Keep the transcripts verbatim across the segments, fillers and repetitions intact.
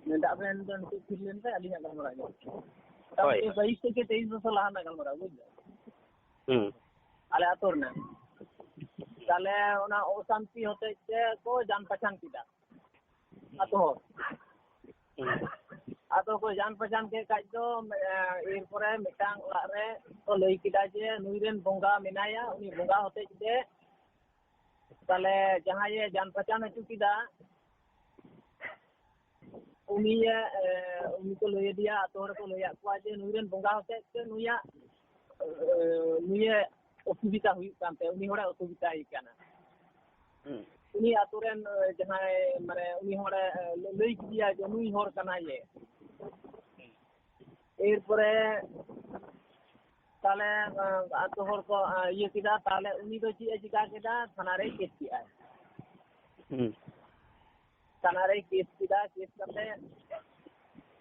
ᱢᱮᱱᱫᱟ ᱟᱵᱮᱱ ᱫᱚ ᱱᱤᱛᱚᱜ ᱛᱷᱤᱨ ᱞᱮᱱ ᱠᱷᱟᱱ ᱟᱹᱞᱤᱧᱟᱜ ᱜᱟᱞᱢᱟᱨᱟᱣ ᱧᱚᱜ᱾ ᱦᱳᱭ᱾ ᱛᱟᱯᱚᱨᱮ ᱵᱟᱭᱤᱥ ᱛᱷᱮᱠᱮ ᱛᱮᱭᱤᱥ ᱵᱚᱪᱷᱚᱨ ᱞᱟᱦᱟ ᱨᱮᱱᱟᱜ ᱜᱟᱞᱢᱟᱨᱟᱣ, ᱵᱩᱡᱽ ᱫᱟ? ᱦᱩᱸ᱾ ᱟᱞᱮ ᱟᱹᱛᱩ ᱨᱮᱱᱟᱜ᱾ ᱛᱟᱦᱞᱮ ᱚᱱᱟ ᱚᱥᱟᱱᱛᱤ ᱦᱚᱛᱮᱡ ᱛᱮ ᱠᱚ ᱡᱟᱱ ᱯᱟᱪᱷᱟᱱ ᱠᱮᱫᱟ ᱟᱹᱛᱩ ᱦᱚᱲ᱾ ᱦᱩᱸ᱾ ᱟᱫᱚ ᱠᱚ ᱡᱟᱱ ᱯᱟᱪᱷᱟᱱ ᱠᱮᱫ ᱠᱷᱟᱡ ᱫᱚ, ᱮ, ᱮᱨᱯᱚᱨᱮ ᱢᱤᱫᱴᱟᱝ ᱚᱲᱟᱜ ᱨᱮ ᱠᱚ ᱞᱟᱹᱭ ᱠᱮᱫᱟ ᱡᱮ ᱱᱩᱭ ᱨᱮᱱ ᱵᱚᱸᱜᱟ ᱢᱮᱱᱟᱭᱟ, ᱩᱱᱤ ᱵᱚᱸᱜᱟ ᱦᱚᱛᱮᱡ ᱛᱮ ᱛᱟᱦᱞᱮ ᱡᱟᱦᱟᱸᱭᱮ ᱡᱟᱱ ᱯᱟᱪᱷᱟᱱ ᱦᱚᱪᱚ ᱠᱮᱫᱟ, ᱩᱱᱤᱭᱮ, ᱮ, ᱩᱱᱤ ᱠᱚ ᱞᱟᱹᱭ ᱟᱫᱮᱭᱟ, ᱟᱹᱛᱩ ᱦᱚᱲ ᱠᱚ ᱞᱟᱹᱭᱟᱫ ᱠᱚᱣᱟ ᱡᱮ ᱱᱩᱭ ᱨᱮᱱ ᱵᱚᱸᱜᱟ ᱦᱚᱛᱮᱡ ᱛᱮ ᱱᱩᱭᱟᱜ, ᱮ, ᱱᱩᱭᱮ ᱚᱥᱩᱵᱤᱫᱟ ᱦᱩᱭᱩᱜ ᱠᱟᱱ ᱛᱟᱭᱟ, ᱩᱱᱤ ᱦᱚᱲᱮ ᱚᱥᱩᱵᱤᱫᱟᱭ ᱠᱟᱱᱟ᱾ ᱦᱩᱸ᱾ ᱩᱱᱤ ᱟᱹᱛᱩ ᱨᱮᱱ, ᱮ, ᱡᱟᱦᱟᱸᱭ, ᱢᱟᱱᱮ, ᱩᱱᱤ ᱦᱚᱲᱮ, ᱮ, ᱞᱟᱹᱭ ᱠᱮᱫᱮᱭᱟ ᱡᱮ ᱱᱩᱭ ᱦᱚᱲ ᱠᱟᱱᱟᱭᱮ᱾ ᱮᱨᱯᱚᱨᱮ ᱛᱟᱦᱞᱮ, ᱮ, ᱟᱹᱛᱩ ᱦᱚᱲ ᱠᱚ, ᱮ, ᱤᱭᱟᱹ ᱠᱮᱫᱟ, ᱛᱟᱦᱞᱮ ᱩᱱᱤ ᱫᱚ ᱪᱮᱫ ᱮ ᱪᱤᱠᱟ ᱠᱮᱫᱟ? ᱛᱷᱟᱱᱟ ᱨᱮᱭ ᱠᱮᱥ ᱠᱮᱫᱟ᱾ ᱦᱩᱸ᱾ ᱛᱷᱟᱱᱟ ᱨᱮᱭ ᱠᱮᱥ ᱠᱮᱫᱟ, ᱠᱮᱥ ᱠᱟᱛᱮ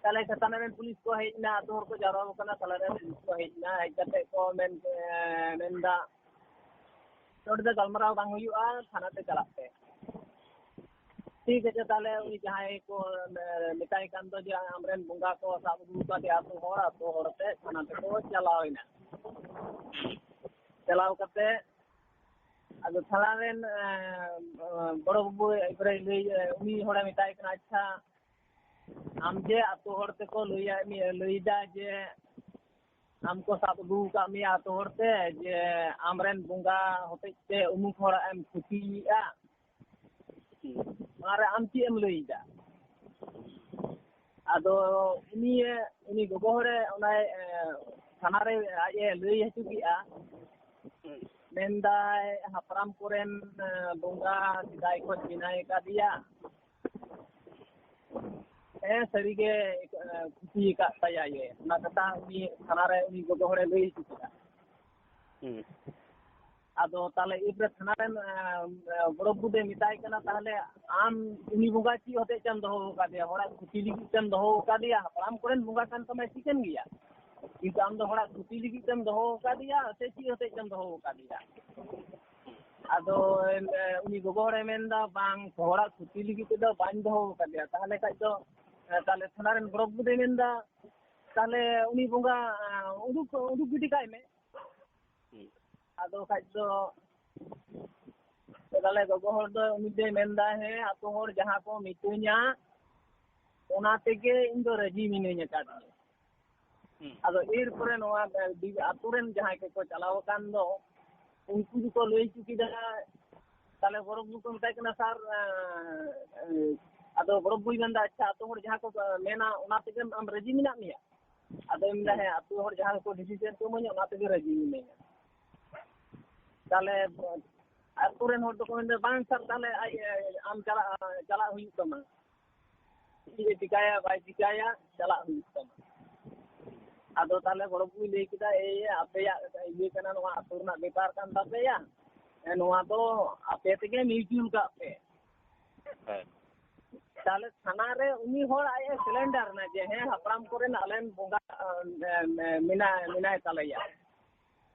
ᱛᱟᱦᱞᱮ ᱛᱷᱟᱱᱟ ᱨᱮᱱ ᱯᱩᱞᱤᱥ ᱠᱚ ᱦᱮᱡ ᱮᱱᱟ, ᱟᱹᱛᱩ ᱦᱚᱲ ᱠᱚ ᱡᱟᱣᱨᱟ ᱟᱠᱟᱱᱟ, ᱛᱷᱟᱱᱟ ᱨᱮᱱ ᱯᱩᱞᱤᱥ ᱠᱚ ᱦᱮᱡ ᱮᱱᱟ, ᱦᱮᱡ ᱠᱟᱛᱮ ᱠᱚ ᱢᱮᱱ, ᱮ, ᱢᱮᱱᱫᱟ, "ᱱᱚᱰᱮ ᱫᱚ ᱜᱟᱞᱢᱟᱨᱟᱣ ᱵᱟᱝ ᱦᱩᱭᱩᱜᱼᱟ, ᱛᱷᱟᱱᱟ ᱛᱮ ᱪᱟᱞᱟᱜ ᱯᱮ᱾" ᱴᱷᱤᱠ ᱟᱪᱷᱮ, ᱛᱟᱦᱞᱮ ᱩᱱᱤ ᱡᱟᱦᱟᱸᱭ ᱠᱚ, ᱮ, ᱢᱮᱛᱟᱭ ᱠᱟᱱ ᱫᱚ ᱡᱮ ᱟᱢᱨᱮᱱ ᱵᱚᱸᱜᱟ ᱠᱚ ᱥᱟᱵ ᱟᱹᱜᱩ ᱟᱠᱟᱫᱮᱭᱟ ᱟᱹᱛᱩ ᱦᱚᱲ, ᱟᱹᱛᱩ ᱦᱚᱲ ᱛᱮ ᱛᱷᱟᱱᱟ ᱛᱮᱠᱚ ᱪᱟᱞᱟᱣ ᱮᱱᱟ᱾ ᱪᱟᱞᱟᱣ ᱠᱟᱛᱮ ᱟᱫᱚ ᱛᱷᱟᱱᱟ ᱨᱮᱱ, ᱮ, ᱵᱚᱲᱚ ᱵᱟᱹᱵᱩ ᱮᱠᱵᱟᱨᱮ ᱞᱟᱹᱭ, ᱩᱱᱤ ᱦᱚᱲᱮ ᱢᱮᱛᱟᱭ ᱠᱟᱱᱟ, "ᱟᱪᱪᱷᱟ, ᱟᱢ ᱡᱮ ᱟᱹᱛᱩ ᱦᱚᱲ ᱛᱮᱠᱚ ᱞᱟᱹᱭᱟ, ᱞᱟᱹᱭᱫᱟ ᱡᱮ ᱟᱢ ᱠᱚ ᱥᱟᱵ ᱟᱹᱜᱩ ᱟᱠᱟᱫ ᱢᱮᱭᱟ ᱟᱹᱛᱩ ᱦᱚᱲ ᱛᱮ, ᱡᱮ ᱟᱢᱨᱮᱱ ᱵᱚᱸᱜᱟ ᱦᱚᱛᱮᱡ ᱛᱮ ᱩᱢᱩᱠ ᱦᱚᱲᱟᱜ ᱮᱢ ᱠᱷᱚᱛᱤᱭᱮᱫᱼᱟ, ᱚᱱᱟᱨᱮ ᱟᱢ ᱪᱮᱫ ᱮᱢ ᱞᱟᱹᱭᱫᱟ?" ᱟᱫᱚ ᱩᱱᱤᱭᱮ, ᱩᱱᱤ ᱜᱚᱜᱚ ᱦᱚᱲᱮ ᱚᱱᱟᱭ, ᱮ, ᱛᱷᱟᱱᱟ ᱨᱮ ᱟᱡ ᱮ ᱞᱟᱹᱭ ᱦᱚᱪᱚ ᱠᱮᱜᱼᱟ, ᱢᱮᱱᱫᱟᱭ, "ᱦᱟᱯᱲᱟᱢ ᱠᱚᱨᱮᱱ, ᱮ, ᱵᱚᱸᱜᱟ ᱥᱮᱫᱟᱭ ᱠᱷᱚᱱ ᱢᱮᱱᱟᱭ ᱟᱠᱟᱫᱮᱭᱟ, ᱦᱮᱸ, ᱥᱟᱹᱨᱤᱜᱮ, ᱮ, ᱠᱷᱚᱛᱤ ᱟᱠᱟᱫ ᱛᱟᱭᱟᱭᱮ᱾" ᱚᱱᱟ ᱠᱟᱛᱷᱟ ᱩᱱᱤ ᱛᱷᱟᱱᱟ ᱨᱮ ᱩᱱᱤ ᱜᱚᱜᱚ ᱦᱚᱲᱮ ᱞᱟᱹᱭ ᱦᱚᱪᱚ ᱠᱮᱫᱟ᱾ ᱦᱩᱸ᱾ ᱟᱫᱚ ᱛᱟᱦᱞᱮ ᱮᱨᱯᱚᱨᱮ ᱛᱷᱟᱱᱟ ᱨᱮᱱ, ᱮ, ᱮ, ᱵᱚᱲᱚ ᱵᱟᱹᱵᱩ ᱫᱚᱭ ᱢᱮᱛᱟᱭ ᱠᱟᱱᱟ, "ᱛᱟᱦᱞᱮ ᱟᱢ ᱩᱱᱤ ᱵᱚᱸᱜᱟ ᱪᱮᱫ ᱦᱚᱛᱮᱡ ᱛᱮᱢ ᱫᱚᱦᱚ ᱟᱠᱟᱫᱮᱭᱟ? ᱦᱚᱲᱟᱜ ᱠᱷᱚᱛᱤ ᱞᱟᱹᱜᱤᱫ ᱛᱮᱢ ᱫᱚᱦᱚ ᱟᱠᱟᱫᱮᱭᱟ? ᱦᱟᱯᱲᱟᱢ ᱠᱚᱨᱮᱱ ᱵᱚᱸᱜᱟ ᱠᱟᱱ ᱛᱟᱢᱟᱭ, ᱴᱷᱤᱠᱟᱹᱱ ᱜᱮᱭᱟ, ᱠᱤᱱᱛᱩ ᱟᱢ ᱫᱚ ᱦᱚᱲᱟᱜ ᱠᱷᱚᱛᱤ ᱞᱟᱹᱜᱤᱫ ᱛᱮᱢ ᱫᱚᱦᱚ ᱟᱠᱟᱫᱮᱭᱟ ᱥᱮ ᱪᱮᱫ ᱦᱚᱛᱮᱡ ᱛᱮᱢ ᱫᱚᱦᱚ ᱟᱠᱟᱫᱮᱭᱟ?" ᱟᱫᱚ, ᱮ, ᱩᱱᱤ ᱜᱚᱜᱚ ᱦᱚᱲᱮ ᱢᱮᱱᱫᱟ, "ᱵᱟᱝ, ᱦᱚᱲᱟᱜ ᱠᱷᱚᱛᱤ ᱞᱟᱹᱜᱤᱫ ᱛᱮᱫᱚ ᱵᱟᱹᱧ ᱫᱚᱦᱚ ᱟᱠᱟᱫᱮᱭᱟ᱾" ᱛᱟᱦᱞᱮ ᱠᱷᱟᱡ ᱫᱚ ᱛᱟᱦᱞᱮ ᱛᱷᱟᱱᱟ ᱨᱮᱱ ᱵᱚᱲᱚ ᱵᱟᱹᱵᱩ ᱫᱚᱭ ᱢᱮᱱᱫᱟ, ᱛᱟᱦᱞᱮ ᱩᱱᱤ ᱵᱚᱸᱜᱟ, ᱟᱸ, ᱩᱰᱩᱠ, ᱩᱰᱩᱠ ᱜᱤᱰᱤ ᱠᱟᱭ ᱢᱮ᱾ ᱦᱩᱸ᱾ ᱟᱫᱚ ᱠᱷᱟᱡ ᱫᱚ ᱛᱟᱦᱞᱮ ᱜᱚᱜᱚ ᱦᱚᱲ ᱫᱚ ᱩᱱᱤ ᱫᱚᱭ ᱢᱮᱱᱫᱟ, ᱦᱮᱸ, ᱟᱛᱳ ᱦᱚᱲ ᱡᱟᱦᱟᱸ ᱠᱚ ᱢᱤᱛᱟᱹᱧᱟ, ᱚᱱᱟ ᱛᱮᱜᱮ ᱤᱧ ᱫᱚ ᱨᱟᱹᱡᱤ ᱢᱤᱱᱟᱹᱧ ᱟᱠᱟᱫᱤᱧᱟ᱾ ᱦᱩᱸ᱾ ᱟᱫᱚ ᱮᱨᱯᱚᱨᱮ ᱱᱚᱣᱟ, ᱮ, ᱵᱤ-, ᱟᱛᱳ ᱨᱮᱱ ᱡᱟᱦᱟᱸᱭ ᱠᱚᱠᱚ ᱪᱟᱞᱟᱣ ᱟᱠᱟᱱ ᱫᱚ, ᱩᱱᱠᱩ ᱫᱚᱠᱚ ᱞᱟᱹᱭ ᱦᱚᱪᱚ ᱠᱮᱫᱟ᱾ ᱛᱟᱦᱞᱮ ᱵᱚᱲᱚ ᱵᱟᱹᱵᱩ ᱠᱚ ᱢᱮᱛᱟᱭ ᱠᱟᱱᱟ, ᱥᱟᱨ, ᱮ, ᱮ, ᱟᱫᱚ ᱵᱚᱲᱚ ᱵᱟᱹᱵᱩᱭ ᱢᱮᱱᱫᱟ, ᱟᱪᱪᱷᱟ, ᱟᱛᱳ ᱦᱚᱲ ᱡᱟᱦᱟᱸ ᱠᱚ, ᱮ, ᱢᱮᱱᱟ, ᱚᱱᱟ ᱛᱮᱜᱮ ᱟᱢ ᱨᱟᱹᱡᱤ ᱢᱮᱱᱟᱜ ᱢᱮᱭᱟ? ᱟᱫᱚᱭ ᱢᱮᱱᱫᱟ, ᱦᱩᱸ᱾ ᱦᱮᱸ, ᱟᱛᱳ ᱦᱚᱲ ᱡᱟᱦᱟᱸ ᱠᱚ decision ᱠᱚ ᱤᱢᱟᱹᱧᱟ, ᱚᱱᱟ ᱛᱮᱜᱮ ᱨᱟᱹᱡᱤ ᱢᱤᱱᱟᱹᱧᱟ᱾ ᱛᱟᱦᱞᱮ ᱟᱛᱳ ᱨᱮᱱ ᱦᱚᱲ ᱫᱚᱠᱚ ᱢᱮᱱᱫᱟ, ᱵᱟᱝ ᱥᱟᱨ, ᱛᱟᱦᱞᱮ ᱟᱡ, ᱟᱢ ᱪᱟᱞᱟᱜ, ᱪᱟᱞᱟᱜ ᱦᱩᱭᱩᱜ ᱛᱟᱢᱟ᱾ ᱪᱮᱫ ᱮ ᱪᱤᱠᱟᱹᱭᱟ ᱵᱟᱭ ᱪᱤᱠᱟᱹᱭᱟ, ᱪᱟᱞᱟᱜ ᱦᱩᱭᱩᱜ ᱛᱟᱢᱟ᱾ ᱟᱫᱚ ᱛᱟᱦᱞᱮ ᱵᱚᱲᱚ ᱵᱟᱹᱵᱩᱭ ᱞᱟᱹᱭ ᱠᱮᱫᱟ, ᱮᱭ ᱟᱯᱮᱭᱟᱜ ᱤᱭᱟᱹ ᱠᱟᱱᱟ, ᱱᱚᱣᱟ ᱟᱛᱳ ᱨᱮᱱᱟᱜ ᱵᱮᱯᱟᱨ ᱠᱟᱱ ᱛᱟᱯᱮᱭᱟ, ᱱᱚᱣᱟ ᱫᱚ ᱟᱯᱮ ᱛᱮᱜᱮ mutual ᱠᱟᱜ ᱯᱮ᱾ ᱦᱮᱸ᱾ ᱛᱟᱦᱞᱮ ᱛᱷᱟᱱᱟ ᱨᱮ ᱩᱱᱤ ᱦᱚᱲ ᱟᱡ ᱮ surrender ᱮᱱᱟ ᱡᱮ, ᱦᱮᱸ, ᱦᱟᱯᱲᱟᱢ ᱠᱚᱨᱮᱱ ᱟᱞᱮᱨᱮᱱ ᱵᱚᱸᱜᱟ, ᱮ, ᱮ, ᱢᱮᱱᱟᱭ, ᱢᱮᱱᱟᱭ ᱛᱟᱞᱮᱭᱟ᱾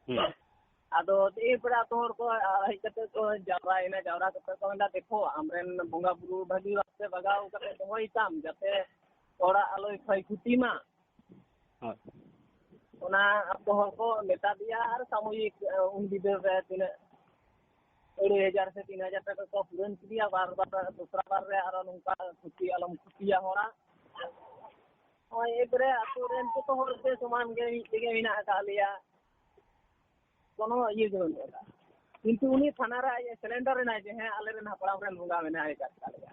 ᱦᱩᱸ᱾ ᱟᱫᱚ ᱮᱨᱯᱚᱨᱮ ᱟᱛᱳ ᱦᱚᱲ ᱠᱚ, ᱟ, ᱦᱮᱡ ᱠᱟᱛᱮ ᱠᱚ ᱡᱟᱣᱨᱟᱭᱮᱱᱟ, ᱡᱟᱣᱨᱟ ᱠᱟᱛᱮ ᱠᱚ ᱢᱮᱱᱫᱟ, ᱫᱮᱠᱷᱚ, ᱟᱢᱨᱮᱱ ᱵᱚᱸᱜᱟ ᱵᱩᱨᱩ ᱵᱷᱟᱹᱜᱤ ᱵᱷᱟᱵᱛᱮ ᱵᱟᱜᱟᱣ ᱠᱟᱛᱮ ᱫᱚᱦᱚᱭ ᱛᱟᱢ, ᱡᱟᱛᱮ ᱦᱚᱲᱟᱜ ᱟᱞᱚᱭ ᱠᱷᱚᱭ ᱠᱷᱚᱛᱤ ᱢᱟ᱾ ᱦᱳᱭ᱾ ᱚᱱᱟ ᱟᱛᱳ ᱦᱚᱲ ᱠᱚ ᱢᱮᱛᱟ ᱫᱮᱭᱟ ᱟᱨ ᱥᱟᱢᱚᱭᱤᱠ, ᱮ, ᱩᱱ ᱵᱤᱫᱟᱹᱞ ᱨᱮ ᱛᱤᱱᱟᱹᱜ ᱟᱹᱲᱟᱹᱭ ᱦᱟᱡᱟᱨ ᱥᱮ ᱛᱤᱱ ᱦᱟᱡᱟᱨ ᱴᱟᱠᱟ ᱠᱚ ᱯᱩᱨᱟᱹᱱ ᱠᱮᱫᱮᱭᱟ, ᱵᱟᱨ ᱵᱟᱨ, ᱫᱚᱥᱨᱟ ᱵᱟᱨ ᱨᱮ ᱟᱨᱚ ᱱᱚᱝᱠᱟ ᱠᱷᱚᱛᱤ ᱟᱞᱚᱢ ᱠᱷᱚᱛᱤᱭᱟ ᱦᱚᱲᱟᱜ᱾ ᱱᱚᱜᱼᱚᱭ ᱮᱨᱯᱚᱨᱮ ᱟᱛᱳ ᱨᱮᱱ ᱡᱚᱛᱚ ᱦᱚᱲ ᱜᱮ ᱥᱚᱢᱟᱱ ᱜᱮ ᱢᱤᱫ ᱛᱮᱜᱮ ᱢᱮᱱᱟᱜ ᱟᱠᱟᱫ ᱞᱮᱭᱟ, ᱠᱳᱱᱳ ᱤᱭᱟᱹ ᱜᱮ ᱵᱟᱹᱱᱩᱜ ᱟᱠᱟᱫᱟ᱾ ᱠᱤᱱᱛᱩ ᱩᱱᱤ ᱛᱷᱟᱱᱟ ᱨᱮ ᱟᱡ ᱮ surrender ᱮᱱᱟᱭ ᱡᱮ, ᱦᱮᱸ, ᱟᱞᱮᱨᱮᱱ ᱦᱟᱯᱲᱟᱢ ᱨᱮᱱ ᱵᱚᱸᱜᱟ ᱢᱮᱱᱟᱭ ᱟᱠᱟᱫ ᱛᱟᱞᱮᱭᱟ᱾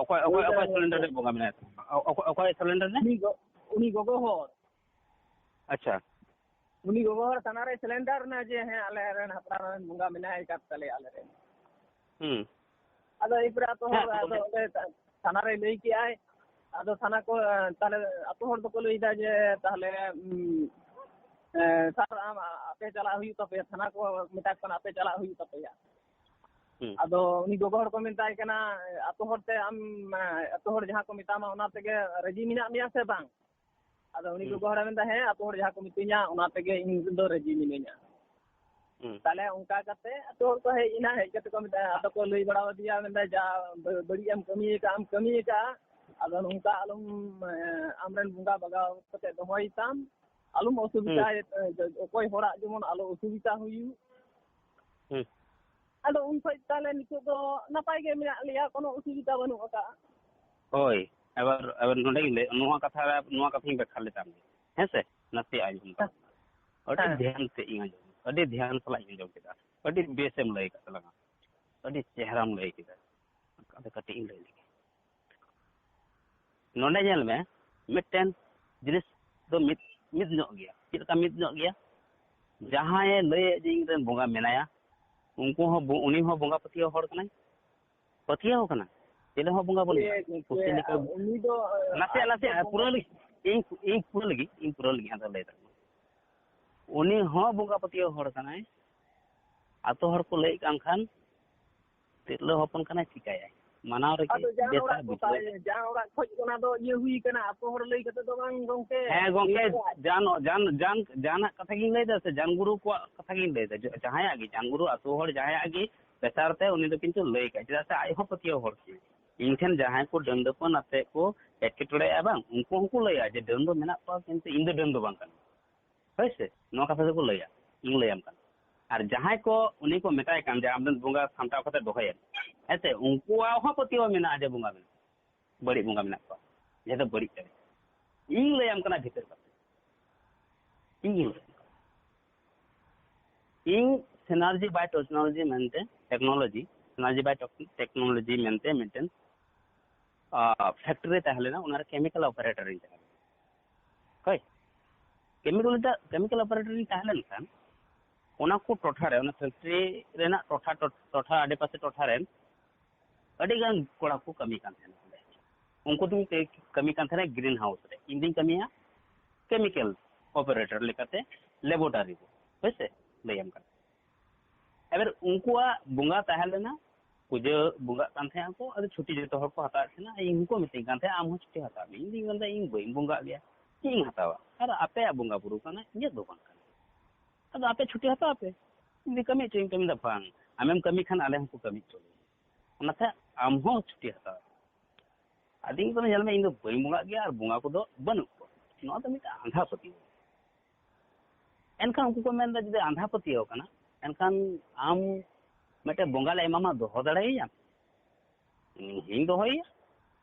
ᱚᱠᱚᱭ, ᱚᱠᱚᱭ, ᱚᱠᱚᱭ surrender ᱨᱮ ᱵᱚᱸᱜᱟ ᱢᱮᱱᱟᱭ ᱛᱟᱢᱟ? ᱚᱠᱚᱭ, ᱚᱠᱚᱭ surrender ᱨᱮ? ᱩᱱᱤ ᱜᱚ-, ᱩᱱᱤ ᱜᱚᱜᱚ ᱦᱚᱲ᱾ ᱟᱪᱪᱷᱟ᱾ ᱩᱱᱤ ᱜᱚᱜᱚ ᱦᱚᱲ ᱛᱷᱟᱱᱟ ᱨᱮᱭ surrender ᱮᱱᱟ ᱡᱮ, ᱦᱮᱸ, ᱟᱞᱮ ᱨᱮᱱ ᱦᱟᱯᱲᱟᱢ ᱨᱮᱱ ᱵᱚᱸᱜᱟ ᱢᱮᱱᱟᱭ ᱟᱠᱟᱫ ᱛᱟᱞᱮᱭᱟ ᱟᱞᱮ ᱨᱮᱱ᱾ ᱦᱩᱸ᱾ ᱟᱫᱚ ᱮᱨᱯᱚᱨᱮ ᱟᱛᱳ ᱦᱚᱲ ᱦᱮᱸ, ᱟᱫᱚ ᱚᱸᱰᱮ ᱛᱷᱟᱱᱟ ᱨᱮᱭ ᱞᱟᱹᱭ ᱠᱮᱜᱼᱟᱭ᱾ ᱟᱫᱚ ᱛᱷᱟᱱᱟ ᱠᱚ, ᱮ, ᱛᱟᱦᱞᱮ ᱟᱛᱳ ᱦᱚᱲ ᱫᱚᱠᱚ ᱞᱟᱹᱭᱫᱟ ᱡᱮ, ᱛᱟᱦᱞᱮ, ᱩᱢ, ᱮ, ᱥᱟᱨ, ᱟᱢ, ᱟ-, ᱟᱯᱮ ᱪᱟᱞᱟᱜ ᱦᱩᱭᱩᱜ ᱛᱟᱯᱮᱭᱟ, ᱛᱷᱟᱱᱟ ᱠᱚ ᱢᱮᱛᱟ ᱠᱚ ᱠᱟᱱᱟ, ᱟᱯᱮ ᱪᱟᱞᱟᱜ ᱦᱩᱭᱩᱜ ᱛᱟᱯᱮᱭᱟ᱾ ᱦᱩᱸ᱾ ᱟᱫᱚ ᱩᱱᱤ ᱜᱚᱜᱚ ᱦᱚᱲ ᱠᱚ ᱢᱮᱛᱟᱭ ᱠᱟᱱᱟ, ᱟᱛᱳ ᱦᱚᱲ ᱛᱮ ᱟᱢ, ᱮ, ᱟᱛᱳ ᱦᱚᱲ ᱡᱟᱦᱟᱸ ᱠᱚ ᱢᱮᱛᱟᱢᱟ, ᱚᱱᱟ ᱛᱮᱜᱮ ᱨᱟᱹᱡᱤ ᱢᱮᱱᱟᱜ ᱢᱮᱭᱟ ᱥᱮ ᱵᱟᱝ? ᱟᱫᱚ ᱩᱱᱤ ᱦᱩᱸ᱾ ᱜᱚᱜᱚ ᱦᱚᱲᱮ ᱢᱮᱱᱫᱟ, ᱦᱮᱸ, ᱟᱛᱳ ᱦᱚᱲ ᱡᱟᱦᱟᱸ ᱠᱚ ᱢᱤᱛᱟᱹᱧᱟ, ᱚᱱᱟ ᱛᱮᱜᱮ ᱤᱧ ᱫᱚ ᱨᱟᱹᱡᱤ ᱢᱤᱱᱟᱹᱧᱟ᱾ ᱦᱩᱸ᱾ ᱛᱟᱦᱞᱮ ᱚᱱᱠᱟ ᱠᱟᱛᱮ ᱟᱹᱛᱩ ᱦᱚᱲ ᱠᱚ ᱦᱮᱡ ᱮᱱᱟ, ᱦᱮᱡ ᱠᱟᱛᱮ ᱠᱚ ᱢᱮᱛᱟᱭᱟ, ᱟᱫᱚ ᱠᱚ ᱞᱟᱹᱭ ᱵᱟᱲᱟ ᱟᱫᱮᱭᱟ, ᱢᱮᱱᱫᱟ, "ᱡᱟ ᱵᱟᱹ-, ᱵᱟᱹᱲᱤᱡ ᱮᱢ ᱠᱟᱹᱢᱤ ᱟᱠᱟᱫ, ᱮᱢ ᱠᱟᱹᱢᱤ ᱟᱠᱟᱫ, ᱟᱫᱚ ᱱᱚᱝᱠᱟ ᱟᱞᱚᱢ, ᱮ, ᱟᱢᱨᱮᱱ ᱵᱚᱸᱜᱟ ᱵᱟᱜᱟᱣ ᱠᱟᱛᱮ ᱫᱚᱦᱚᱭ ᱛᱟᱢ, ᱟᱞᱚᱢ ᱚᱥᱩᱵᱤᱫᱷᱟ, ᱦᱩᱸ᱾ ᱮ, ᱚᱠᱚᱭ ᱦᱚᱲᱟᱜ ᱡᱮᱢᱚᱱ ᱟᱞᱚ ᱚᱥᱩᱵᱤᱫᱷᱟ ᱦᱩᱭᱩᱜ᱾" ᱦᱩᱸ᱾ ᱟᱫᱚ ᱩᱱ ᱠᱷᱚᱡ ᱛᱟᱦᱞᱮ ᱱᱤᱛᱚᱜ ᱫᱚ ᱱᱟᱯᱟᱭ ᱜᱮ ᱢᱮᱱᱟᱜ ᱞᱮᱭᱟ, ᱠᱳᱱᱳ ᱚᱥᱩᱵᱤᱫᱷᱟ ᱵᱟᱹᱱᱩᱜ ᱟᱠᱟᱫᱼᱟ᱾ ᱦᱳᱭ, ᱟᱵᱟᱨ, ᱟᱵᱟᱨ ᱱᱚᱰᱮ ᱜᱮᱧ ᱞᱟᱹᱭ, ᱱᱚᱣᱟ ᱠᱟᱛᱷᱟ, ᱱᱚᱣᱟ ᱠᱟᱛᱷᱟᱧ ᱵᱟᱠᱷᱟᱱ ᱞᱮᱫᱟ, ᱦᱮᱸ ᱥᱮ? ᱱᱟᱥᱮ ᱟᱸᱡᱚᱢ ᱛᱟᱵᱚᱱ ᱢᱮ᱾ ᱟᱹᱰᱤ ᱦᱮᱸ᱾ ᱫᱷᱮᱭᱟᱱ ᱛᱮ ᱤᱧ ᱟᱸᱡᱚᱢ, ᱟᱹᱰᱤ ᱫᱷᱮᱭᱟᱱ ᱥᱟᱞᱟᱜ ᱤᱧ ᱟᱸᱡᱚᱢ ᱠᱮᱫᱟ᱾ ᱟᱹᱰᱤ ᱵᱮᱥᱮᱢ ᱞᱟᱹᱭ ᱠᱟᱫ ᱛᱟᱞᱟᱝᱟ, ᱟᱹᱰᱤ ᱪᱮᱦᱨᱟᱢ ᱞᱟᱹᱭ ᱠᱮᱫᱟ᱾ ᱟᱫᱚ ᱠᱟᱹᱴᱤᱡ ᱤᱧ ᱞᱟᱹᱭ ᱞᱮᱜᱮ᱾ ᱱᱚᱰᱮ ᱧᱮᱞ ᱢᱮ, ᱢᱤᱫᱴᱮᱱ ᱡᱤᱱᱤᱥ ᱫᱚ ᱢᱤᱫ, ᱢᱤᱫ ᱧᱚᱜ ᱜᱮᱭᱟ᱾ ᱪᱮᱫ ᱞᱮᱠᱟ ᱢᱤᱫ ᱧᱚᱜ ᱜᱮᱭᱟ? ᱡᱟᱦᱟᱸᱭᱮ ᱞᱟᱹᱭᱮᱫ ᱡᱮ ᱤᱧ ᱨᱮᱱ ᱵᱚᱸᱜᱟ ᱢᱮᱱᱟᱭᱟ, ᱩᱱᱠᱩ ᱦᱚᱸ ᱵᱚ-, ᱩᱱᱤ ᱦᱚᱸ ᱵᱚᱸᱜᱟ ᱯᱟᱹᱛᱭᱟᱹᱣ ᱦᱚᱲ ᱠᱟᱱᱟᱭ, ᱯᱟᱹᱛᱭᱟᱹᱣ ᱠᱟᱱᱟ, ᱪᱮᱫ ᱦᱚᱸ ᱵᱚᱸᱜᱟ ᱵᱟᱹᱱᱩᱭᱟ᱾ ᱮ ᱜᱚᱝᱠᱮ, ᱯᱩᱛᱷᱤ ᱞᱮᱠᱟ ᱩᱱᱤ ᱫᱚ, ᱱᱟᱥᱮᱭᱟᱜ, ᱟᱡ ᱱᱟᱥᱮᱭᱟᱜ, ᱫᱚ ᱯᱩᱨᱟᱹ ᱞᱟᱹᱜᱤᱫ, ᱤᱧ, ᱤᱧ ᱯᱩᱨᱟᱹ ᱞᱟᱹᱜᱤᱫ, ᱤᱧ ᱯᱩᱨᱟᱹ ᱞᱟᱹᱜᱤᱫ ᱟᱫᱚ ᱞᱟᱹᱭ ᱫᱟᱲᱮᱭᱟᱜᱼᱟ᱾ ᱩᱱᱤ ᱦᱚᱸ ᱵᱚᱸᱜᱟ ᱯᱟᱹᱛᱭᱟᱹᱣ ᱦᱚᱲ ᱠᱟᱱᱟᱭ᱾ ᱟᱛᱳ ᱦᱚᱲ ᱠᱚ ᱞᱟᱹᱭᱮᱫ ᱠᱟᱱ ᱠᱷᱟᱱ ᱛᱤᱨᱞᱟᱹ ᱦᱚᱯᱚᱱ ᱠᱟᱱᱟᱭ, ᱪᱤᱠᱟᱹᱭᱟᱭ? ᱢᱟᱱᱟᱣ ᱨᱮᱜᱮ ᱟᱫᱚ ᱡᱟᱦᱟᱸ ᱵᱮᱥᱟ ᱚᱲᱟᱜ ᱠᱚ ᱵᱩᱡᱷᱟᱹᱣ᱾ ᱛᱟᱦᱮᱸ, ᱡᱟᱦᱟᱸ ᱚᱲᱟᱜ ᱠᱷᱚᱡ ᱚᱱᱟ ᱫᱚ ᱤᱭᱟᱹ ᱦᱩᱭ ᱠᱟᱱᱟ, ᱟᱛᱳ ᱦᱚᱲ ᱞᱟᱹᱭ ᱠᱟᱛᱮ ᱫᱚ ᱵᱟᱝ ᱜᱚᱝᱠᱮ᱾ ᱦᱮᱸ ᱜᱚᱝᱠᱮ, ᱱᱤᱡᱮᱨᱟᱜ ᱡᱟᱱ, ᱡᱟᱱ, ᱡᱟᱱ, ᱡᱟᱦᱟᱱᱟᱜ ᱠᱟᱛᱷᱟ ᱜᱤᱧ ᱞᱟᱹᱭ ᱫᱟ ᱥᱮ, ᱡᱟᱱ ᱜᱩᱨᱩ ᱠᱚᱣᱟᱜ ᱠᱟᱛᱷᱟ ᱜᱤᱧ ᱞᱟᱹᱭ ᱫᱟ, ᱡᱚ-, ᱡᱟᱦᱟᱸᱭᱟᱜ ᱜᱮ, ᱡᱟᱱ ᱜᱩᱨᱩ ᱟᱛᱳ ᱦᱚᱲ ᱡᱟᱦᱟᱸᱭᱟᱜ ᱜᱮ ᱯᱮᱥᱟᱨ ᱛᱮ ᱩᱱᱤ ᱫᱚ ᱠᱤᱱᱛᱩ ᱞᱟᱹᱭ ᱠᱟᱜ, ᱪᱮᱫᱟᱜ ᱥᱮ ᱟᱡ ᱦᱚᱸ ᱯᱟᱹᱛᱭᱟᱹᱣ ᱦᱚᱲ ᱠᱟᱱᱟᱭ᱾ ᱤᱧ ᱴᱷᱮᱱ ᱡᱟᱦᱟᱸᱭ ᱠᱚ ᱰᱟᱹᱱ ᱰᱟᱹᱯᱟᱹᱱ ᱟᱛᱮ ᱠᱚ ᱮᱴᱠᱮᱴᱚᱬᱮᱭᱟ ᱵᱟᱝ, ᱩᱱᱠᱩ ᱦᱚᱸᱠᱚ ᱞᱟᱹᱭᱟ ᱡᱮ ᱰᱟᱹᱱ ᱫᱚ ᱢᱮᱱᱟᱜ ᱠᱚᱣᱟ, ᱠᱤᱱᱛᱩ ᱤᱧ ᱫᱚ ᱰᱟᱹᱱ ᱫᱚ ᱵᱟᱝ ᱠᱟᱱᱟ᱾ ᱦᱳᱭ ᱥᱮ? ᱱᱚᱣᱟ ᱠᱟᱛᱷᱟ ᱫᱚᱠᱚ ᱞᱟᱹᱭᱟ, ᱤᱧ ᱞᱟᱹᱭᱟᱢ ᱠᱟᱱᱟ᱾ ᱟᱨ ᱡᱟᱦᱟᱸᱭ ᱠᱚ ᱩᱱᱤ ᱠᱚ ᱢᱮᱛᱟᱭ ᱠᱟᱱ ᱡᱮ ᱟᱢ ᱨᱮᱱ ᱵᱚᱸᱜᱟ ᱥᱟᱢᱴᱟᱣ ᱠᱟᱛᱮ ᱫᱚᱦᱚᱭᱮᱢ, ᱦᱮᱸ ᱥᱮ? ᱩᱱᱠᱩᱣᱟᱜ ᱦᱚᱸ ᱯᱟᱹᱛᱭᱟᱹᱣ ᱢᱮᱱᱟᱜᱼᱟ ᱡᱮ ᱵᱚᱸᱜᱟ ᱢᱮᱱᱟᱜ, ᱵᱟᱹᱲᱤᱡ ᱵᱚᱸᱜᱟ ᱢᱮᱱᱟᱜ ᱠᱚᱣᱟ, ᱡᱟᱦᱟᱸ ᱫᱚ ᱵᱟᱹᱲᱤᱡ ᱠᱟᱹᱢᱤ᱾ ᱤᱧ ᱞᱟᱹᱭᱟᱢ ᱠᱟᱱᱟ ᱵᱷᱤᱛᱟᱹᱨ ᱠᱟᱛᱷᱟ, ᱤᱧ ᱜᱤᱧ ᱞᱟᱹᱭᱟᱢ ᱠᱟᱱᱟ᱾ ᱤᱧ Synergy by Technology ᱢᱮᱱᱛᱮ, ᱴᱮᱠᱱᱳᱞᱚᱡᱤ, Synergy by Technology ᱢᱮᱱᱛᱮ ᱢᱤᱫᱴᱮᱱ, ᱟ, ᱯᱷᱮᱠᱴᱨᱤ ᱛᱟᱦᱮᱸ ᱞᱮᱱᱟ, ᱚᱱᱟᱨᱮ ᱠᱮᱢᱤᱠᱮᱞ ᱚᱯᱟᱨᱮᱴᱚᱨ ᱤᱧ ᱛᱟᱦᱮᱸ ᱞᱮᱱᱟ᱾ ᱦᱳᱭ, ᱠᱮᱢᱤᱠᱮᱞ, ᱠᱮᱢᱤᱠᱮᱞ ᱚᱯᱟᱨᱮᱴᱚᱨ ᱤᱧ ᱛᱟᱦᱮᱸ ᱞᱮᱱᱠᱷᱟᱱ ᱚᱱᱟ ᱠᱚ ᱴᱚᱴᱷᱟ ᱨᱮ, ᱚᱱᱟ ᱯᱷᱮᱠᱴᱨᱤ ᱨᱮᱱᱟᱜ ᱴᱚᱴᱷᱟ, ᱴᱚ-, ᱴᱚᱴᱷᱟ ᱟᱰᱮᱯᱟᱥᱮ ᱴᱚᱴᱷᱟ ᱨᱮᱱ ᱟᱹᱰᱤ ᱜᱟᱱ ᱠᱚᱲᱟ ᱠᱚ ᱠᱟᱹᱢᱤ ᱠᱟᱱ ᱛᱟᱦᱮᱱᱟ ᱚᱸᱰᱮ᱾ ᱩᱱᱠᱩ ᱫᱚ ᱠᱟᱹ-, ᱠᱟᱹᱢᱤ ᱠᱟᱱ ᱛᱟᱦᱮᱱᱟ ᱜᱨᱤᱱ ᱦᱟᱣᱩᱥ ᱨᱮ, ᱤᱧ ᱫᱩᱧ ᱠᱟᱹᱢᱤᱭᱟ ᱠᱮᱢᱤᱠᱮᱞ ᱚᱯᱟᱨᱮᱴᱚᱨ ᱞᱮᱠᱟᱛᱮ ᱞᱮᱵᱚᱨᱴᱟᱨᱤ ᱨᱮ, ᱦᱳᱭ ᱥᱮ, ᱞᱟᱹᱭᱟᱢ ᱠᱟᱱᱟ᱾ ᱮᱵᱟᱨ ᱩᱱᱠᱩᱣᱟᱜ ᱵᱚᱸᱜᱟ ᱛᱟᱦᱮᱸ ᱞᱮᱱᱟ, ᱯᱩᱡᱟᱹ ᱵᱚᱸᱜᱟᱜ ᱠᱟᱱ ᱛᱟᱦᱮᱸ ᱟᱠᱚ, ᱟᱫᱚ ᱪᱷᱩᱴᱤ ᱡᱚᱛᱚ ᱦᱚᱲ ᱠᱚ ᱦᱟᱛᱟᱣᱮᱫ ᱛᱟᱦᱮᱱᱟ᱾ ᱤᱧ ᱦᱚᱸᱠᱚ ᱢᱤᱛᱟᱹᱧ ᱠᱟᱱ ᱛᱟᱦᱮᱸᱫ, "ᱟᱢ ᱦᱚᱸ ᱪᱷᱩᱴᱤ ᱦᱟᱛᱟᱣ ᱢᱮ᱾" ᱤᱧ ᱫᱩᱧ ᱢᱮᱱᱫᱟ, "ᱤᱧ ᱵᱟᱹᱧ ᱵᱚᱸᱜᱟᱜ ᱜᱮᱭᱟ, ᱪᱮᱫ ᱤᱧ ᱦᱟᱛᱟᱣᱟ? ᱟᱨ ᱟᱯᱮᱭᱟᱜ ᱵᱚᱸᱜᱟ ᱵᱩᱨᱩ ᱠᱟᱱᱟ, ᱤᱧᱟᱹᱜ ᱫᱚ ᱵᱟᱝ ᱠᱟᱱᱟ, ᱟᱫᱚ ᱟᱯᱮ ᱪᱷᱩᱴᱤ ᱦᱟᱛᱟᱣ ᱯᱮ᱾" ᱤᱧ ᱫᱚ ᱠᱟᱹᱢᱤ ᱦᱚᱪᱚᱧ ᱠᱟᱹᱢᱤ ᱫᱚ ᱵᱟᱝ, ᱟᱢᱮᱢ ᱠᱟᱹᱢᱤ ᱠᱷᱟᱱ ᱟᱞᱮ ᱦᱚᱸᱠᱚ ᱠᱟᱹᱢᱤ ᱦᱚᱪᱚ ᱞᱮᱭᱟ, ᱚᱱᱟᱛᱮ ᱟᱢ ᱦᱚᱸ ᱪᱷᱩᱴᱤ ᱦᱟᱛᱟᱣ ᱢᱮ᱾ ᱟᱫᱚ ᱤᱧ ᱫᱚ ᱧᱮᱞ ᱢᱮ, ᱤᱧ ᱫᱚ ᱵᱟᱹᱧ ᱵᱚᱸᱜᱟᱜ ᱜᱮᱭᱟ ᱟᱨ ᱵᱚᱸᱜᱟ ᱠᱚᱫᱚ ᱵᱟᱹᱱᱩᱜ ᱠᱚᱣᱟ, ᱱᱚᱣᱟ ᱫᱚ ᱢᱤᱫᱴᱟᱝ ᱟᱸᱫᱷᱟ ᱯᱟᱹᱛᱭᱟᱹᱣ᱾ ᱮᱱᱠᱷᱟᱱ ᱩᱱᱠᱩ ᱠᱚ ᱢᱮᱱᱫᱟ, ᱡᱩᱫᱤ ᱟᱸᱫᱷᱟ ᱯᱟᱹᱛᱭᱟᱹᱣ ᱠᱟᱱᱟ, ᱮᱱᱠᱷᱟᱱ ᱟᱢ ᱢᱤᱫᱴᱮᱱ ᱵᱚᱸᱜᱟ ᱞᱮ ᱮᱢᱟᱢᱟ, ᱫᱚᱦᱚ ᱫᱟᱲᱮᱭᱟᱭᱟᱢ? ᱤᱧ ᱫᱚᱦᱚᱭᱮᱭᱟ?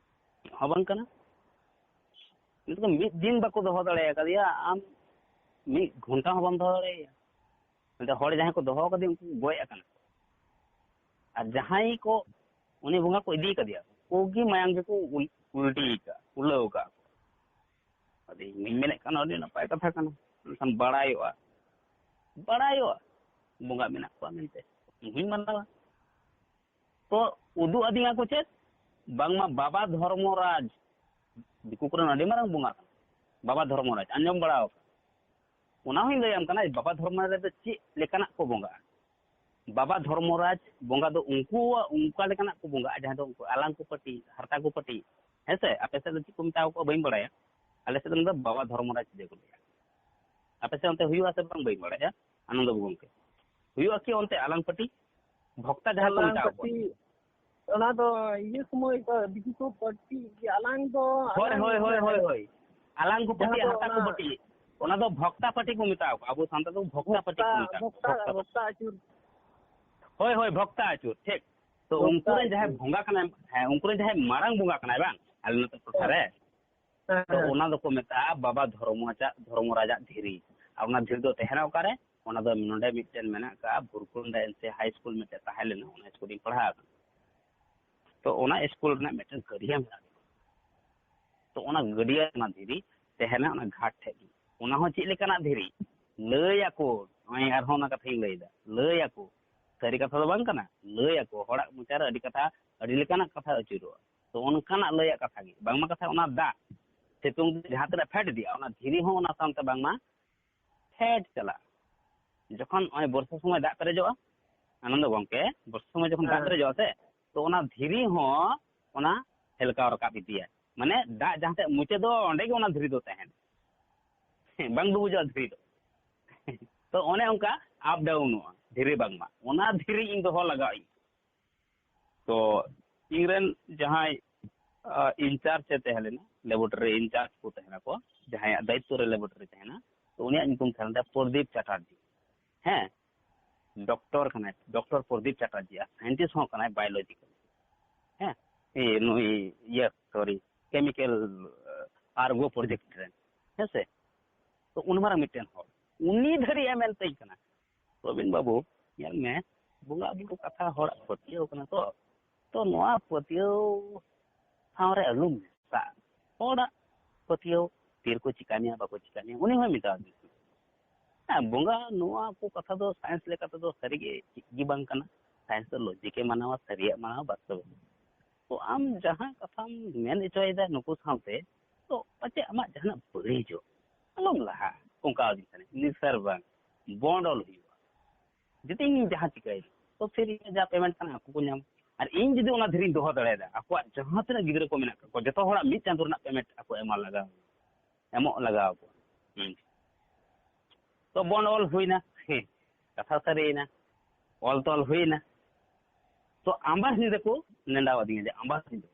ᱦᱚᱸ ᱵᱟᱝ ᱠᱟᱱᱟ᱾ ᱱᱤᱛᱚᱜ ᱢᱤᱫ ᱫᱤᱱ ᱵᱟᱠᱚ ᱫᱚᱦᱚ ᱫᱟᱲᱮ ᱟᱠᱟᱫᱮᱭᱟ, ᱟᱢ ᱢᱤᱫ ᱜᱷᱚᱱᱴᱟ ᱦᱚᱸ ᱵᱟᱢ ᱫᱚᱦᱚ ᱫᱟᱲᱮᱭᱟᱭᱟ᱾ ᱢᱮᱱᱛᱮ ᱦᱚᱲ ᱡᱟᱦᱟᱸᱭ ᱠᱚ ᱫᱚᱦᱚ ᱟᱠᱟᱫᱮᱭᱟ, ᱩᱱᱠᱩ ᱠᱚ ᱜᱚᱡ ᱟᱠᱟᱱᱟ ᱠᱚ᱾ ᱟᱨ ᱡᱟᱦᱟᱸᱭ ᱠᱚ ᱩᱱᱤ ᱵᱚᱸᱜᱟ ᱠᱚ ᱤᱫᱤ ᱠᱟᱫᱮᱭᱟ, ᱩᱱᱠᱩ ᱜᱮ ᱢᱟᱭᱟᱝ ᱜᱮᱠᱚ ᱩᱞ-, ᱩᱞᱴᱤ ᱟᱠᱟᱫ, ᱩᱞᱟᱹᱣ ᱟᱠᱟᱫ ᱠᱚ᱾ ᱟᱫᱚ ᱤᱧ ᱢᱮᱱᱮᱫ ᱠᱟᱱᱟ, ᱟᱹᱰᱤ ᱱᱟᱯᱟᱭ ᱠᱟᱛᱷᱟ ᱠᱟᱱᱟ, ᱢᱮᱱᱠᱷᱟᱱ ᱵᱟᱲᱟᱭᱚᱜᱼᱟ, ᱵᱟᱲᱟᱭᱚᱜᱼᱟ ᱵᱚᱸᱜᱟ ᱢᱮᱱᱟᱜ ᱠᱚᱣᱟ ᱢᱮᱱᱛᱮ, ᱤᱧ ᱦᱚᱸᱧ ᱢᱟᱱᱟᱣᱟ᱾ ᱛᱚ ᱩᱫᱩᱜ ᱟᱹᱫᱤᱧᱟ ᱠᱚ ᱪᱮᱫ? ᱵᱟᱝᱢᱟ ᱵᱟᱵᱟ ᱫᱷᱚᱨᱢᱚᱨᱟᱡᱽ, ᱫᱤᱠᱩ ᱠᱚᱨᱮᱱ ᱟᱹᱰᱤ ᱢᱟᱨᱟᱝ ᱵᱚᱸᱜᱟ ᱠᱟᱱᱟ ᱵᱟᱵᱟ ᱫᱷᱚᱨᱢᱚᱨᱟᱡᱽ, ᱟᱸᱡᱚᱢ ᱵᱟᱲᱟ ᱟᱠᱟᱫ? ᱚᱱᱟ ᱦᱚᱸᱧ ᱞᱟᱹᱭᱟᱢ ᱠᱟᱱᱟ, ᱵᱟᱵᱟ ᱫᱷᱚᱨᱢᱚᱨᱟᱡᱽ ᱨᱮᱫᱚ ᱪᱮᱫ ᱞᱮᱠᱟᱱᱟᱜ ᱠᱚ ᱵᱚᱸᱜᱟᱜᱼᱟ᱾ ᱵᱟᱵᱟ ᱫᱷᱚᱨᱢᱚᱨᱟᱡᱽ ᱵᱚᱸᱜᱟ ᱫᱚ ᱩᱱᱠᱩᱣᱟᱜ ᱚᱱᱠᱟ ᱞᱮᱠᱟᱱᱟᱜ ᱠᱚ ᱵᱚᱸᱜᱟᱜᱼᱟ, ᱡᱟᱦᱟᱸ ᱫᱚ ᱩᱱᱠᱩ ᱟᱞᱟᱝ ᱠᱚ ᱯᱟᱹᱴᱤ, ᱦᱟᱨᱛᱟ ᱠᱚ ᱯᱟᱹᱴᱤ, ᱦᱮᱸ ᱥᱮ? ᱟᱯᱮ ᱥᱮᱫ ᱫᱚ ᱪᱮᱫ ᱠᱚ ᱢᱮᱛᱟᱣ ᱠᱚᱣᱟ ᱵᱟᱹᱧ ᱵᱟᱲᱟᱭᱟ, ᱟᱞᱮ ᱥᱮᱫ ᱫᱚ ᱚᱱᱟ ᱫᱚ ᱵᱟᱵᱟ ᱫᱷᱚᱨᱢᱚᱨᱟᱡᱽ ᱯᱩᱡᱟᱹ ᱠᱚ ᱞᱟᱹᱭᱟ᱾ ᱟᱯᱮ ᱥᱮᱫ ᱚᱱᱛᱮ ᱦᱩᱭᱩᱜᱼᱟ ᱥᱮ ᱵᱟᱝ ᱵᱟᱹᱧ ᱵᱟᱲᱟᱭᱟ, ᱟᱱᱚᱱᱫᱚ ᱵᱟᱹᱵᱩ ᱜᱚᱢᱠᱮ, ᱦᱩᱭᱩᱜᱼᱟ ᱠᱤ ᱚᱱᱛᱮ ᱟᱞᱟᱝ ᱯᱟᱹᱴᱤ, ᱵᱷᱚᱠᱛᱟ ᱡᱟᱦᱟᱸ ᱠᱚ ᱟᱞᱟᱝ ᱢᱮᱛᱟᱣ ᱠᱚᱣᱟ? ᱯᱟᱹᱴᱤ, ᱚᱱᱟ ᱫᱚ ᱤᱭᱟᱹ ᱥᱚᱢᱚᱭ ᱠᱚ ᱫᱤᱠᱩ ᱠᱚ ᱯᱟᱹᱴᱤ ᱜᱮᱭᱟ, ᱟᱞᱟᱝ ᱫᱚ ᱦᱳᱭ, ᱟᱞᱟᱝ ᱦᱳᱭ, ᱦᱳᱭ, ᱦᱳᱭ, ᱦᱳᱭ᱾ ᱟᱞᱟᱝ ᱠᱚ ᱡᱟᱦᱟᱸ ᱯᱟᱹᱴᱤ, ᱫᱚ ᱦᱟᱨᱛᱟ ᱠᱚ ᱚᱱᱟ ᱯᱟᱹᱴᱤ, ᱚᱱᱟ ᱫᱚ ᱵᱷᱚᱠᱛᱟ ᱯᱟᱹᱴᱤ ᱠᱚ ᱢᱮᱛᱟᱣ ᱠᱚᱣᱟ, ᱟᱵᱚ ᱥᱟᱱᱛᱟᱲ ᱫᱚ ᱵᱷᱚᱠᱛᱟ ᱯᱟᱹᱴᱤ ᱠᱚ ᱵᱷᱚᱠᱛᱟ, ᱢᱮᱛᱟᱣ ᱠᱚᱣᱟ, ᱵᱷᱚᱠᱛᱟ, ᱵᱷᱚᱠᱛᱟ ᱯᱟᱹᱴᱤ᱾ ᱵᱷᱚᱠᱛᱟ ᱟᱹᱪᱩᱨ᱾ ᱦᱳᱭ, ᱦᱳᱭ, ᱵᱷᱚᱠᱛᱟ ᱟᱹᱪᱩᱨ, ᱴᱷᱤᱠ᱾ ᱛᱚ ᱵᱷᱚᱠᱛᱟ ᱩᱱᱠᱩ ᱨᱮᱱ ᱡᱟᱦᱟᱸᱭ ᱟᱹᱪᱩᱨ᱾ ᱵᱚᱸᱜᱟ ᱠᱟᱱᱟᱭ, ᱦᱮᱸ, ᱩᱱᱠᱩ ᱨᱮᱱ ᱡᱟᱦᱟᱸᱭ ᱢᱟᱨᱟᱝ ᱵᱚᱸᱜᱟ ᱠᱟᱱᱟᱭ ᱵᱟᱝ, ᱟᱞᱮ ᱱᱚᱛᱮ ᱴᱚᱴᱷᱟ ᱦᱮᱸ᱾ ᱨᱮ, ᱦᱮᱸ, ᱛᱚ ᱦᱮᱸ᱾ ᱚᱱᱟ ᱫᱚᱠᱚ ᱢᱮᱛᱟᱜᱼᱟ ᱵᱟᱵᱟ ᱫᱷᱚᱨᱢᱚᱨᱟᱡᱟᱜ, ᱫᱷᱚᱨᱢᱚᱨᱟᱡᱟᱜ ᱫᱷᱤᱨᱤ᱾ ᱟᱨ ᱚᱱᱟ ᱫᱷᱤᱨᱤ ᱫᱚ ᱛᱟᱦᱮᱱᱟ ᱚᱠᱟᱨᱮ? ᱚᱱᱟ ᱫᱚ ᱱᱚᱰᱮ ᱢᱤᱫᱴᱮᱱ ᱢᱮᱱᱟᱜ ᱟᱠᱟᱫᱼᱟ, ᱵᱷᱩᱨᱠᱩᱱᱰᱟ ᱮᱱ ᱥᱤ ᱦᱟᱭ ᱥᱠᱩᱞ ᱢᱤᱫᱴᱮᱱ ᱛᱟᱦᱮᱸ ᱞᱮᱱᱟ, ᱚᱱᱟ ᱥᱠᱩᱞ ᱨᱤᱧ ᱯᱟᱲᱦᱟᱣ ᱟᱠᱟᱱᱟ᱾ ᱛᱚ ᱚᱱᱟ ᱥᱠᱩᱞ ᱨᱮᱱᱟᱜ ᱢᱤᱫᱴᱮᱱ ᱜᱟᱹᱰᱭᱟᱹ ᱢᱮᱱᱟᱜᱼᱟ᱾ ᱛᱚ ᱚᱱᱟ ᱜᱟᱹᱰᱭᱟᱹ, ᱚᱱᱟ ᱫᱷᱤᱨᱤ ᱛᱟᱦᱮᱱᱟ ᱚᱱᱟ ᱜᱷᱟᱴ ᱴᱷᱮᱡ ᱜᱮ᱾ ᱚᱱᱟ ᱦᱚᱸ ᱪᱮᱫ ᱞᱮᱠᱟᱱᱟᱜ ᱫᱷᱤᱨᱤ? ᱞᱟᱹᱭ ᱟᱠᱚ, ᱱᱚᱜᱼᱚᱭ ᱟᱨᱦᱚᱸ ᱚᱱᱟ ᱠᱟᱛᱷᱟᱧ ᱞᱟᱹᱭᱫᱟ, ᱞᱟᱹᱭ ᱟᱠᱚ, ᱥᱟᱹᱨᱤ ᱠᱟᱛᱷᱟ ᱫᱚ ᱵᱟᱝ ᱠᱟᱱᱟ, ᱞᱟᱹᱭ ᱟᱠᱚ, ᱦᱚᱲᱟᱜ ᱢᱚᱪᱟ ᱨᱮ ᱟᱹᱰᱤ ᱠᱟᱛᱷᱟ, ᱟᱹᱰᱤ ᱞᱮᱠᱟᱱᱟᱜ ᱠᱟᱛᱷᱟ ᱟᱹᱪᱩᱨᱚᱜᱼᱟ᱾ ᱛᱚ ᱚᱱᱠᱟᱱᱟᱜ ᱞᱟᱹᱭᱟᱜ ᱠᱟᱛᱷᱟ ᱜᱮ, ᱵᱟᱝᱢᱟ ᱠᱟᱛᱷᱟ ᱚᱱᱟ ᱫᱟᱜ ᱥᱤᱛᱩᱝ ᱫᱤᱱ ᱡᱟᱦᱟᱸ ᱛᱤᱱᱟᱹᱜ ᱯᱷᱮᱰ ᱤᱫᱤᱜᱼᱟ, ᱚᱱᱟ ᱫᱷᱤᱨᱤ ᱦᱚᱸ ᱚᱱᱟ ᱥᱟᱶᱛᱮ ᱵᱟᱝᱢᱟ ᱯᱷᱮᱰ ᱪᱟᱞᱟᱜᱼᱟ᱾ ᱡᱚᱠᱷᱚᱱ ᱱᱚᱜᱼᱚᱭ ᱵᱚᱨᱥᱟ ᱥᱚᱢᱚᱭ ᱫᱟᱜ ᱯᱮᱨᱮᱡᱚᱜᱼᱟ, ᱟᱱᱚᱱᱫᱚ ᱜᱚᱢᱠᱮ, ᱵᱚᱨᱥᱟ ᱥᱚᱢᱚᱭ ᱡᱚᱠᱷᱚᱱ ᱫᱟᱜ ᱦᱮᱸ᱾ ᱯᱮᱨᱮᱡᱚᱜᱼᱟ ᱥᱮ, ᱛᱚ ᱚᱱᱟ ᱫᱷᱤᱨᱤ ᱦᱚᱸ ᱚᱱᱟ ᱦᱮᱞᱠᱟᱣ ᱨᱟᱠᱟᱵ ᱤᱫᱤᱭᱟ᱾ ᱢᱟᱱᱮ ᱫᱟᱜ ᱡᱟᱦᱟᱸ ᱴᱷᱮᱡ ᱢᱩᱪᱟᱹᱫᱚᱜᱼᱟ, ᱚᱸᱰᱮ ᱜᱮ ᱚᱱᱟ ᱫᱷᱤᱨᱤ ᱫᱚ ᱛᱟᱦᱮᱱᱟ᱾ ᱦᱮᱸ, ᱵᱟᱝ ᱰᱩᱵᱩᱡᱚᱜᱼᱟ ᱫᱷᱤᱨᱤ ᱫᱚ᱾ ᱛᱚ ᱚᱱᱮ ᱚᱱᱠᱟ ᱟᱯ ᱰᱟᱣᱩᱱᱚᱜᱼᱟ᱾ ᱫᱷᱤᱨᱤ ᱵᱟᱝᱢᱟ, ᱚᱱᱟ ᱫᱷᱤᱨᱤ ᱤᱧ ᱫᱚᱦᱚ ᱞᱟᱜᱟᱣ ᱤᱧ᱾ ᱛᱚ ᱤᱧᱨᱮᱱ ᱡᱟᱦᱟᱸᱭ ᱤᱱᱪᱟᱨᱡᱽ ᱮ ᱛᱟᱦᱮᱸ ᱞᱮᱱᱟ, ᱞᱮᱵᱚᱨᱴᱚᱨᱤ ᱤᱱᱪᱟᱨᱡᱽ ᱠᱚ ᱛᱟᱦᱮᱱᱟ ᱠᱚ, ᱡᱟᱦᱟᱸᱭᱟᱜ ᱫᱟᱭᱤᱛᱛᱚ ᱨᱮ ᱞᱮᱵᱚᱨᱴᱚᱨᱤ ᱛᱟᱦᱮᱱᱟ, ᱛᱚ ᱩᱱᱤᱭᱟᱜ ᱧᱩᱛᱩᱢ ᱛᱟᱦᱮᱸ ᱞᱮᱱ ᱛᱟᱭᱟ ᱯᱨᱚᱫᱤᱯ ᱪᱟᱴᱟᱨᱡᱤ᱾ ᱦᱮᱸ, ᱰᱚᱠᱴᱚᱨ ᱠᱟᱱᱟᱭ, ᱰᱚᱠᱴᱚᱨ ᱯᱨᱚᱫᱤᱯ ᱪᱟᱴᱟᱨᱡᱤ, ᱟᱨ ᱥᱟᱭᱮᱱᱴᱤᱥᱴ ᱦᱚᱸ ᱠᱟᱱᱟᱭ, ᱵᱟᱭᱳᱞᱚᱡᱤᱠᱟᱞ᱾ ᱦᱮᱸ, ᱮ, ᱱᱩᱭ ᱤᱭᱟᱹ, ᱥᱚᱨᱤ, ᱠᱮᱢᱤᱠᱮᱞ ᱟᱨᱜᱳ ᱯᱨᱚᱡᱮᱠᱴ ᱨᱮᱱ, ᱦᱮᱸ ᱥᱮ? ᱛᱚ ᱩᱱ ᱢᱟᱨᱟᱝ ᱢᱤᱫᱴᱮᱱ ᱦᱚᱲ, ᱩᱱᱤ ᱫᱷᱟᱹᱨᱤᱡ ᱮ ᱢᱮᱱ ᱛᱤᱧ ᱠᱟᱱᱟ, "ᱯᱨᱚᱵᱤᱱ ᱵᱟᱹᱵᱩ, ᱧᱮᱞ ᱢᱮ, ᱵᱚᱸᱜᱟ ᱵᱩᱨᱩ ᱠᱟᱛᱷᱟ ᱦᱚᱲᱟᱜ ᱯᱟᱹᱛᱭᱟᱹᱣ ᱠᱟᱱᱟ ᱛᱚ, ᱛᱚ ᱱᱚᱣᱟ ᱯᱟᱹᱛᱭᱟᱹᱣ ᱥᱟᱶ ᱨᱮ ᱟᱞᱚᱢ ᱢᱮᱥᱟᱜ᱾ ᱦᱚᱲᱟᱜ ᱯᱟᱹᱛᱭᱟᱹᱣ, ᱛᱤ ᱨᱮᱠᱚ ᱪᱤᱠᱟ ᱢᱮᱭᱟ, ᱵᱟᱠᱚ ᱪᱤᱠᱟ ᱢᱮᱭᱟ", ᱩᱱᱤ ᱦᱚᱸᱭ ᱢᱮᱛᱟᱣ ᱫᱤᱧᱟ᱾ ᱦᱮᱸ, ᱵᱚᱸᱜᱟ, ᱱᱚᱣᱟ ᱠᱚ ᱠᱟᱛᱷᱟ ᱫᱚ ᱥᱟᱭᱮᱱᱥ ᱞᱮᱠᱟ ᱛᱮᱫᱚ ᱥᱟᱹᱨᱤᱜᱮ ᱪᱮᱫ ᱜᱮ ᱵᱟᱝ ᱠᱟᱱᱟ᱾ ᱥᱟᱭᱮᱱᱥ ᱫᱚ ᱞᱚᱡᱤᱠ ᱮ ᱢᱟᱱᱟᱣᱟ, ᱥᱟᱹᱨᱤᱭᱟᱜ ᱢᱟᱱᱟᱣᱟ, ᱵᱟᱥᱛᱚᱵ᱾ ᱛᱚ ᱟᱢ ᱡᱟᱦᱟᱸ ᱠᱟᱛᱷᱟᱢ ᱢᱮᱱ ᱦᱚᱪᱚᱭᱮᱫᱟ ᱱᱩᱠᱩ ᱥᱟᱶᱛᱮ, ᱛᱚ ᱯᱟᱪᱮᱫ ᱟᱢᱟᱜ ᱡᱟᱦᱟᱱᱟᱜ ᱵᱟᱹᱲᱤᱡᱚᱜ, ᱟᱞᱚᱢ ᱞᱟᱦᱟᱜᱼᱟ, ᱚᱱᱠᱟ ᱟᱹᱫᱤᱧ ᱛᱟᱦᱮᱱᱟ᱾ ᱤᱱᱟᱹ ᱥᱟᱨ ᱵᱟᱝ, ᱵᱚᱱᱰ ᱚᱞ ᱦᱩᱭᱩᱜᱼᱟ᱾ ᱡᱩᱫᱤ ᱤᱧ ᱡᱟᱦᱟᱸ ᱪᱤᱠᱟᱹᱭᱮᱫᱟ, ᱛᱚ ᱯᱷᱤᱨ ᱤᱧᱟᱹᱜ ᱡᱟ ᱯᱮᱢᱮᱱᱴ ᱠᱟᱱᱟ ᱟᱠᱚ ᱠᱚ ᱧᱟᱢᱟ᱾ ᱟᱨ ᱤᱧ ᱡᱩᱫᱤ ᱚᱱᱟ ᱫᱷᱤᱨᱤᱧ ᱫᱚᱦᱚ ᱫᱟᱲᱮᱭᱟᱫᱟ, ᱟᱠᱚᱣᱟᱜ ᱡᱟᱦᱟᱸ ᱛᱤᱱᱟᱹᱜ ᱜᱤᱫᱽᱨᱟᱹ ᱠᱚ ᱢᱮᱱᱟᱜ ᱠᱟᱜ ᱠᱚᱣᱟ, ᱡᱚᱛᱚ ᱦᱚᱲᱟᱜ ᱢᱤᱫ ᱪᱟᱸᱫᱳ ᱨᱮᱱᱟᱜ ᱯᱮᱢᱮᱱᱴ ᱟᱠᱚ ᱮᱢᱟ ᱞᱟᱜᱟᱣ, ᱮᱢᱚᱜ ᱞᱟᱜᱟᱣ ᱟᱠᱚᱣᱟ᱾ ᱦᱩᱸ᱾ ᱛᱚ ᱵᱚᱱᱰ ᱚᱞ ᱦᱩᱭᱱᱟ, ᱦᱮᱸ, ᱠᱟᱛᱷᱟ ᱥᱟᱹᱨᱤᱭᱮᱱᱟ, ᱚᱞ ᱛᱚᱞ ᱦᱩᱭᱱᱟ᱾ ᱛᱚ ᱟᱢᱵᱟᱥ ᱧᱤᱫᱟᱹ ᱠᱚ ᱱᱮᱰᱟᱣ ᱟᱹᱫᱤᱧᱟ ᱡᱮ ᱟᱢᱵᱟᱥ ᱧᱤᱫᱟᱹ,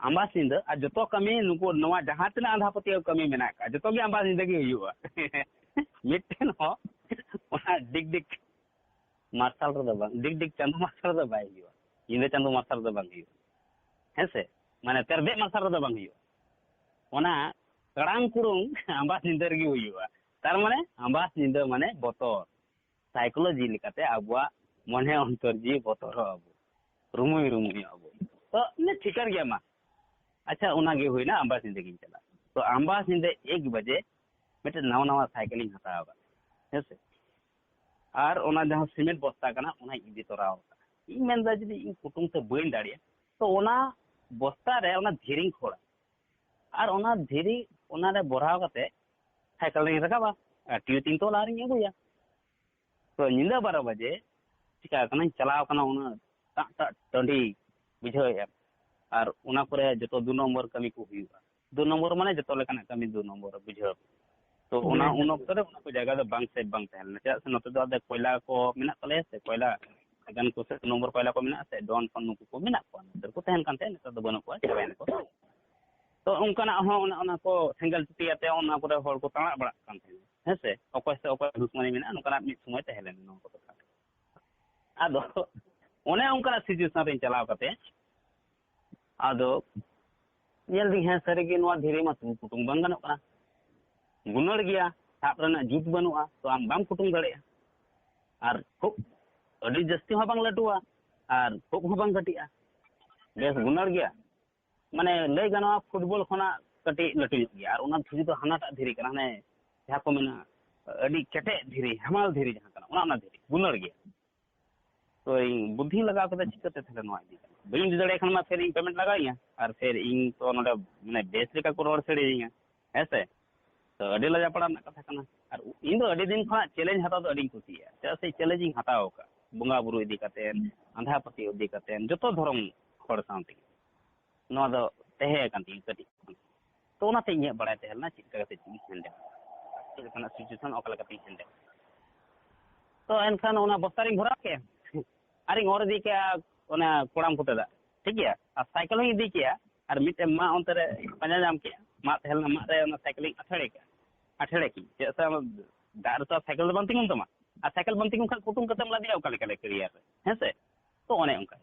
ᱟᱢᱵᱟᱥ ᱧᱤᱫᱟᱹ, ᱟᱨ ᱡᱚᱛᱚ ᱠᱟᱹᱢᱤ, ᱱᱩᱠᱩ ᱱᱚᱣᱟ ᱡᱟᱦᱟᱸ ᱛᱤᱱᱟᱹᱜ ᱟᱸᱫᱷᱟ ᱯᱟᱹᱛᱭᱟᱹᱣ ᱠᱟᱹᱢᱤ ᱢᱮᱱᱟᱜ ᱟᱠᱟᱫ, ᱡᱚᱛᱚ ᱜᱮ ᱟᱢᱵᱟᱥ ᱧᱤᱫᱟᱹ ᱜᱮ ᱦᱩᱭᱩᱜᱼᱟ᱾ ᱢᱤᱫᱴᱮᱱ ᱦᱚᱸ ᱚᱱᱟ ᱰᱤᱜᱽ ᱰᱤᱜᱽ ᱢᱟᱨᱥᱟᱞ ᱨᱮᱫᱚ ᱵᱟᱝ, ᱰᱤᱜᱽ ᱰᱤᱜᱽ ᱪᱟᱸᱫᱚ ᱢᱟᱨᱥᱟᱞ ᱨᱮᱫᱚ ᱵᱟᱭ ᱦᱩᱭᱩᱜᱼᱟ, ᱧᱤᱫᱟᱹ ᱪᱟᱸᱫᱚ ᱢᱟᱨᱥᱟᱞ ᱨᱮᱫᱚ ᱵᱟᱝ ᱦᱩᱭᱩᱜᱼᱟ, ᱦᱮᱸ ᱥᱮ? ᱢᱟᱱᱮ ᱛᱮᱨᱫᱮᱡ ᱢᱟᱨᱥᱟᱞ ᱨᱮᱫᱚ ᱵᱟᱝ ᱦᱩᱭᱩᱜᱼᱟ᱾ ᱚᱱᱟ ᱠᱟᱲᱟᱝ ᱠᱩᱲᱩᱝ ᱟᱢᱵᱟᱥ ᱧᱤᱫᱟᱹ ᱨᱮᱜᱮ ᱦᱩᱭᱩᱜᱼᱟ᱾ ᱛᱟᱨ ᱢᱟᱱᱮ ᱟᱢᱵᱟᱥ ᱧᱤᱫᱟᱹ ᱢᱟᱱᱮ ᱵᱚᱛᱚᱨ, ᱥᱟᱭᱠᱳᱞᱚᱡᱤ ᱞᱮᱠᱟᱛᱮ ᱟᱵᱚᱣᱟᱜ ᱢᱚᱱᱮ ᱚᱱᱛᱚᱨ ᱡᱤᱣᱤ ᱵᱚᱛᱚᱨᱚᱜ ᱟᱵᱚ, ᱨᱩᱢᱩᱭ ᱨᱩᱢᱩᱭᱚᱜ ᱟᱵᱚ᱾ ᱛᱚ ᱤᱱᱟᱹ ᱴᱷᱤᱠᱟᱹᱱ ᱜᱮᱭᱟ ᱢᱟ᱾ ᱟᱪᱪᱷᱟ, ᱚᱱᱟᱜᱮ ᱦᱩᱭᱱᱟ, ᱟᱢᱵᱟᱥ ᱧᱤᱫᱟᱹ ᱜᱤᱧ ᱪᱟᱞᱟᱜᱼᱟ᱾ ᱛᱚ ᱟᱢᱵᱟᱥ ᱧᱤᱫᱟᱹ ᱮᱠ ᱵᱟᱡᱮ ᱢᱤᱫᱴᱮᱱ ᱱᱟᱣᱟ ᱱᱟᱣᱟ ᱥᱟᱭᱠᱮᱞᱤᱧ ᱦᱟᱛᱟᱣ ᱟᱠᱟᱫ, ᱦᱮᱸ ᱥᱮ? ᱟᱨ ᱚᱱᱟ ᱡᱟᱦᱟᱸ ᱥᱤᱢᱮᱱᱴ ᱵᱚᱥᱛᱟ ᱠᱟᱱᱟ, ᱚᱱᱟᱧ ᱤᱫᱤ ᱛᱚᱨᱟᱣ ᱟᱠᱟᱫᱼᱟ᱾ ᱤᱧ ᱢᱮᱱᱫᱟ, ᱡᱩᱫᱤ ᱤᱧ ᱠᱩᱴᱩᱝ ᱛᱮ ᱵᱟᱹᱧ ᱫᱟᱲᱮᱭᱟᱜᱼᱟ, ᱛᱚ ᱚᱱᱟ ᱵᱚᱥᱛᱟ ᱨᱮ ᱚᱱᱟ ᱫᱷᱤᱨᱤᱧ ᱠᱷᱳᱲᱟ, ᱟᱨ ᱚᱱᱟ ᱫᱷᱤᱨᱤ ᱚᱱᱟᱨᱮ ᱵᱷᱚᱨᱟᱣ ᱠᱟᱛᱮ ᱥᱟᱭᱠᱮᱞ ᱨᱤᱧ ᱨᱟᱠᱟᱵᱟ, ᱟᱨ ᱴᱤᱭᱩ ᱛᱤᱧ ᱛᱚᱞᱟ ᱟᱨᱤᱧ ᱟᱹᱜᱩᱭᱟ᱾ ᱛᱚ ᱧᱤᱫᱟᱹ ᱵᱟᱨᱚ ᱵᱟᱡᱮ ᱪᱤᱠᱟ ᱠᱟᱱᱟᱧ, ᱪᱟᱞᱟᱣ ᱠᱟᱱᱟ ᱚᱱᱟ ᱴᱟᱜ ᱴᱟᱜ ᱴᱟᱺᱰᱤ, ᱵᱩᱡᱷᱟᱹᱣᱮᱫᱼᱟ, ᱟᱨ ᱚᱱᱟ ᱠᱚᱨᱮ ᱡᱚᱛᱚ ᱫᱩ ᱱᱚᱢᱵᱚᱨ ᱠᱟᱹᱢᱤ ᱠᱚ ᱦᱩᱭᱩᱜᱼᱟ᱾ ᱫᱩ ᱱᱚᱢᱵᱚᱨ ᱢᱟᱱᱮ ᱡᱚᱛᱚ ᱞᱮᱠᱟᱱᱟᱜ ᱠᱟᱹᱢᱤ ᱫᱩ ᱱᱚᱢᱵᱚᱨ, ᱵᱩᱡᱷᱟᱹᱣ᱾ ᱛᱚ ᱚᱱᱟ ᱦᱮᱸ᱾ ᱩᱱ ᱚᱠᱛᱚ ᱨᱮ ᱚᱱᱟ ᱠᱚ ᱡᱟᱭᱜᱟ ᱫᱚ ᱵᱟᱝ ᱥᱮᱯ ᱵᱟᱝ ᱛᱟᱦᱮᱸ ᱞᱮᱱᱟ, ᱪᱮᱫᱟᱜ ᱥᱮ ᱱᱚᱛᱮ ᱫᱚ ᱟᱫᱚ ᱠᱚᱭᱞᱟ ᱠᱚ ᱢᱮᱱᱟᱜ ᱛᱟᱞᱮᱭᱟ ᱥᱮ, ᱠᱚᱭᱞᱟ ᱠᱷᱟᱫᱟᱱ ᱠᱚ ᱥᱮ ᱱᱚᱢᱵᱚᱨ ᱠᱚᱭᱞᱟ ᱠᱚ ᱢᱮᱱᱟᱜᱼᱟ ᱥᱮ, ᱰᱚᱱ ᱯᱷᱚᱱ ᱱᱩᱠᱩ ᱠᱚ ᱢᱮᱱᱟᱜ ᱠᱚᱣᱟ, ᱱᱚᱛᱮ ᱨᱮᱠᱚ ᱛᱟᱦᱮᱱ ᱠᱟᱱ ᱛᱟᱦᱮᱸᱫ, ᱱᱮᱛᱟᱨ ᱫᱚ ᱵᱟᱹᱱᱩᱜ ᱠᱚᱣᱟ, ᱪᱟᱵᱟᱭᱮᱱᱟ ᱠᱚ᱾ ᱛᱚ ᱚᱱᱠᱟᱱᱟᱜ ᱦᱚᱸ ᱚᱱᱟ, ᱚᱱᱟ ᱠᱚ ᱥᱮᱸᱜᱮᱞ ᱪᱩᱴᱤ ᱟᱛᱮ ᱚᱱᱟ ᱠᱚᱨᱮ ᱦᱚᱲ ᱠᱚ ᱛᱟᱬᱟᱜ ᱵᱟᱲᱟᱜ ᱠᱟᱱ ᱛᱟᱦᱮᱸᱫ, ᱦᱮᱸ ᱥᱮ, ᱚᱠᱚᱭ ᱥᱮ ᱚᱠᱚᱭ ᱫᱩᱥᱢᱟᱱᱤ ᱢᱮᱱᱟᱜᱼᱟ, ᱱᱚᱝᱠᱟᱱᱟᱜ ᱢᱤᱫ ᱥᱚᱢᱚᱭ ᱛᱟᱦᱮᱸ ᱞᱮᱱᱟ ᱱᱚᱣᱟ ᱠᱚ ᱴᱚᱴᱷᱟ ᱨᱮ᱾ ᱟᱫᱚ ᱚᱱᱮ ᱚᱱᱠᱟᱱᱟᱜ ᱥᱤᱪᱩᱭᱮᱥᱚᱱ ᱨᱮᱧ ᱪᱟᱞᱟᱣ ᱠᱟᱛᱮ ᱟᱫᱚ ᱧᱮᱞ ᱫᱤᱧ, ᱦᱮᱸ, ᱥᱟᱹᱨᱤᱜᱮ ᱱᱚᱣᱟ ᱫᱷᱤᱨᱤ ᱢᱟ ᱛᱩ ᱠᱩᱴᱩᱢ ᱵᱟᱝ ᱜᱟᱱᱚᱜ ᱠᱟᱱᱟ, ᱜᱩᱱᱟᱹᱲ ᱜᱮᱭᱟ, ᱥᱟᱵ ᱨᱮᱱᱟᱜ ᱡᱩᱛ ᱵᱟᱹᱱᱩᱜᱼᱟ, ᱛᱚ ᱟᱢ ᱵᱟᱢ ᱠᱩᱴᱩᱢ ᱫᱟᱲᱮᱭᱟᱜᱼᱟ᱾ ᱟᱨ ᱠᱷᱩᱵ ᱟᱹᱰᱤ ᱡᱟᱹᱥᱛᱤ ᱦᱚᱸ ᱵᱟᱝ ᱞᱟᱹᱴᱩᱣᱟ ᱟᱨ ᱠᱷᱩᱵ ᱦᱚᱸ ᱵᱟᱝ ᱠᱟᱹᱴᱤᱡᱼᱟ, ᱵᱮᱥ ᱜᱩᱱᱟᱹᱲ ᱜᱮᱭᱟ, ᱢᱟᱱᱮ ᱞᱟᱹᱭ ᱜᱟᱱᱚᱜᱼᱟ ᱯᱷᱩᱴᱵᱚᱞ ᱠᱷᱚᱱᱟᱜ ᱠᱟᱹᱴᱤᱡ ᱞᱟᱹᱴᱩ ᱧᱚᱜ ᱜᱮᱭᱟ᱾ ᱟᱨ ᱚᱱᱟ ᱫᱷᱤᱨᱤ ᱫᱚ ᱦᱟᱱᱟᱴᱟᱜ ᱫᱷᱤᱨᱤ ᱠᱟᱱᱟ, ᱦᱟᱱᱮ ᱡᱟᱦᱟᱸ ᱠᱚ ᱢᱮᱱᱟ ᱟᱹᱰᱤ ᱠᱮᱴᱮᱡ ᱫᱷᱤᱨᱤ, ᱦᱟᱢᱟᱞ ᱫᱷᱤᱨᱤ ᱡᱟᱦᱟᱸ ᱠᱟᱱᱟ, ᱚᱱᱟ, ᱚᱱᱟ ᱫᱷᱤᱨᱤ ᱜᱩᱱᱟᱹᱲ ᱜᱮᱭᱟ᱾ ᱛᱚ ᱤᱧ ᱵᱩᱫᱽᱫᱷᱤᱧ ᱞᱟᱜᱟᱣ ᱠᱮᱫᱟ, ᱪᱤᱠᱟᱹᱛᱮ ᱛᱟᱦᱞᱮ ᱱᱚᱣᱟ ᱤᱫᱤ ᱠᱟᱛᱮ ᱵᱟᱹᱧ ᱤᱫᱤ ᱫᱟᱲᱮᱭᱟᱜ ᱠᱷᱟᱱ ᱢᱟ ᱯᱷᱮᱨ ᱤᱧ ᱯᱮᱢᱮᱱᱴ ᱞᱟᱜᱟᱣᱤᱧᱟ, ᱟᱨ ᱯᱷᱮᱨ ᱤᱧ ᱛᱚ ᱱᱚᱰᱮ ᱢᱟᱱᱮ ᱵᱮᱥ ᱞᱮᱠᱟ ᱠᱚ ᱨᱚᱲ ᱥᱟᱹᱲᱤᱭᱟᱹᱧᱟ, ᱦᱮᱸ ᱥᱮ? ᱛᱚ ᱟᱹᱰᱤ ᱞᱟᱡᱟ ᱯᱟᱲᱟ ᱨᱮᱱᱟᱜ ᱠᱟᱛᱷᱟ ᱠᱟᱱᱟ᱾ ᱟᱨ ᱤᱧ ᱫᱚ ᱟᱹᱰᱤ ᱫᱤᱱ ᱠᱷᱚᱱᱟᱜ ᱪᱮᱞᱮᱧᱡᱽ ᱦᱟᱛᱟᱣ ᱫᱚ ᱟᱹᱰᱤᱧ ᱠᱩᱥᱤᱭᱟᱜᱼᱟ, ᱪᱮᱫᱟᱜ ᱥᱮ ᱪᱮᱞᱮᱧᱡᱽ ᱤᱧ ᱦᱟᱛᱟᱣ ᱟᱠᱟᱫ ᱵᱚᱸᱜᱟ ᱵᱩᱨᱩ ᱤᱫᱤ ᱠᱟᱛᱮ, ᱟᱸᱫᱷᱟ ᱯᱟᱹᱛᱭᱟᱹᱣ ᱤᱫᱤ ᱠᱟᱛᱮ, ᱡᱚᱛᱚ ᱫᱷᱚᱨᱚᱢ ᱦᱚᱲ ᱥᱟᱶ ᱛᱮᱜᱮ᱾ ᱱᱚᱣᱟ ᱫᱚ ᱛᱟᱦᱮᱸ ᱠᱟᱱ ᱛᱤᱧᱟᱹ ᱠᱟᱹᱴᱤᱡ ᱠᱷᱚᱱ᱾ ᱛᱚ ᱚᱱᱟᱛᱮ ᱤᱧᱟᱹᱜ ᱵᱟᱲᱟᱭ ᱛᱟᱦᱮᱸ ᱞᱮᱱᱟ ᱪᱮᱫ ᱞᱮᱠᱟ ᱠᱟᱛᱮ ᱪᱮᱫ ᱤᱧ ᱦᱮᱱᱰᱮᱞ, ᱪᱮᱫ ᱞᱮᱠᱟᱱᱟᱜ ᱥᱤᱪᱩᱭᱮᱥᱚᱱ ᱚᱠᱟ ᱞᱮᱠᱟᱛᱮᱧ ᱦᱮᱱᱰᱮᱞ᱾ ᱛᱚ ᱮᱱᱠᱷᱟᱱ ᱚᱱᱟ ᱵᱚᱥᱛᱟ ᱨᱤᱧ ᱵᱷᱚᱨᱟᱣ ᱠᱮᱫᱼᱟ ᱟᱨᱤᱧ ᱚᱨ ᱤᱫᱤ ᱠᱮᱫᱼᱟ ᱚᱱᱟ ᱠᱚᱲᱟᱢ ᱠᱚᱛᱮ ᱫᱟᱜ, ᱴᱷᱤᱠ ᱜᱮᱭᱟ? ᱟᱨ ᱥᱟᱭᱠᱮᱞ ᱦᱚᱸᱧ ᱤᱫᱤ ᱠᱮᱫᱼᱟ, ᱟᱨ ᱢᱤᱫᱴᱮᱱ ᱢᱟᱜ ᱚᱱᱛᱮ ᱨᱮ ᱯᱟᱸᱡᱟ ᱧᱟᱢ ᱠᱮᱫᱼᱟ, ᱢᱟᱜ ᱛᱟᱦᱮᱸ ᱞᱮᱱᱟ, ᱢᱟᱜ ᱨᱮ ᱚᱱᱟ ᱥᱟᱭᱠᱮᱞᱤᱧ ᱟᱴᱷᱮᱲᱮ ᱠᱮᱫᱼᱟ, ᱟᱴᱷᱮᱲᱮ ᱠᱮᱫᱼᱟᱹᱧ᱾ ᱪᱮᱫᱟᱜ ᱥᱮ ᱟᱢ ᱫᱟᱜ ᱨᱮᱛᱚ ᱟᱨ ᱥᱟᱭᱠᱮᱞ ᱫᱚ ᱵᱟᱝ ᱛᱤᱸᱜᱩᱱ ᱛᱟᱢᱟ, ᱟᱨ ᱥᱟᱭᱠᱮᱞ ᱵᱟᱝ ᱛᱤᱸᱜᱩᱱ ᱠᱷᱟᱱ ᱠᱩᱴᱩᱢ ᱠᱟᱛᱮᱢ ᱞᱟᱫᱮᱭᱟ ᱚᱠᱟ ᱞᱮᱠᱟ ᱨᱮ ᱠᱮᱨᱤᱭᱟᱨ ᱨᱮ, ᱦᱮᱸ ᱥᱮ? ᱛᱚ ᱚᱱᱮ ᱚᱱᱠᱟ᱾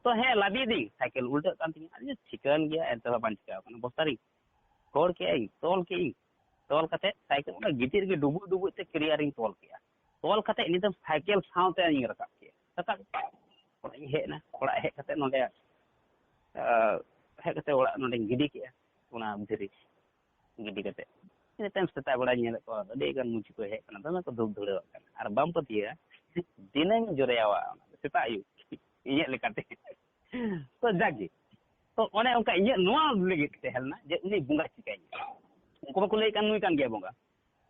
ᱛᱚ ᱦᱮᱸ, ᱞᱟᱫᱮᱭᱮᱫᱟᱹᱧ, ᱥᱟᱭᱠᱮᱞ ᱩᱞᱴᱟᱹᱜ ᱠᱟᱱ ᱛᱤᱧᱟ, ᱟᱫᱚ ᱪᱤᱠᱟᱹᱱ ᱜᱮᱭᱟ, ᱮᱱᱛᱮ ᱨᱮᱦᱚᱸ ᱵᱟᱝ ᱪᱤᱠᱟᱹᱣ ᱠᱟᱱᱟ, ᱵᱚᱥᱛᱟ ᱨᱤᱧ ᱠᱷᱳᱲ ᱠᱮᱜᱼᱟᱹᱧ, ᱛᱚᱞ ᱠᱮᱜᱼᱟᱹᱧ, ᱛᱚᱞ ᱠᱟᱛᱮ ᱥᱟᱭᱠᱮᱞ ᱚᱱᱟ ᱜᱤᱛᱤᱡ ᱨᱮᱜᱮ ᱰᱩᱵᱩᱡ ᱰᱩᱵᱩᱡ ᱛᱮ ᱠᱮᱨᱤᱭᱟᱨᱤᱧ ᱛᱚᱞ ᱠᱮᱜᱼᱟ᱾ ᱛᱚᱞ ᱠᱟᱛᱮ ᱱᱤᱛᱚᱜ ᱥᱟᱭᱠᱮᱞ ᱥᱟᱶᱛᱮ ᱤᱧ ᱨᱟᱠᱟᱵ ᱠᱮᱜᱼᱟ, ᱨᱟᱠᱟᱵ ᱠᱮᱜᱼᱟ᱾ ᱚᱲᱟᱜ ᱤᱧ ᱦᱮᱡ ᱮᱱᱟ, ᱚᱲᱟᱜ ᱦᱮᱡ ᱠᱟᱛᱮ ᱱᱚᱰᱮ, ᱟᱸ, ᱦᱮᱡ ᱠᱟᱛᱮ ᱚᱲᱟᱜ ᱱᱚᱰᱮᱧ ᱜᱤᱰᱤ ᱠᱮᱜᱼᱟ ᱚᱱᱟ ᱫᱷᱤᱨᱤ᱾ ᱜᱤᱰᱤ ᱠᱟᱛᱮ ᱤᱱᱟᱹ ᱛᱟᱭᱚᱢ ᱥᱮᱛᱟᱜ ᱵᱮᱲᱟᱧ ᱧᱮᱞᱮᱫ ᱠᱚᱣᱟ ᱟᱹᱰᱤ ᱜᱟᱱ ᱢᱩᱪᱤ ᱠᱚ ᱦᱮᱡ ᱠᱟᱱᱟ, ᱫᱚᱢᱮ ᱠᱚ ᱫᱷᱩᱯ ᱫᱷᱩᱲᱟᱹᱣᱟᱜ ᱠᱟᱱᱟ᱾ ᱟᱨ ᱵᱟᱢ ᱯᱟᱹᱛᱭᱟᱹᱜᱼᱟ, ᱫᱤᱱᱟᱹᱢ ᱡᱚᱨᱭᱟᱣᱟ ᱚᱱᱟ ᱫᱚ ᱥᱮᱛᱟᱜ ᱟᱹᱭᱩᱵ ᱤᱧᱟᱹᱜ ᱞᱮᱠᱟᱛᱮ᱾ ᱛᱚ ᱡᱟᱠ ᱜᱮ, ᱛᱚ ᱚᱱᱮ ᱚᱱᱠᱟ ᱤᱧᱟᱹᱜ ᱱᱚᱣᱟ ᱞᱟᱹᱜᱤᱫ ᱛᱟᱦᱮᱸ ᱞᱮᱱᱟ ᱡᱮ ᱩᱱᱤ ᱵᱚᱸᱜᱟ ᱪᱤᱠᱟᱹᱧᱟ᱾ ᱩᱱᱠᱩ ᱢᱟᱠᱚ ᱞᱟᱹᱭᱮᱫ ᱠᱟᱱ ᱱᱩᱭ ᱠᱟᱱ ᱜᱮᱭᱟ ᱵᱚᱸᱜᱟ᱾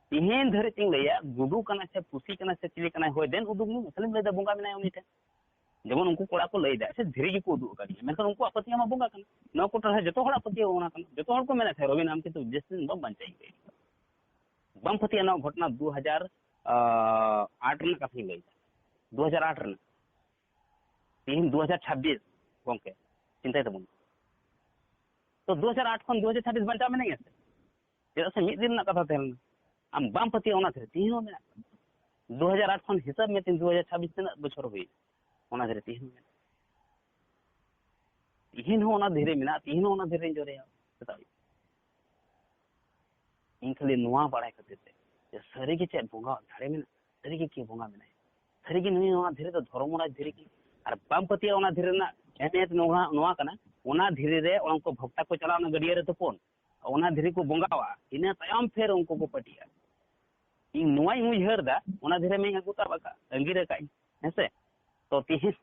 ᱛᱮᱦᱮᱧ ᱫᱷᱟᱹᱨᱤᱡ ᱤᱧ ᱞᱟᱹᱭᱟ ᱜᱩᱰᱩ ᱠᱟᱱᱟᱭ ᱥᱮ ᱯᱩᱥᱤ ᱠᱟᱱᱟᱭ ᱥᱮ ᱪᱤᱞᱤ ᱠᱟᱱᱟᱭ, ᱦᱳᱭ ᱫᱮᱱ ᱩᱫᱩᱜ ᱢᱮ, ᱠᱷᱟᱹᱞᱤᱢ ᱞᱟᱹᱭᱫᱟ ᱵᱚᱸᱜᱟ ᱢᱮᱱᱟᱭᱟ ᱩᱱᱤ ᱴᱷᱮᱱ᱾ ᱡᱮᱢᱚᱱ ᱩᱱᱠᱩ ᱠᱚᱲᱟ ᱠᱚ ᱞᱟᱹᱭᱫᱟ ᱥᱮ ᱫᱷᱤᱨᱤ ᱜᱮᱠᱚ ᱩᱫᱩᱜ ᱟᱠᱟᱫᱤᱧᱟ, ᱢᱮᱱᱠᱷᱟᱱ ᱩᱱᱠᱩᱣᱟᱜ ᱯᱟᱹᱛᱭᱟᱹᱣ ᱢᱟ ᱵᱚᱸᱜᱟ ᱠᱟᱱᱟ᱾ ᱱᱚᱣᱟ ᱠᱚ ᱴᱚᱴᱷᱟ ᱡᱚᱛᱚ ᱦᱚᱲᱟᱜ ᱯᱟᱹᱛᱭᱟᱹᱣ ᱚᱱᱟ ᱠᱟᱱᱟ, ᱡᱚᱛᱚ ᱦᱚᱲ ᱠᱚ ᱢᱮᱱᱮᱫ ᱛᱟᱦᱮᱸ, "ᱨᱚᱵᱤᱱ, ᱟᱢ ᱠᱤᱱᱛᱩ ᱡᱟᱹᱥᱛᱤ ᱫᱤᱱ ᱵᱟᱢ ᱵᱟᱧᱪᱟᱣ ᱤᱧ ᱠᱟᱱᱟ, ᱵᱟᱢ ᱯᱟᱹᱛᱭᱟᱹᱜᱼᱟ ᱱᱚᱣᱟ ᱜᱷᱚᱴᱚᱱᱟ ᱫᱩ ᱦᱟᱡᱟᱨ ᱟᱴ ᱨᱮᱱᱟᱜ ᱠᱟᱛᱷᱟᱧ ᱞᱟᱹᱭᱫᱟ, ᱫᱩ ᱦᱟᱡᱟᱨ ᱟᱴ ᱨᱮᱱᱟᱜ᱾ ᱛᱮᱦᱮᱧ ᱫᱩ ᱦᱟᱡᱟᱨ ᱪᱷᱟᱵᱵᱤᱥ, ᱜᱚᱢᱠᱮ, ᱪᱤᱱᱛᱟᱹᱭ ᱛᱟᱵᱚᱱ᱾ ᱛᱚ ᱫᱩ ᱦᱟᱡᱟᱨ ᱟᱴ ᱠᱷᱚᱱ ᱫᱩ ᱦᱟᱡᱟᱨ ᱪᱷᱟᱵᱵᱤᱥ ᱵᱟᱧᱪᱟᱣ ᱢᱮᱱᱟᱜ ᱜᱮᱭᱟ ᱥᱮ? ᱪᱮᱫᱟᱜ ᱥᱮ ᱢᱤᱫ ᱫᱤᱱ ᱨᱮᱱᱟᱜ ᱠᱟᱛᱷᱟ ᱛᱟᱦᱮᱸ ᱞᱮᱱᱟ᱾ ᱟᱢ ᱵᱟᱢ ᱯᱟᱹᱛᱭᱟᱹᱜᱼᱟ ᱚᱱᱟ ᱫᱷᱤᱨᱤ, ᱛᱮᱦᱮᱧ ᱦᱚᱸ ᱢᱮᱱᱟᱜ ᱟᱠᱟᱫᱟ᱾ ᱫᱩ ᱦᱟᱡᱟᱨ ᱟᱴ ᱠᱷᱚᱱ ᱦᱤᱥᱟᱹᱵ ᱢᱮ, ᱛᱮᱦᱮᱧ ᱫᱩ ᱦᱟᱡᱟᱨ ᱪᱷᱟᱵᱵᱤᱥ ᱛᱤᱱᱟᱹᱜ ᱵᱚᱪᱷᱚᱨ ᱦᱩᱭ, ᱚᱱᱟ ᱫᱷᱤᱨᱤ ᱛᱮᱦᱮᱧ ᱦᱚᱸ ᱢᱮᱱᱟᱜᱼᱟ᱾ ᱛᱮᱦᱮᱧ ᱦᱚᱸ ᱚᱱᱟ ᱫᱷᱤᱨᱤ ᱢᱮᱱᱟᱜᱼᱟ, ᱛᱮᱦᱮᱧ ᱦᱚᱸ ᱚᱱᱟ ᱫᱷᱤᱨᱤᱧ ᱡᱚᱨᱮᱭᱟ᱾ ᱪᱮᱫᱟᱜ? ᱤᱧ ᱠᱷᱟᱹᱞᱤ ᱱᱚᱣᱟ ᱵᱟᱲᱟᱭ ᱠᱷᱟᱹᱛᱤᱨ ᱛᱮ ᱡᱮ ᱥᱟᱹᱨᱤ ᱜᱮ ᱪᱮᱫ ᱵᱚᱸᱜᱟ ᱫᱟᱲᱮ ᱢᱮᱱᱟᱜᱼᱟ, ᱥᱟᱹᱨᱤ ᱜᱮ ᱠᱤ ᱵᱚᱸᱜᱟ ᱢᱮᱱᱟᱭᱟ, ᱥᱟᱹᱨᱤ ᱜᱮ ᱱᱩᱭ ᱱᱚᱣᱟ ᱫᱷᱤᱨᱤ ᱫᱚ ᱫᱷᱚᱨᱚᱢᱚᱨᱟᱡᱽ ᱫᱷᱤᱨᱤ ᱠᱤ? ᱟᱨ ᱵᱟᱢ ᱯᱟᱹᱛᱭᱟᱹᱣ ᱚᱱᱟ ᱫᱷᱤᱨᱤ ᱨᱮᱱᱟᱜ ᱮᱱᱮᱛ ᱱᱚᱣᱟ, ᱱᱚᱣᱟ ᱠᱟᱱᱟ, ᱚᱱᱟ ᱫᱷᱤᱨᱤ ᱨᱮ ᱩᱱᱠᱩ ᱵᱷᱚᱠᱛᱟ ᱠᱚ ᱪᱟᱞᱟᱣ ᱚᱱᱟ ᱜᱟᱹᱰᱭᱟᱹ ᱨᱮ ᱛᱩᱯᱩᱱ, ᱚᱱᱟ ᱫᱷᱤᱨᱤ ᱠᱚ ᱵᱚᱸᱜᱟᱣᱟ, ᱤᱱᱟᱹ ᱛᱟᱭᱚᱢ ᱯᱷᱮᱨ ᱩᱱᱠᱩ ᱠᱚ ᱯᱟᱹᱴᱤᱜᱼᱟ᱾ ᱤᱧ ᱱᱚᱣᱟᱧ ᱩᱭᱦᱟᱹᱨ ᱫᱟ, ᱚᱱᱟ ᱫᱷᱤᱨᱤ ᱢᱟᱧ ᱟᱹᱜᱩ ᱛᱟᱵ ᱟᱠᱟᱫ, ᱟᱸᱜᱤᱨ ᱟᱠᱟᱫ ᱤᱧ, ᱦᱮᱸᱥᱮ? ᱛᱚ ᱛᱤᱦᱤᱧ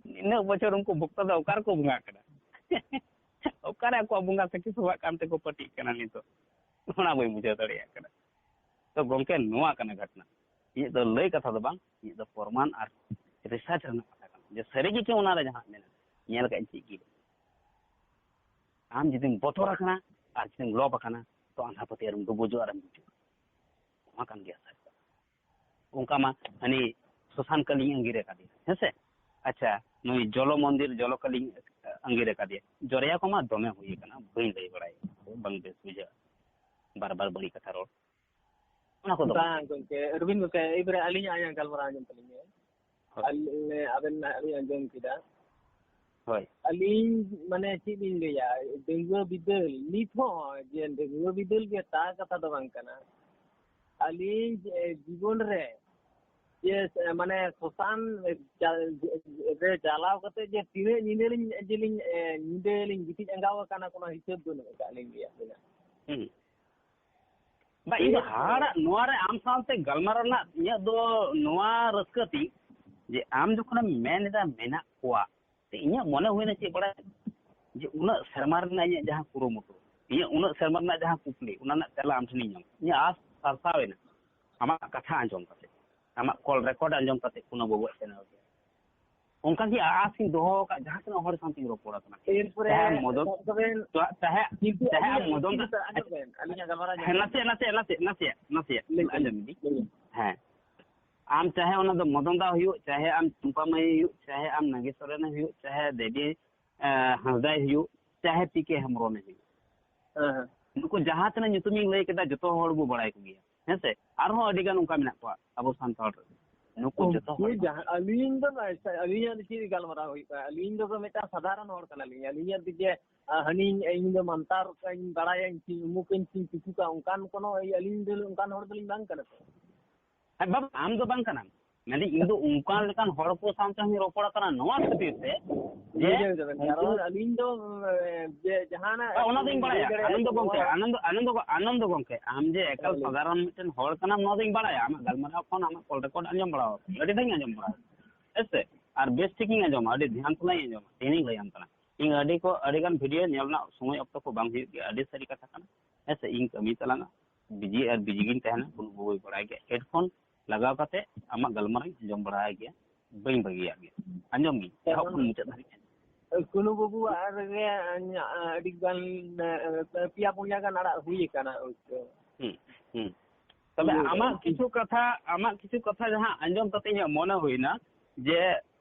ᱱᱤᱱᱟᱹᱜ ᱵᱚᱪᱷᱚᱨ ᱩᱱᱠᱩ ᱵᱷᱚᱠᱛᱟ ᱫᱚ ᱚᱠᱟ ᱨᱮᱠᱚ ᱵᱚᱸᱜᱟᱜ ᱠᱟᱱᱟ? ᱚᱠᱟᱨᱮ ᱟᱠᱚᱣᱟᱜ ᱵᱚᱸᱜᱟ ᱥᱟᱹᱠᱷᱤ ᱥᱚᱵᱷᱟᱜ ᱠᱟᱱ ᱛᱮᱠᱚ ᱯᱟᱹᱴᱤᱜ ᱠᱟᱱᱟ ᱱᱤᱛᱚᱜ? ᱚᱱᱟ ᱵᱟᱹᱧ ᱵᱩᱡᱷᱟᱹᱣ ᱫᱟᱲᱮᱭᱟᱜ ᱠᱟᱱᱟ᱾ ᱛᱚ ᱜᱚᱢᱠᱮ, ᱱᱚᱣᱟ ᱠᱟᱱᱟ ᱜᱷᱚᱴᱱᱟ᱾ ᱤᱧᱟᱹᱜ ᱫᱚ ᱞᱟᱹᱭ ᱠᱟᱛᱷᱟ ᱫᱚ ᱵᱟᱝ, ᱤᱧᱟᱹᱜ ᱫᱚ ᱯᱨᱚᱢᱟᱱ ᱟᱨ ᱨᱤᱥᱟᱨᱪ ᱨᱮᱱᱟᱜ ᱠᱟᱛᱷᱟ ᱠᱟᱱᱟ, ᱡᱮ ᱥᱟᱹᱨᱤ ᱜᱮ ᱪᱮ ᱚᱱᱟᱨᱮ ᱡᱟᱦᱟᱸ ᱢᱮᱱᱟᱜᱼᱟ, ᱧᱮᱞ ᱠᱟᱜ ᱤᱧ ᱪᱮᱫ ᱜᱮ ᱵᱟᱹᱱᱩᱜ᱾ ᱟᱢ ᱡᱩᱫᱤᱢ ᱵᱚᱛᱚᱨ ᱟᱠᱟᱱᱟ ᱟᱨ ᱡᱩᱫᱤᱢ ᱞᱚᱵ ᱟᱠᱟᱱᱟ, ᱛᱚ ᱟᱸᱫᱷᱟ ᱯᱟᱹᱛᱭᱟᱹᱣ ᱨᱮᱢ ᱰᱩᱵᱩᱡᱚᱜᱼᱟ ᱟᱨᱮᱢ ᱜᱩᱡᱩᱜᱼᱟ᱾ ᱱᱚᱣᱟ ᱠᱟᱱ ᱜᱮᱭᱟ ᱥᱟᱹᱨᱤ ᱠᱟᱛᱷᱟ᱾ ᱚᱱᱠᱟ ᱢᱟ ᱦᱟᱹᱱᱤ ᱥᱚᱥᱟᱱ ᱠᱟᱹᱞᱤᱧ ᱟᱸᱜᱤᱨ ᱟᱠᱟᱫᱮᱭᱟ, ᱦᱮᱸ ᱥᱮ? ᱟᱪᱪᱷᱟ, ᱱᱩᱭ ᱡᱚᱞᱚ ᱢᱚᱱᱫᱤᱨ ᱡᱚᱞᱚ ᱠᱟᱹᱞᱤᱧ ᱟᱸᱜᱤᱨ ᱟᱠᱟᱫᱮᱭᱟ᱾ ᱡᱚᱨᱮᱭᱟ ᱠᱚᱢᱟ ᱫᱚᱢᱮ ᱦᱩᱭ ᱟᱠᱟᱱᱟ, ᱵᱟᱹᱧ ᱞᱟᱹᱭ ᱵᱟᱲᱟᱭᱟ, ᱵᱟᱝ ᱵᱮᱥ ᱵᱩᱡᱷᱟᱹᱜᱼᱟ ᱵᱟᱨ ᱵᱟᱨ ᱵᱟᱹᱲᱤᱡ ᱠᱟᱛᱷᱟ ᱨᱚᱲ᱾ ᱚᱱᱟ ᱠᱚᱫᱚ ᱵᱟᱝ᱾ ᱵᱟᱝ ᱜᱚᱢᱠᱮ, ᱟᱨᱵᱤᱱ ᱜᱚᱢᱠᱮ, ᱮᱭᱵᱟᱨᱮ ᱟᱹᱞᱤᱧᱟᱜ ᱜᱟᱞᱢᱟᱨᱟᱣ ᱟᱸᱡᱚᱢ ᱛᱟᱹᱞᱤᱧ ᱢᱮ᱾ ᱦᱳᱭ᱾ ᱟᱹᱞᱤᱧ, ᱟᱵᱮᱱ ᱱᱟᱦᱟᱜ ᱞᱤᱧ ᱟᱸᱡᱚᱢ ᱠᱮᱫᱟ᱾ ᱦᱳᱭ᱾ ᱟᱹᱞᱤᱧ ᱢᱟᱱᱮ ᱪᱮᱫ ᱞᱤᱧ ᱞᱟᱹᱭᱟ, ᱰᱟᱺᱜᱩᱣᱟᱹ ᱵᱤᱫᱟᱹᱞ ᱱᱤᱛ ᱦᱚᱸ ᱡᱮ ᱰᱟᱺᱜᱩᱣᱟᱹ ᱵᱤᱫᱟᱹᱞ ᱜᱮ ᱛᱟ ᱠᱟᱛᱷᱟ ᱫᱚ ᱵᱟᱝ ᱠᱟᱱᱟ᱾ ᱟᱹᱞᱤᱧ ᱡᱮ ᱡᱤᱵᱚᱱ ᱨᱮ ᱡᱮ ᱢᱟᱱᱮ ᱥᱚᱥᱟᱱ ᱪᱟ-, ᱨᱮ ᱪᱟᱞᱟᱣ ᱠᱟᱛᱮ ᱡᱮ ᱛᱤᱱᱟᱹᱜ ᱧᱤᱫᱟᱹ ᱞᱤᱧ, ᱡᱮ ᱞᱤᱧ, ᱮ, ᱧᱤᱫᱟᱹ ᱞᱤᱧ ᱜᱤᱛᱤᱡ ᱟᱸᱜᱟᱣ ᱟᱠᱟᱱᱟ, ᱠᱳᱱᱳ ᱦᱤᱥᱟᱹᱵ ᱵᱟᱹᱱᱩᱜ ᱟᱠᱟᱫ ᱞᱤᱧ ᱜᱮᱭᱟ ᱟᱹᱞᱤᱧᱟᱜ᱾ ᱦᱩᱸ᱾ ᱵᱟ, ᱤᱧ ᱫᱚ ᱦᱟᱦᱟᱲᱟᱜ ᱱᱚᱣᱟ ᱨᱮ ᱟᱢ ᱥᱟᱶᱛᱮ ᱜᱟᱞᱢᱟᱨᱟᱣ ᱨᱮᱱᱟᱜ ᱤᱧᱟᱹᱜ ᱫᱚ ᱱᱚᱣᱟ ᱨᱟᱹᱥᱠᱟᱹ ᱛᱤᱧ ᱡᱮ ᱟᱢ ᱡᱚᱠᱷᱚᱱᱮᱢ ᱢᱮᱱ ᱮᱫᱟ ᱢᱮᱱᱟᱜ ᱠᱚᱣᱟ, ᱛᱮ ᱤᱧᱟᱹᱜ ᱢᱚᱱᱮ ᱦᱩᱭᱱᱟ ᱪᱮᱫ ᱵᱟᱲᱟᱭ, ᱡᱮ ᱩᱱᱟᱹᱜ ᱥᱮᱨᱢᱟ ᱨᱮᱱᱟᱜ ᱤᱧᱟᱹᱜ ᱡᱟᱦᱟᱸ ᱠᱩᱨᱩᱢᱩᱴᱩ, ᱤᱧᱟᱹᱜ ᱩᱱᱟᱹᱜ ᱥᱮᱨᱢᱟ ᱨᱮᱱᱟᱜ ᱡᱟᱦᱟᱸ ᱠᱩᱠᱞᱤ, ᱚᱱᱟ ᱨᱮᱱᱟᱜ ᱛᱮᱞᱟ ᱟᱢ ᱴᱷᱮᱱᱤᱧ ᱧᱟᱢᱟ᱾ ᱤᱧᱟᱹᱜ ᱟᱥ ᱥᱟᱨᱥᱟᱣ ᱮᱱᱟ ᱟᱢᱟᱜ ᱠᱟᱛᱷᱟ ᱟᱸᱡᱚᱢ ᱠᱟᱛᱮ, ᱟᱢᱟᱜ ᱠᱚᱞ ᱨᱮᱠᱚᱨᱰ ᱟᱸᱡᱚᱢ ᱠᱟᱛᱮ ᱠᱳᱱᱳ ᱵᱟᱹᱵᱩᱣᱟᱜ ᱪᱮᱱᱮᱞ ᱨᱮ᱾ ᱚᱱᱠᱟ ᱜᱮ ᱟᱥ ᱤᱧ ᱫᱚᱦᱚ ᱟᱠᱟᱫ, ᱡᱟᱦᱟᱸ ᱛᱤᱱᱟᱹᱜ ᱦᱚᱲ ᱥᱟᱶᱛᱮᱧ ᱨᱚᱯᱚᱲ ᱟᱠᱟᱱᱟ᱾ ᱮᱨᱯᱚᱨᱮ ᱪᱟᱦᱮ ᱟᱢ ᱢᱚᱫᱚᱱ, ᱥᱟᱵ ᱠᱟᱜ ᱵᱮᱱ, ᱪᱟ-, ᱪᱟᱦᱮ, ᱠᱤᱱᱛᱩ ᱪᱟᱦᱮ ᱟᱢ ᱟᱹᱞᱤᱧᱟᱜ ᱢᱚᱫᱚᱱ ᱢᱤᱫᱴᱤᱡ ᱫᱟ-, ᱠᱟᱛᱷᱟ ᱟᱸᱡᱚᱢ ᱵᱮᱱ, ᱟᱹᱞᱤᱧᱟᱜ ᱜᱟᱞᱢᱟᱨᱟᱣ ᱟᱸᱡᱚᱢ ᱦᱮᱸ, ᱵᱮᱱ᱾ ᱱᱟᱥᱮᱭᱟᱜ, ᱱᱟᱥᱮᱭᱟᱜ, ᱱᱟᱥᱮᱭᱟᱜ, ᱱᱟᱥᱮᱭᱟᱜ, ᱞᱟᱹᱭ ᱵᱮᱱ, ᱟᱸᱡᱚᱢ ᱤᱫᱤ᱾ ᱞᱟᱹᱭ ᱵᱮᱱ᱾ ᱦᱮᱸ᱾ ᱟᱢ ᱪᱟᱦᱮ ᱚᱱᱟ ᱫᱚ ᱢᱚᱫᱚᱱ ᱫᱟ ᱦᱩᱭᱩᱜ, ᱪᱟᱦᱮ ᱟᱢ ᱪᱩᱢᱯᱟ ᱢᱟᱹᱭ ᱦᱩᱭᱩᱜ, ᱪᱟᱦᱮ ᱟᱢ ᱱᱟᱜᱮᱥ ᱥᱚᱨᱮᱱ ᱦᱩᱭᱩᱜ, ᱪᱟᱦᱮ ᱫᱮᱵᱤ, ᱮ, ᱦᱟᱸᱥᱫᱟᱭ ᱦᱩᱭᱩᱜ, ᱪᱟᱦᱮ ᱯᱤ ᱠᱮ ᱦᱮᱢᱵᱨᱚᱢᱮ ᱦᱩᱭᱩᱜ᱾ ᱦᱮᱸ, ᱦᱮᱸ᱾ ᱱᱩᱠᱩ ᱡᱟᱦᱟᱸ ᱛᱤᱱᱟᱹᱜ ᱧᱩᱛᱩᱢᱤᱧ ᱞᱟᱹᱭ ᱠᱮᱫᱟ, ᱡᱚᱛᱚ ᱦᱚᱲ ᱵᱚ ᱵᱟᱲᱟᱭ ᱠᱚᱜᱮᱭᱟ, ᱦᱮᱸ ᱥᱮ? ᱟᱨᱦᱚᱸ ᱟᱹᱰᱤ ᱜᱟᱱ ᱚᱱᱠᱟ ᱢᱮᱱᱟᱜ ᱠᱚᱣᱟ ᱟᱵᱚ ᱥᱟᱱᱛᱟᱲ ᱨᱮ᱾ ᱱᱩᱠᱩ ᱡᱚᱛᱚ ᱦᱚᱲ ᱩᱱᱠᱩ ᱡᱟᱦᱟᱸ, ᱟᱹᱞᱤᱧ ᱫᱚ, ᱟᱹᱞᱤᱧᱟᱜ ᱫᱚ ᱪᱮᱫ ᱜᱟᱞᱢᱟᱨᱟᱣ ᱦᱩᱭᱩᱜ ᱠᱟᱱᱟ? ᱟᱹᱞᱤᱧ ᱫᱚ ᱢᱤᱫᱴᱟᱝ ᱥᱟᱫᱷᱟᱨᱚᱱ ᱦᱚᱲ ᱠᱟᱱᱟᱞᱤᱧ᱾ ᱟᱹᱞᱤᱧᱟᱜ ᱫᱚ ᱡᱮ, ᱟᱨ ᱦᱟᱹᱱᱤᱧ, ᱤᱧ ᱫᱚ ᱢᱟᱱᱛᱟᱨ ᱠᱟᱹᱧ ᱵᱟᱲᱟᱭᱟ, ᱤᱧ ᱪᱮᱫ ᱩᱢᱩᱠᱟᱹᱧ, ᱪᱮᱫ ᱪᱩᱪᱩᱠᱟ, ᱚᱱᱠᱟᱱ ᱠᱳᱱᱳ ᱤᱭᱟᱹ, ᱟᱹᱞᱤᱧ ᱫᱚ ᱚᱱᱠᱟᱱ ᱦᱚᱲ ᱫᱚᱞᱤᱧ ᱵᱟᱝ ᱠᱟᱱᱟ ᱛᱚ᱾ ᱦᱮᱸ ᱵᱟᱵᱟ, ᱟᱢ ᱫᱚ ᱵᱟᱝ ᱠᱟᱱᱟᱢ, ᱢᱮᱱᱫᱟᱹᱧ ᱤᱧ ᱫᱚ ᱚᱱᱠᱟᱱ ᱞᱮᱠᱟᱱ ᱦᱚᱲ ᱠᱚ ᱥᱟᱶᱛᱮ ᱦᱚᱸᱧ ᱨᱚᱯᱚᱲ ᱠᱟᱱᱟ ᱱᱚᱣᱟ ᱠᱷᱟᱹᱛᱤᱨ ᱛᱮ ᱡᱮ ᱵᱩᱡᱷᱟᱹᱣ ᱠᱮᱫᱟ ᱵᱮᱱ? ᱩᱱᱠᱩ ᱠᱟᱨᱚᱱ ᱟᱹᱞᱤᱧ ᱫᱚ, ᱮ, ᱡᱮ ᱡᱟᱦᱟᱱᱟᱜ ᱵᱟ, ᱚᱱᱟ ᱫᱚᱧ ᱵᱟᱲᱟᱭᱟ, ᱵᱩᱡᱷᱟᱹᱣ ᱫᱟᱲᱮᱭᱟᱜ ᱟᱱᱚᱱᱫᱚ ᱠᱟᱱᱟ ᱜᱚᱝᱠᱮ, ᱱᱚᱣᱟ ᱟᱱᱚᱱᱫᱚ, ᱟᱱᱚᱱᱫᱚ, ᱟᱱᱚᱱᱫᱚ ᱜᱚᱝᱠᱮ, ᱟᱢ ᱡᱮ ᱮᱠᱟᱞ ᱦᱮᱸ, ᱞᱟᱹᱭ ᱵᱮᱱ᱾ ᱥᱟᱫᱷᱟᱨᱚᱱ ᱢᱤᱫᱴᱮᱱ ᱦᱚᱲ ᱠᱟᱱᱟᱢ, ᱱᱚᱣᱟ ᱫᱚᱧ ᱵᱟᱲᱟᱭᱟ, ᱟᱢᱟᱜ ᱜᱟᱞᱢᱟᱨᱟᱣ ᱠᱷᱚᱱ, ᱟᱢᱟᱜ ᱠᱚᱞ ᱨᱮᱠᱚᱨᱰ ᱟᱸᱡᱚᱢ ᱵᱟᱲᱟ ᱟᱠᱟᱫᱟ, ᱟᱹᱰᱤ ᱫᱷᱟᱣ ᱤᱧ ᱟᱸᱡᱚᱢ ᱵᱟᱲᱟ ᱟᱠᱟᱫᱟ, ᱦᱮᱸ ᱥᱮ? ᱟᱨ ᱵᱮᱥ ᱴᱷᱤᱠ ᱤᱧ ᱟᱸᱡᱚᱢᱟ, ᱟᱹᱰᱤ ᱫᱷᱮᱭᱟᱱ ᱥᱟᱞᱟᱜ ᱤᱧ ᱟᱸᱡᱚᱢᱟ, ᱛᱮᱦᱮᱧᱤᱧ ᱞᱟᱹᱭᱟᱢ ᱠᱟᱱᱟ᱾ ᱤᱧ ᱟᱹᱰᱤ ᱠᱚ, ᱟᱹᱰᱤ ᱜᱟᱱ ᱵᱷᱤᱰᱤᱭᱳ ᱧᱮᱞ ᱨᱮᱱᱟᱜ ᱥᱚᱢᱚᱭ ᱚᱠᱛᱚ ᱠᱚ ᱵᱟᱝ ᱦᱩᱭᱩᱜ ᱜᱮᱭᱟ, ᱟᱹᱰᱤ ᱥᱟᱹᱨᱤ ᱠᱟᱛᱷᱟ ᱠᱟᱱᱟ᱾ ᱦᱮᱸ ᱥᱮ, ᱤᱧ ᱠᱟᱹᱢᱤ ᱛᱟᱞᱟᱝᱟ, ᱵᱤᱡᱤ ᱟᱨ ᱵᱤᱡᱤ ᱜᱤᱧ ᱛᱟᱦᱮᱱᱟ, ᱠᱳᱱᱳ ᱵᱩᱡᱽ ᱵᱟᱲᱟᱭ ᱜᱮᱭᱟ᱾ ᱦᱮᱰᱯᱷᱳᱱ ᱞᱟᱜᱟᱣ ᱠᱟᱛᱮ ᱟᱢᱟᱜ ᱜᱟᱞᱢᱟᱨᱟᱣ ᱤᱧ ᱟᱸᱡᱚᱢ ᱵᱟᱲᱟᱭ ᱜᱮᱭᱟ, ᱵᱟᱹᱧ ᱵᱟᱹᱜᱤᱭᱟᱜ ᱜᱮᱭᱟ, ᱟᱸᱡᱚᱢ ᱜᱤᱧ ᱮᱦᱚᱵ ᱠᱷᱚᱱ ᱢᱩᱪᱟᱹᱫ ᱫᱷᱟᱹᱵᱤᱡ᱾ ᱠᱩᱱᱩ ᱵᱟᱹᱵᱩᱣᱟᱜ ᱨᱮᱜᱮ ᱟᱹᱰᱤ ᱜᱟᱱ, ᱯᱮᱭᱟ ᱯᱩᱱᱭᱟ ᱜᱟᱱ ᱟᱲᱟᱜ ᱦᱩᱭ ᱟᱠᱟᱱᱟ ᱦᱳᱭᱛᱳ᱾ ᱦᱩᱸ, ᱦᱩᱸ᱾ ᱛᱚᱵᱮ ᱦᱩᱭ ᱟᱢᱟᱜ ᱟᱠᱟᱱᱟ᱾ ᱠᱤᱪᱷᱩ ᱠᱟᱛᱷᱟ, ᱟᱢᱟᱜ ᱠᱤᱪᱷᱩ ᱠᱟᱛᱷᱟ ᱡᱟᱦᱟᱸ ᱟᱸᱡᱚᱢ ᱠᱟᱛᱮ ᱤᱧᱟᱹᱜ ᱢᱚᱱᱮ ᱦᱩᱭᱱᱟ ᱡᱮ,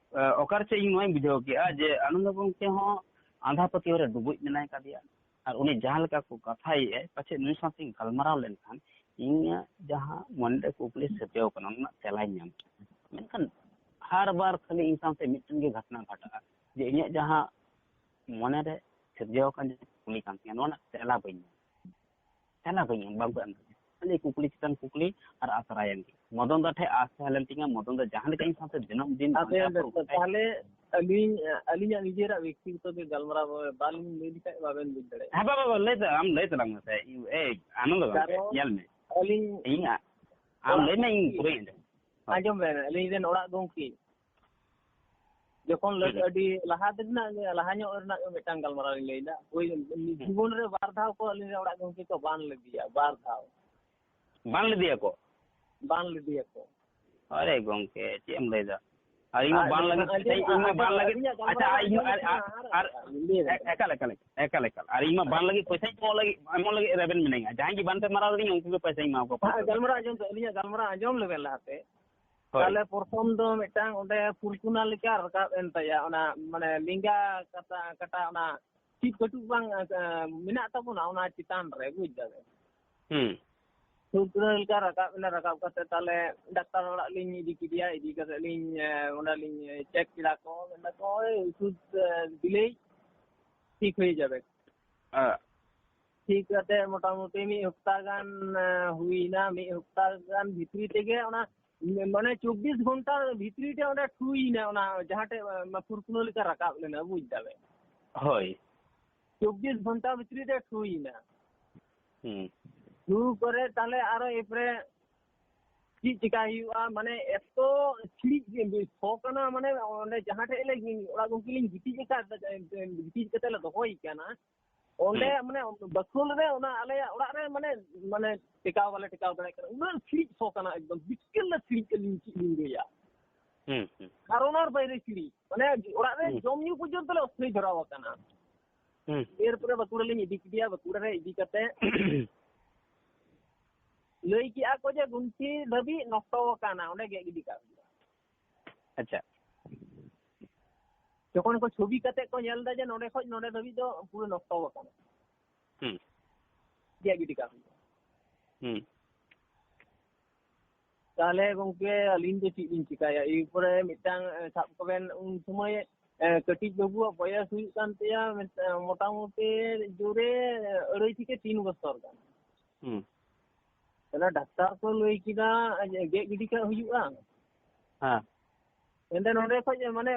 ᱚᱠᱟᱨᱮ ᱪᱮᱫ ᱤᱧ ᱱᱚᱣᱟᱧ ᱵᱩᱡᱷᱟᱹᱣ ᱠᱮᱜᱼᱟ ᱡᱮ ᱟᱱᱚᱱᱫᱚ ᱜᱚᱢᱠᱮ ᱦᱚᱸ ᱟᱸᱫᱷᱟ ᱯᱟᱹᱛᱭᱟᱹᱣ ᱨᱮ ᱰᱩᱵᱩᱡ ᱢᱮᱱᱟᱭ ᱠᱟᱫᱮᱭᱟ᱾ ᱟᱨ ᱩᱱᱤ ᱡᱟᱦᱟᱸ ᱞᱮᱠᱟ ᱠᱚ ᱠᱟᱛᱷᱟᱭᱮᱫᱼᱟᱭ, ᱯᱟᱪᱮᱫ ᱱᱩᱭ ᱥᱟᱶᱛᱮᱧ ᱜᱟᱞᱢᱟᱨᱟᱣ ᱞᱮᱱᱠᱷᱟᱱ ᱤᱧᱟᱹᱜ ᱡᱟᱦᱟᱸ ᱢᱚᱱᱮᱨᱮ ᱠᱩᱠᱞᱤ ᱥᱤᱨᱡᱟᱹᱣ ᱠᱟᱱᱟ, ᱚᱱᱟ ᱨᱮᱱᱟᱜ ᱛᱮᱞᱟᱧ ᱧᱟᱢ ᱠᱮᱭᱟ᱾ ᱢᱮᱱᱠᱷᱟᱱ ᱦᱟᱨ ᱵᱟᱨ ᱠᱷᱟᱹᱞᱤ ᱤᱧ ᱥᱟᱶᱛᱮ ᱢᱤᱫᱴᱮᱱ ᱜᱮ ᱜᱷᱚᱴᱚᱱᱟ ᱜᱷᱟᱴᱟᱜᱼᱟ ᱡᱮ ᱤᱧᱟᱹᱜ ᱡᱟᱦᱟᱸ ᱢᱚᱱᱮᱨᱮ ᱥᱤᱨᱡᱟᱹᱣ ᱟᱠᱟᱱ ᱡᱟᱦᱟᱸ ᱠᱩᱠᱞᱤ ᱠᱟᱱ ᱛᱤᱧᱟᱹ, ᱱᱚᱣᱟ ᱨᱮᱱᱟᱜ ᱛᱮᱞᱟ ᱵᱟᱹᱧ ᱧᱟᱢ᱾ ᱛᱮᱞᱟ ᱵᱟᱹᱧ ᱮᱢ, ᱵᱟᱝᱠᱚ ᱮᱢ ᱫᱟᱲᱮᱭᱟᱜᱼᱟ᱾ ᱠᱷᱟᱹᱞᱤ ᱠᱩᱠᱞᱤ ᱪᱮᱛᱟᱱ ᱠᱩᱠᱞᱤ ᱟᱨ ᱟᱥᱨᱟᱭᱮᱱ ᱜᱮ᱾ ᱢᱚᱫᱚᱱ ᱫᱟ ᱴᱷᱮᱱ ᱟᱥ ᱛᱟᱦᱮᱸ ᱞᱮᱱ ᱛᱤᱧᱟ, ᱢᱚᱫᱚᱱ ᱫᱟ ᱡᱟᱦᱟᱸ ᱞᱮᱠᱟ ᱤᱧ ᱥᱟᱶᱛᱮ ᱫᱤᱱᱟᱹᱢ ᱫᱤᱱ ᱟᱯᱮ contact ᱨᱮ ᱛᱟᱦᱞᱮ ᱟᱹᱞᱤᱧ, ᱟᱹᱞᱤᱧᱟᱜ ᱱᱤᱡᱮᱨᱟᱜ ᱵᱮᱠᱛᱤᱜᱚᱛᱚ ᱜᱮ ᱜᱟᱞᱢᱟᱨᱟᱣ ᱵᱟᱞᱤᱧ ᱞᱟᱹᱭ ᱞᱮᱠᱷᱟᱡ ᱵᱟᱵᱮᱱ ᱵᱩᱡᱽ ᱫᱟᱲᱮᱭᱟᱜᱼᱟ᱾ ᱦᱮᱸ ᱵᱟᱵᱟ, ᱵᱟᱵᱟ, ᱞᱟᱹᱭ ᱛᱟᱞᱟᱝ, ᱞᱟᱹᱭ ᱛᱟᱞᱟᱝ ᱢᱮᱥᱮ᱾ ᱮᱭ ᱟᱱᱚᱱᱫᱚ ᱜᱚᱢᱠᱮ, ᱠᱟᱨᱚᱱ ᱧᱮᱞ ᱢᱮ, ᱟᱹᱞᱤᱧ ᱤᱧ ᱟ-, ᱟᱢ ᱚᱲᱟᱜ ᱞᱟᱹᱭ ᱢᱮ, ᱤᱧ ᱜᱚᱢᱠᱮ, ᱯᱩᱨᱟᱹᱧ ᱟᱸᱡᱚᱢ᱾ ᱦᱳᱭ᱾ ᱟᱸᱡᱚᱢ ᱵᱮᱱ, ᱟᱹᱞᱤᱧ ᱨᱮᱱ ᱚᱲᱟᱜ ᱜᱚᱢᱠᱮ ᱡᱚᱠᱷᱚᱱ ᱞᱟᱹᱴ-, ᱦᱩᱸ᱾ ᱟᱹᱰᱤ ᱞᱟᱦᱟ ᱨᱮᱱᱟᱜ ᱜᱮ, ᱞᱟᱦᱟ ᱧᱚᱜ ᱨᱮᱱᱟᱜ ᱜᱮ ᱢᱤᱫᱴᱟᱝ ᱜᱟᱞᱢᱟᱨᱟᱣ ᱞᱤᱧ ᱞᱟᱹᱭᱫᱟ᱾ ᱦᱳᱭ, ᱦᱩᱸ᱾ ᱡᱤᱵᱚᱱ ᱨᱮ ᱵᱟᱨ ᱫᱷᱟᱣ ᱠᱚ ᱟᱹᱞᱤᱧ ᱨᱮᱱ ᱚᱲᱟᱜ ᱜᱚᱢᱠᱮ ᱠᱚ ᱵᱟᱱ ᱞᱮᱫᱮᱭᱟ, ᱵᱟᱨ ᱫᱷᱟᱣ᱾ ᱵᱟᱱ ᱞᱮᱫᱮᱭᱟ ᱠᱚ? ᱵᱟᱱ ᱞᱮᱫᱮᱭᱟ ᱠᱚ᱾ ᱟᱨᱮ ᱜᱚᱢᱠᱮ, ᱪᱮᱫ ᱮᱢ ᱞᱟᱹᱭᱫᱟ? ᱟᱨ ᱤᱧ ᱢᱟ ᱟᱨ ᱵᱟᱱ ᱞᱟᱹᱜᱤᱫ, ᱟᱹᱞᱤᱧᱟᱜ ᱟᱪᱪᱷᱟ, ᱤᱧ ᱢᱟ ᱟᱸᱡᱚᱢ, ᱵᱟᱱ ᱞᱟᱹᱜᱤᱫ, ᱟᱹᱞᱤᱧᱟᱜ ᱟᱪᱪᱷᱟ, ᱜᱟᱞᱢᱟᱨᱟᱣ ᱤᱧ ᱢᱟ, ᱟᱸᱡᱚᱢ ᱟᱨ, ᱞᱮᱠᱷᱟᱱ ᱟᱨ, ᱟᱨ ᱟᱨ ᱞᱤᱧ ᱞᱟᱹᱭ ᱫᱟᱲᱮᱭᱟᱜᱼᱟ᱾ ᱮᱠᱟᱞ, ᱮᱠᱟᱞ, ᱮᱠᱟᱞ, ᱟᱨ ᱤᱧ ᱢᱟ ᱵᱟᱱ ᱞᱟᱹᱜᱤᱫ ᱯᱚᱭᱥᱟᱧ ᱮᱢᱚᱜ ᱞᱟᱹᱜᱤᱫ, ᱮᱢᱚᱜ ᱞᱟᱹᱜᱤᱫ ᱨᱮᱵᱮᱱ ᱢᱤᱱᱟᱹᱧᱟ᱾ ᱡᱟᱦᱟᱸᱭ ᱜᱮ ᱵᱟᱝ ᱯᱮ ᱢᱟᱨᱟᱣ ᱞᱤᱧᱟ, ᱩᱱᱠᱩ ᱜᱮ ᱯᱚᱭᱥᱟᱧ ᱮᱢᱟ ᱠᱚᱣᱟ᱾ ᱦᱮᱸ, ᱜᱟᱞᱢᱟᱨᱟᱣ ᱟᱸᱡᱚᱢ ᱯᱮ, ᱟᱹᱞᱤᱧᱟᱜ ᱜᱟᱞᱢᱟᱨᱟᱣ ᱟᱸᱡᱚᱢ ᱞᱮᱵᱮᱱ ᱞᱟᱦᱟᱛᱮ᱾ ᱦᱳᱭ᱾ ᱛᱟᱦᱞᱮ ᱯᱨᱚᱛᱷᱚᱢ ᱫᱚ ᱢᱤᱫᱴᱟᱝ ᱚᱸᱰᱮ ᱯᱷᱩᱨᱠᱩᱱᱟ ᱞᱮᱠᱟ ᱨᱟᱠᱟᱵ ᱮᱱ ᱛᱟᱭᱟ, ᱚᱱᱟ ᱢᱟᱱᱮ ᱞᱮᱸᱜᱟ ᱠᱟᱴᱟ, ᱠᱟᱴᱟ ᱚᱱᱟ ᱪᱮᱫ ᱠᱟᱹᱴᱩᱵ ᱵᱟᱝ, ᱮ, ᱢᱮᱱᱟᱜ ᱛᱟᱵᱚᱱᱟ, ᱚᱱᱟ ᱪᱮᱛᱟᱱ ᱨᱮ, ᱵᱩᱡᱽ ᱫᱟᱵᱮᱱ᱾ ᱦᱩᱸ᱾ ᱯᱷᱩᱨᱠᱩᱱᱟ ᱞᱮᱠᱟ ᱨᱟᱠᱟᱵ ᱮᱱᱟ, ᱨᱟᱠᱟᱵ ᱠᱟᱛᱮ ᱛᱟᱦᱞᱮ ᱰᱟᱠᱛᱟᱨ ᱚᱲᱟᱜ ᱞᱤᱧ ᱤᱫᱤ ᱠᱮᱫᱮᱭᱟ, ᱤᱫᱤ ᱠᱟᱛᱮ ᱞᱤᱧ, ᱮ, ᱚᱸᱰᱮ ᱞᱤᱧ ᱪᱮᱠ ᱠᱮᱫᱟ ᱠᱚ, ᱢᱮᱱᱫᱟ ᱠᱚ, "ᱳᱭ ᱳᱥᱩᱫ, ᱮ, ᱫᱤᱞᱮᱭ ᱴᱷᱤᱠ ᱦᱩᱭ ᱡᱟᱵᱮ᱾" ᱦᱮᱸ᱾ ᱴᱷᱤᱠ ᱠᱟᱛᱮ ᱢᱚᱴᱟᱢᱩᱴᱤ ᱢᱤᱫ ᱦᱟᱯᱛᱟ ᱜᱟᱱ, ᱮ, ᱦᱩᱭᱱᱟ᱾ ᱢᱤᱫ ᱦᱟᱯᱛᱟ ᱜᱟᱱ ᱵᱷᱤᱛᱨᱤ ᱛᱮᱜᱮ ᱚᱱᱟ, ᱢᱟᱱᱮ ᱪᱚᱵᱵᱤᱥ ᱜᱷᱚᱱᱴᱟ ᱵᱷᱤᱛᱨᱤ ᱨᱮ ᱚᱸᱰᱮ ᱴᱷᱩᱭᱮᱱᱟ, ᱚᱱᱟ ᱡᱟᱦᱟᱸ ᱴᱷᱮᱡ, ᱮ, ᱯᱷᱩᱨᱠᱩᱱᱟᱹ ᱞᱮᱠᱟ ᱨᱟᱠᱟᱵ ᱞᱮᱱᱟ, ᱵᱩᱡᱽ ᱫᱟᱵᱮᱱ᱾ ᱦᱳᱭ᱾ ᱪᱚᱵᱵᱤᱥ ᱜᱷᱚᱱᱴᱟ ᱵᱷᱤᱛᱨᱤ ᱨᱮ ᱴᱷᱩᱭᱮᱱᱟ᱾ ᱦᱩᱸ᱾ ᱴᱷᱩ ᱯᱚᱨᱮ ᱛᱟᱦᱞᱮ ᱟᱨᱚ ᱮᱨᱯᱚᱨᱮ ᱪᱮᱫ ᱪᱮᱠᱟ ᱦᱩᱭᱩᱜᱼᱟ? ᱢᱟᱱᱮ ᱮᱛᱚ ᱥᱤᱲᱤᱡ ᱜᱮ ᱥᱚ ᱠᱟᱱᱟ, ᱢᱟᱱᱮ ᱚᱸᱰᱮ ᱡᱟᱦᱟᱸ ᱴᱷᱮᱡ ᱞᱮ ᱜᱤ-, ᱚᱲᱟᱜ ᱜᱚᱢᱠᱮ ᱞᱤᱧ ᱜᱤᱛᱤᱡ ᱟᱠᱟᱫ, ᱜᱤᱛᱤᱡ ᱠᱟᱛᱮ ᱞᱮ ᱫᱚᱦᱚᱭ ᱠᱟᱱᱟ, ᱚᱸᱰᱮ ᱦᱩᱸ᱾ ᱢᱟᱱᱮ ᱵᱟᱠᱷᱳᱞ ᱨᱮ ᱚᱱᱟ ᱟᱞᱮᱭᱟᱜ ᱚᱲᱟᱜ ᱨᱮ ᱢᱟᱱᱮ, ᱢᱟᱱᱮ ᱴᱮᱠᱟᱣ ᱵᱟᱞᱮ ᱴᱮᱠᱟᱣ ᱫᱟᱲᱮᱭᱟᱜ ᱠᱟᱱᱟ, ᱩᱱᱟᱹᱜ ᱥᱤᱲᱤᱡ ᱥᱚ ᱠᱟᱱᱟ, ᱮᱠᱫᱚᱢ ᱵᱤᱠᱮᱞ ᱞᱮ ᱥᱤᱲᱤᱡ ᱠᱟᱱᱟ, ᱪᱮᱫ ᱞᱤᱧ ᱞᱟᱹᱭᱟ᱾ ᱦᱩᱸ, ᱦᱩᱸ᱾ ᱫᱷᱟᱨᱚᱱᱟᱨ ᱵᱟᱭᱨᱮ ᱥᱤᱲᱤᱡ, ᱢᱟᱱᱮ ᱚᱲᱟᱜ ᱨᱮ ᱦᱩᱸ᱾ ᱡᱚᱢ ᱧᱩ ᱯᱚᱨᱡᱚᱱᱛᱚ ᱞᱮ ᱚᱥᱩᱵᱤᱫᱷᱟ ᱟᱠᱟᱱᱟ᱾ ᱦᱩᱸ᱾ ᱮᱨᱯᱚᱨᱮ ᱵᱟᱸᱠᱩᱲᱟ ᱞᱤᱧ ᱤᱫᱤ ᱠᱮᱫᱮᱭᱟ, ᱵᱟᱸᱠᱩᱲᱟ ᱨᱮ ᱤᱫᱤ ᱠᱟᱛᱮ ᱞᱟᱹᱭ ᱠᱮᱜᱼᱟ ᱠᱚ ᱡᱮ ᱜᱩᱱᱴᱷᱤ ᱫᱷᱟᱹᱵᱤᱡ ᱱᱚᱥᱴᱚ ᱟᱠᱟᱱᱟ, ᱚᱸᱰᱮ ᱜᱮᱫ ᱜᱤᱰᱤ ᱠᱟᱜ ᱦᱩᱭᱩᱜᱼᱟ᱾ ᱟᱪᱪᱷᱟ᱾ ᱡᱚᱠᱷᱚᱱ ᱠᱚ ᱪᱷᱚᱵᱤ ᱠᱟᱛᱮ ᱠᱚ ᱧᱮᱞ ᱮᱫᱟ ᱡᱮ ᱱᱚᱸᱰᱮ ᱠᱷᱚᱡ ᱱᱚᱸᱰᱮ ᱫᱷᱟᱹᱵᱤᱡ ᱫᱚ ᱯᱩᱨᱟᱹ ᱱᱚᱥᱴᱚ ᱟᱠᱟᱱᱟ, ᱦᱩᱸ᱾ ᱜᱮᱫ ᱜᱤᱰᱤ ᱠᱟᱜ ᱦᱩᱭᱩᱜᱼᱟ᱾ ᱦᱩᱸ᱾ ᱛᱟᱦᱚᱞᱮ ᱜᱚᱝᱠᱮ, ᱟᱹᱞᱤᱧ ᱫᱚ ᱪᱮᱫ ᱞᱤᱧ ᱪᱤᱠᱟᱹᱭᱟ? ᱮᱨᱯᱚᱨᱮ ᱢᱤᱫᱴᱟᱝ, ᱮ, ᱥᱟᱵ ᱠᱚᱵᱮᱱ, ᱩᱱ ᱥᱚᱢᱚᱭ, ᱮ, ᱠᱟᱹᱴᱤᱡ ᱵᱟᱹᱵᱩᱣᱟᱜ ᱵᱚᱭᱮᱥ ᱦᱩᱭᱩᱜ ᱠᱟᱱ ᱛᱟᱭᱟ, ᱢᱤᱫ-, ᱮ, ᱢᱚᱴᱟᱢᱩᱴᱤ ᱡᱳᱨᱮ, ᱮ, ᱟᱹᱲᱟᱹᱭ ᱛᱷᱮᱠᱮ ᱛᱤᱱ ᱵᱚᱪᱷᱚᱨ ᱜᱟᱱ᱾ ᱦᱩᱸ᱾ ᱛᱟᱦᱞᱮ ᱰᱟᱠᱛᱟᱨ ᱠᱚ ᱞᱟᱹᱭ ᱠᱮᱫᱟ ᱡᱮ ᱜᱮᱫ ᱜᱤᱰᱤ ᱠᱟᱜ ᱦᱩᱭᱩᱜᱼᱟ᱾ ᱦᱮᱸ᱾ ᱮᱱᱛᱮ ᱱᱚᱰᱮ ᱠᱷᱚᱡ, ᱢᱟᱱᱮ,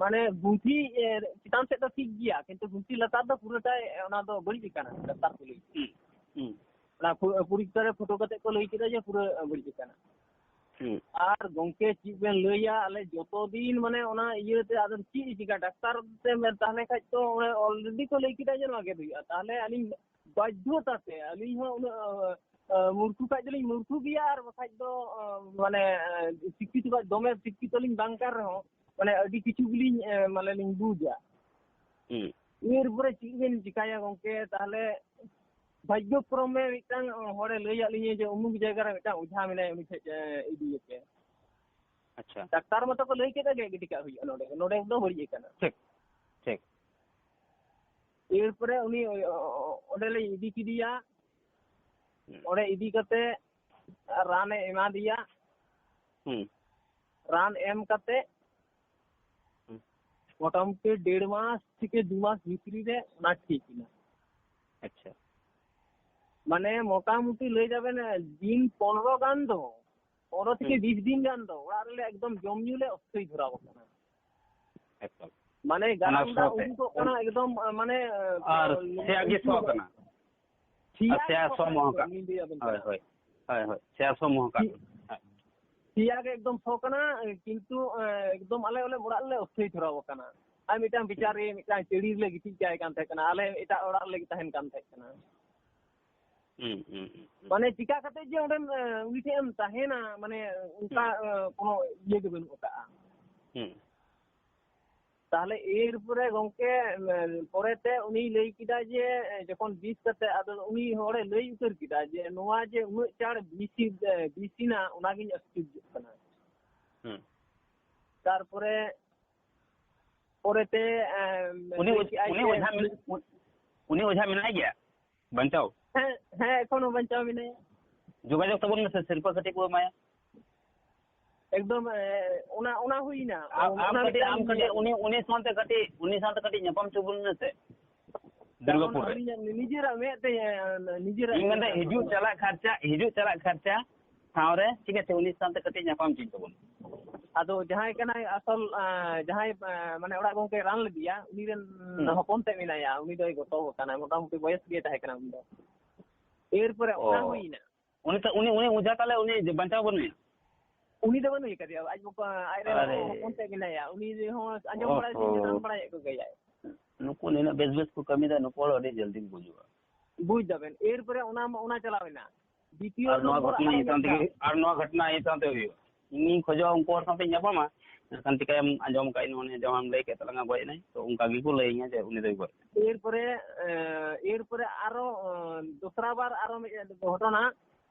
ᱢᱟᱱᱮ ᱜᱩᱱᱴᱷᱤ, ᱮ, ᱪᱮᱛᱟᱱ ᱥᱮᱫ ᱫᱚ ᱴᱷᱤᱠ ᱜᱮᱭᱟ, ᱠᱤᱱᱛᱩ ᱜᱩᱱᱴᱷᱤ ᱞᱟᱛᱟᱨ ᱫᱚ ᱯᱩᱨᱟᱹᱴᱟᱭ, ᱚᱱᱟ ᱫᱚ ᱵᱟᱹᱲᱤᱡ ᱟᱠᱟᱱᱟ, ᱰᱟᱠᱛᱟᱨ ᱠᱚ ᱞᱟᱹᱭ᱾ ᱦᱩᱸ, ᱦᱩᱸ᱾ ᱚᱱᱟ ᱯᱷᱳ-, ᱯᱚᱨᱤᱠᱠᱷᱟ ᱨᱮ ᱯᱷᱳᱴᱳ ᱠᱟᱛᱮ ᱠᱚ ᱞᱟᱹᱭ ᱠᱮᱫᱟ ᱡᱮ ᱯᱩᱨᱟᱹ ᱵᱟᱹᱲᱤᱡ ᱟᱠᱟᱱᱟ᱾ ᱦᱩᱸ᱾ ᱟᱨ ᱜᱚᱝᱠᱮ, ᱪᱮᱫ ᱵᱮᱱ ᱞᱟᱹᱭᱟ, ᱟᱞᱮ ᱡᱚᱛᱚ ᱫᱤᱱ, ᱢᱟᱱᱮ, ᱚᱱᱟ ᱤᱭᱟᱹᱛᱮ ᱟᱫᱚ ᱪᱮᱫ ᱮ ᱪᱤᱠᱟ? ᱰᱟᱠᱛᱟᱨ ᱛᱮ ᱢᱮ-, ᱛᱟᱦᱮᱸ ᱞᱮᱱ ᱠᱷᱟᱡ ᱛᱚ, ᱚᱱᱮ already ᱠᱚ ᱞᱟᱹᱭ ᱠᱮᱫᱟ ᱡᱮ ᱱᱚᱣᱟ ᱜᱮᱫ ᱦᱩᱭᱩᱜᱼᱟ᱾ ᱛᱟᱦᱞᱮ ᱟᱹᱞᱤᱧ ᱵᱟᱫᱽᱫᱷᱚᱛᱟ ᱛᱮ, ᱟᱹᱞᱤᱧ ᱦᱚᱸ ᱩᱱᱟᱹᱜ, ᱟᱸ, ᱢᱩᱨᱠᱷᱩ ᱠᱷᱟᱡ ᱫᱚᱞᱤᱧ ᱢᱩᱨᱠᱷᱩ ᱜᱮᱭᱟ, ᱟᱨ ᱵᱟᱠᱷᱟᱡ ᱫᱚ ᱢᱟᱱᱮ ᱥᱤᱠᱠᱷᱤᱛ ᱠᱷᱟᱡ ᱫᱚᱢᱮ ᱥᱤᱠᱠᱷᱤᱛ ᱞᱤᱧ ᱵᱟᱝ ᱠᱟᱱ ᱨᱮᱦᱚᱸ, ᱢᱟᱱᱮ ᱟᱹᱰᱤ ᱠᱤᱪᱷᱩ ᱜᱮᱞᱤᱧ ᱢᱟᱱᱮ ᱞᱤᱧ ᱵᱩᱡᱟ᱾ ᱮᱨᱯᱚᱨᱮ ᱪᱮᱫ ᱵᱮᱱ ᱪᱤᱠᱟᱹᱭᱟ ᱜᱚᱝᱠᱮ? ᱛᱟᱦᱚᱞᱮ ᱵᱷᱟᱜᱽᱭᱚ ᱠᱨᱚᱢᱮ ᱢᱤᱫᱴᱟᱝ ᱦᱚᱲᱮ ᱞᱟᱹᱭᱟᱫ ᱞᱤᱧᱟᱹ ᱡᱮ ᱩᱢᱩᱠ ᱡᱟᱭᱜᱟ ᱨᱮ ᱢᱤᱫᱴᱟᱝ ᱚᱡᱷᱟ ᱢᱮᱱᱟᱭᱟ, ᱩᱱᱤ ᱴᱷᱮᱡ ᱤᱫᱤᱭᱮᱯᱮ᱾ ᱟᱪᱪᱷᱟ᱾ ᱰᱟᱠᱛᱟᱨ ᱢᱟᱛᱚ ᱠᱚ ᱞᱟᱹᱭ ᱠᱮᱫᱟ ᱜᱮᱫ ᱜᱤᱰᱤ ᱠᱟᱜ ᱦᱩᱭᱩᱜᱼᱟ, ᱱᱚᱰᱮ ᱱᱚᱰᱮ ᱫᱚ ᱵᱟᱹᱲᱤᱡ ᱟᱠᱟᱱᱟ᱾ ᱴᱷᱤᱠ, ᱴᱷᱤᱠ᱾ ᱮᱨᱯᱚᱨᱮ ᱩᱱᱤ ᱚᱸᱰᱮ ᱞᱮ ᱤᱫᱤ ᱠᱮᱫᱮᱭᱟ᱾ ᱦᱩᱸ᱾ ᱚᱸᱰᱮ ᱤᱫᱤ ᱠᱟᱛᱮ ᱨᱟᱱᱮ ᱮᱢᱟ ᱫᱮᱭᱟ᱾ ᱦᱩᱸ᱾ ᱨᱟᱱ ᱮᱢ ᱠᱟᱛᱮ ᱦᱩᱸ᱾ ᱢᱚᱴᱟᱢᱩᱴᱤ ᱰᱮᱲ ᱢᱟᱥ ᱛᱷᱮᱠᱮ ᱫᱩ ᱢᱟᱥ ᱵᱷᱤᱛᱨᱤ ᱨᱮ ᱚᱱᱟ ᱴᱷᱤᱠ ᱮᱱᱟ᱾ ᱟᱪᱪᱷᱟ᱾ ᱢᱟᱱᱮ ᱢᱚᱴᱟᱢᱩᱴᱤ ᱞᱟᱹᱭ ᱫᱟᱵᱮᱱ ᱫᱤᱱ ᱯᱚᱱᱨᱚ ᱜᱟᱱ ᱫᱚ, ᱯᱚᱱᱨᱚ ᱛᱷᱮᱠᱮ ᱦᱩᱸ᱾ ᱵᱤᱥ ᱫᱤᱱ ᱜᱟᱱ ᱫᱚ ᱚᱲᱟᱜ ᱨᱮᱞᱮ ᱮᱠᱫᱚᱢ ᱡᱚᱢ ᱧᱩ ᱞᱮ ᱚᱥᱛᱷᱚᱭ ᱫᱷᱚᱨᱟᱣ ᱟᱠᱟᱱᱟ᱾ ᱮᱠᱫᱚᱢ᱾ ᱢᱟᱱᱮ ᱚᱱᱟ ᱜᱟᱨᱟᱢ ᱥᱚ ᱫᱟᱜ ᱛᱮ᱾ ᱩᱰᱩᱠᱚᱜ ᱠᱟᱱᱟ ᱮᱠᱫᱚᱢ, ᱢᱟᱱᱮ, ᱟᱨ ᱥᱮᱭᱟ ᱜᱮ ᱥᱚ ᱠᱟᱱᱟ᱾ ᱥᱮᱭᱟ ᱟᱨ ᱥᱮᱭᱟ ᱥᱚ ᱥᱚ ᱢᱚᱦᱚ ᱠᱟᱜ᱾ ᱞᱤᱧ ᱞᱟᱹᱭ ᱟᱵᱮᱱ ᱦᱳᱭ, ᱠᱟᱱᱟ᱾ ᱦᱳᱭ, ᱦᱳᱭ, ᱦᱳᱭ, ᱥᱮᱭᱟ ᱥᱚ ᱢᱚᱦᱚ ᱠᱟᱜ᱾ ᱥᱮᱭᱟ ᱜᱮ ᱮᱠᱫᱚᱢ ᱥᱚ ᱠᱟᱱᱟ, ᱠᱤᱱᱛᱩ, ᱮ, ᱮᱠᱫᱚᱢ ᱟᱞᱮ ᱚᱱᱮ ᱚᱲᱟᱜ ᱨᱮᱞᱮ ᱚᱥᱛᱷᱚᱭ ᱫᱷᱚᱨᱟᱣ ᱟᱠᱟᱱᱟ᱾ ᱟᱨ ᱢᱤᱫᱴᱟᱝ ᱦᱩᱸ᱾ ᱵᱮᱪᱟᱨᱤ ᱢᱤᱫᱴᱟᱝ ᱪᱟᱹᱲᱤ ᱨᱮᱞᱮ ᱜᱤᱛᱤᱡ ᱠᱟᱭ ᱠᱟᱱ ᱛᱟᱦᱮᱸ ᱠᱟᱱᱟ, ᱟᱞᱮ ᱮᱴᱟᱜ ᱚᱲᱟᱜ ᱨᱮᱞᱮ ᱛᱟᱦᱮᱱ ᱠᱟᱱ ᱛᱟᱦᱮᱸ ᱠᱟᱱᱟ᱾ ᱦᱩᱸ, ᱦᱩᱸ, ᱦᱩᱸ, ᱦᱩᱸ᱾ ᱢᱟᱱᱮ ᱪᱤᱠᱟ ᱠᱟᱛᱮ ᱡᱮ ᱚᱸᱰᱮᱢ, ᱮ, ᱩᱱᱤ ᱴᱷᱮᱡ ᱮᱢ ᱛᱟᱦᱮᱱᱟ, ᱢᱟᱱᱮ ᱚᱱᱠᱟ, ᱦᱩᱸ᱾ ᱮ, ᱠᱳᱱᱳ ᱤᱭᱟᱹ ᱜᱮ ᱵᱟᱹᱱᱩᱜ ᱟᱠᱟᱜᱼᱟ᱾ ᱦᱩᱸ᱾ ᱛᱟᱦᱞᱮ ᱮᱨᱯᱚᱨᱮ ᱜᱚᱝᱠᱮ, ᱮ, ᱯᱚᱨᱮᱛᱮ ᱩᱱᱤᱭ ᱞᱟᱹᱭ ᱠᱮᱫᱟ ᱡᱮ, ᱮ, ᱡᱚᱠᱷᱚᱱ ᱵᱤᱥ ᱠᱟᱛᱮ, ᱟᱫᱚ ᱩᱱᱤ ᱦᱚᱲᱮ ᱞᱟᱹᱭ ᱩᱛᱟᱹᱨ ᱠᱮᱫᱟ ᱡᱮ, "ᱱᱚᱣᱟ ᱡᱮ ᱩᱱᱟᱹᱜ ᱪᱟᱬ ᱵᱤᱥ, ᱮ, ᱵᱤᱥ ᱮᱱᱟ, ᱚᱱᱟᱜᱤᱧ ᱟᱥᱪᱚᱨᱡᱚᱜ ᱠᱟᱱᱟ᱾" ᱦᱩᱸ᱾ ᱛᱟᱨᱯᱚᱨᱮ ᱯᱚᱨᱮᱛᱮ, ᱮ, ᱩᱱᱤ ᱞᱟᱹᱭ ᱚᱡ-, ᱠᱮᱜᱼᱟᱭ ᱩᱱᱤ ᱡᱮ ᱚᱡᱷᱟ ᱢᱮᱱ-, ᱩᱱ-, ᱩᱱᱤ ᱚᱡᱷᱟ ᱢᱮᱱᱟᱭ ᱜᱮᱭᱟ? ᱵᱟᱧᱪᱟᱣ? ᱦᱮᱸ, ᱦᱮᱸ, ᱮᱠᱷᱚᱱᱳ ᱵᱟᱧᱪᱟᱣ ᱢᱮᱱᱟᱭᱟ᱾ ᱡᱳᱜᱟᱡᱳᱜᱽ ᱛᱟᱵᱚᱱ ᱢᱮᱥᱮ, ᱥᱤᱨᱯᱟᱹ ᱠᱟᱹᱴᱤᱡ ᱵᱚ ᱮᱢᱟᱭᱟ᱾ ᱮᱠᱫᱚᱢ, ᱮ, ᱚᱱᱟ, ᱚᱱᱟ ᱦᱩᱭᱱᱟ᱾ ᱟᱢ, ᱟᱢ ᱚᱱᱟ ᱠᱟᱹᱴᱤᱡ, ᱢᱤᱫᱴᱟᱝ ᱟᱢ ᱞᱤᱧ ᱠᱟᱹᱴᱤᱡ ᱞᱟᱹᱭᱟᱫ ᱩᱱᱤ, ᱵᱮᱱᱟ᱾ ᱩᱱᱤ ᱥᱟᱶᱛᱮ ᱠᱟᱹᱴᱤᱡ, ᱩᱱᱤ ᱥᱟᱶᱛᱮ ᱠᱟᱹᱴᱤᱡ ᱧᱟᱯᱟᱢ ᱦᱚᱪᱚ ᱵᱚᱱ ᱢᱮᱥᱮ᱾ ᱠᱟᱨᱚᱱ ᱫᱩᱨᱜᱟᱯᱩᱨ ᱨᱮ᱾ ᱟᱹᱞᱤᱧᱟᱜ ᱱᱤᱡᱮᱨᱟᱜ ᱢᱮᱫ ᱛᱮ, ᱮ, ᱱᱤᱡᱮᱨᱟᱜ ᱤᱧ ᱢᱮᱫ ᱢᱮᱱᱫᱟ, ᱛᱮ ᱦᱤᱡᱩᱜ ᱠᱟᱨᱚᱱ᱾ ᱪᱟᱞᱟᱜ ᱠᱷᱚᱨᱪᱟ, ᱦᱤᱡᱩᱜ ᱪᱟᱞᱟᱜ ᱠᱷᱚᱨᱪᱟ ᱥᱟᱶᱨᱮ, ᱴᱷᱤᱠ ᱟᱪᱷᱮ, ᱩᱱᱤ ᱥᱟᱶᱛᱮ ᱠᱟᱹᱴᱤᱡ ᱧᱟᱯᱟᱢ ᱦᱚᱪᱚᱧ ᱛᱟᱵᱚᱱ᱾ ᱟᱫᱚ ᱡᱟᱦᱟᱸᱭ ᱠᱟᱱᱟᱭ ᱟᱥᱚᱞ, ᱮ, ᱡᱟᱦᱟᱸᱭ, ᱮ, ᱢᱟᱱᱮ ᱚᱲᱟᱜ ᱜᱚᱝᱠᱮ ᱨᱟᱱ ᱞᱮᱫᱮᱭᱟ, ᱩᱱᱤ ᱨᱮᱱ ᱦᱩᱸ᱾ ᱦᱚᱯᱚᱱ ᱛᱮ ᱢᱮᱱᱟᱭᱟ, ᱩᱱᱤ ᱫᱚᱭ ᱜᱚᱛᱚ ᱟᱠᱟᱱᱟ, ᱢᱚᱴᱟᱢᱩᱴᱤ ᱵᱚᱭᱮᱥ ᱜᱮ ᱛᱟᱦᱮᱸ ᱠᱟᱱᱟ ᱩᱱᱤ ᱫᱚ᱾ ᱮᱨᱯᱚᱨᱮ ᱚ᱾ ᱚᱱᱟ ᱦᱩᱭᱱᱟ᱾ ᱩᱱᱤ ᱛᱚ, ᱩᱱᱤ, ᱩᱱᱤ ᱚᱡᱷᱟ ᱛᱟᱦᱞᱮ ᱩᱱᱤ ᱵᱟᱧᱪᱟᱣ ᱵᱟᱹᱱᱩᱭᱟ? ᱩᱱᱤ ᱫᱚ ᱵᱟᱹᱱᱩᱭ ᱠᱟᱫᱮᱭᱟ, ᱟᱡ ᱵᱟᱵᱟ, ᱟᱡ ᱨᱮᱱ ᱟᱨᱮ᱾ ᱦᱚᱯᱚᱱ ᱛᱮ ᱢᱮᱱᱟᱭᱟ, ᱩᱱᱤ ᱦᱚᱸ ᱟᱸᱡᱚᱢ ᱵᱟᱲᱟᱭ ᱛᱮ ᱚᱦᱚ᱾ ᱨᱟᱱ ᱵᱟᱲᱟᱭᱮᱫ ᱠᱚᱜᱮᱭᱟᱭ᱾ ᱱᱩᱠᱩ ᱱᱤᱱᱟᱹᱜ ᱵᱮᱥ ᱵᱮᱥ ᱠᱚ ᱠᱟᱹᱢᱤᱭᱮᱫᱟ, ᱱᱩᱠᱩ ᱦᱚᱲ ᱟᱹᱰᱤ ᱡᱚᱞᱫᱤ ᱠᱚ ᱜᱩᱡᱩᱜᱼᱟ᱾ ᱵᱩᱡ ᱫᱟᱵᱮᱱ, ᱮᱨᱯᱚᱨᱮ ᱚᱱᱟ, ᱚᱱᱟ ᱪᱟᱞᱟᱣ ᱮᱱᱟ᱾ ᱫᱤᱛᱤᱭᱚ ᱟᱨ ᱱᱚᱣᱟ ᱱᱚᱢᱵᱚᱨ ᱜᱷᱚᱴᱚᱱᱟ ᱟᱨᱚ ᱤᱧ ᱥᱟᱶ ᱛᱮᱜᱮ ᱢᱤᱫᱴᱟᱝ ᱦᱩᱭᱩᱜᱼᱟ᱾ ᱤᱧᱤᱧ ᱠᱷᱚᱡᱚᱜᱼᱟ ᱩᱱᱠᱩ ᱦᱚᱲ ᱥᱟᱶᱛᱮᱧ ᱧᱟᱯᱟᱢᱟ, ᱢᱮᱱᱠᱷᱟᱱ ᱪᱤᱠᱟᱹᱭᱟᱢ, ᱟᱸᱡᱚᱢ ᱠᱟᱜ ᱤᱧ ᱱᱚᱜᱼᱚ ᱱᱤᱭᱟᱹ ᱡᱟᱦᱟᱸᱢ ᱞᱟᱹᱭ ᱠᱮᱫ ᱛᱟᱞᱟᱝᱟ ᱜᱚᱡ ᱮᱱᱟᱭ, ᱛᱚ ᱚᱱᱠᱟ ᱜᱮᱠᱚ ᱞᱟᱹᱭᱟᱹᱧᱟ ᱡᱮ ᱩᱱᱤ ᱫᱚᱭ ᱜᱚᱡ ᱮᱱᱟ᱾ ᱮᱨᱯᱚᱨᱮ, ᱮ, ᱮᱨᱯᱚᱨᱮ ᱟᱨᱚ, ᱮ, ᱫᱚᱥᱨᱟ ᱵᱟᱨ ᱟᱨᱚ ᱢᱤᱫ ᱜᱷᱚᱴᱚᱱᱟ,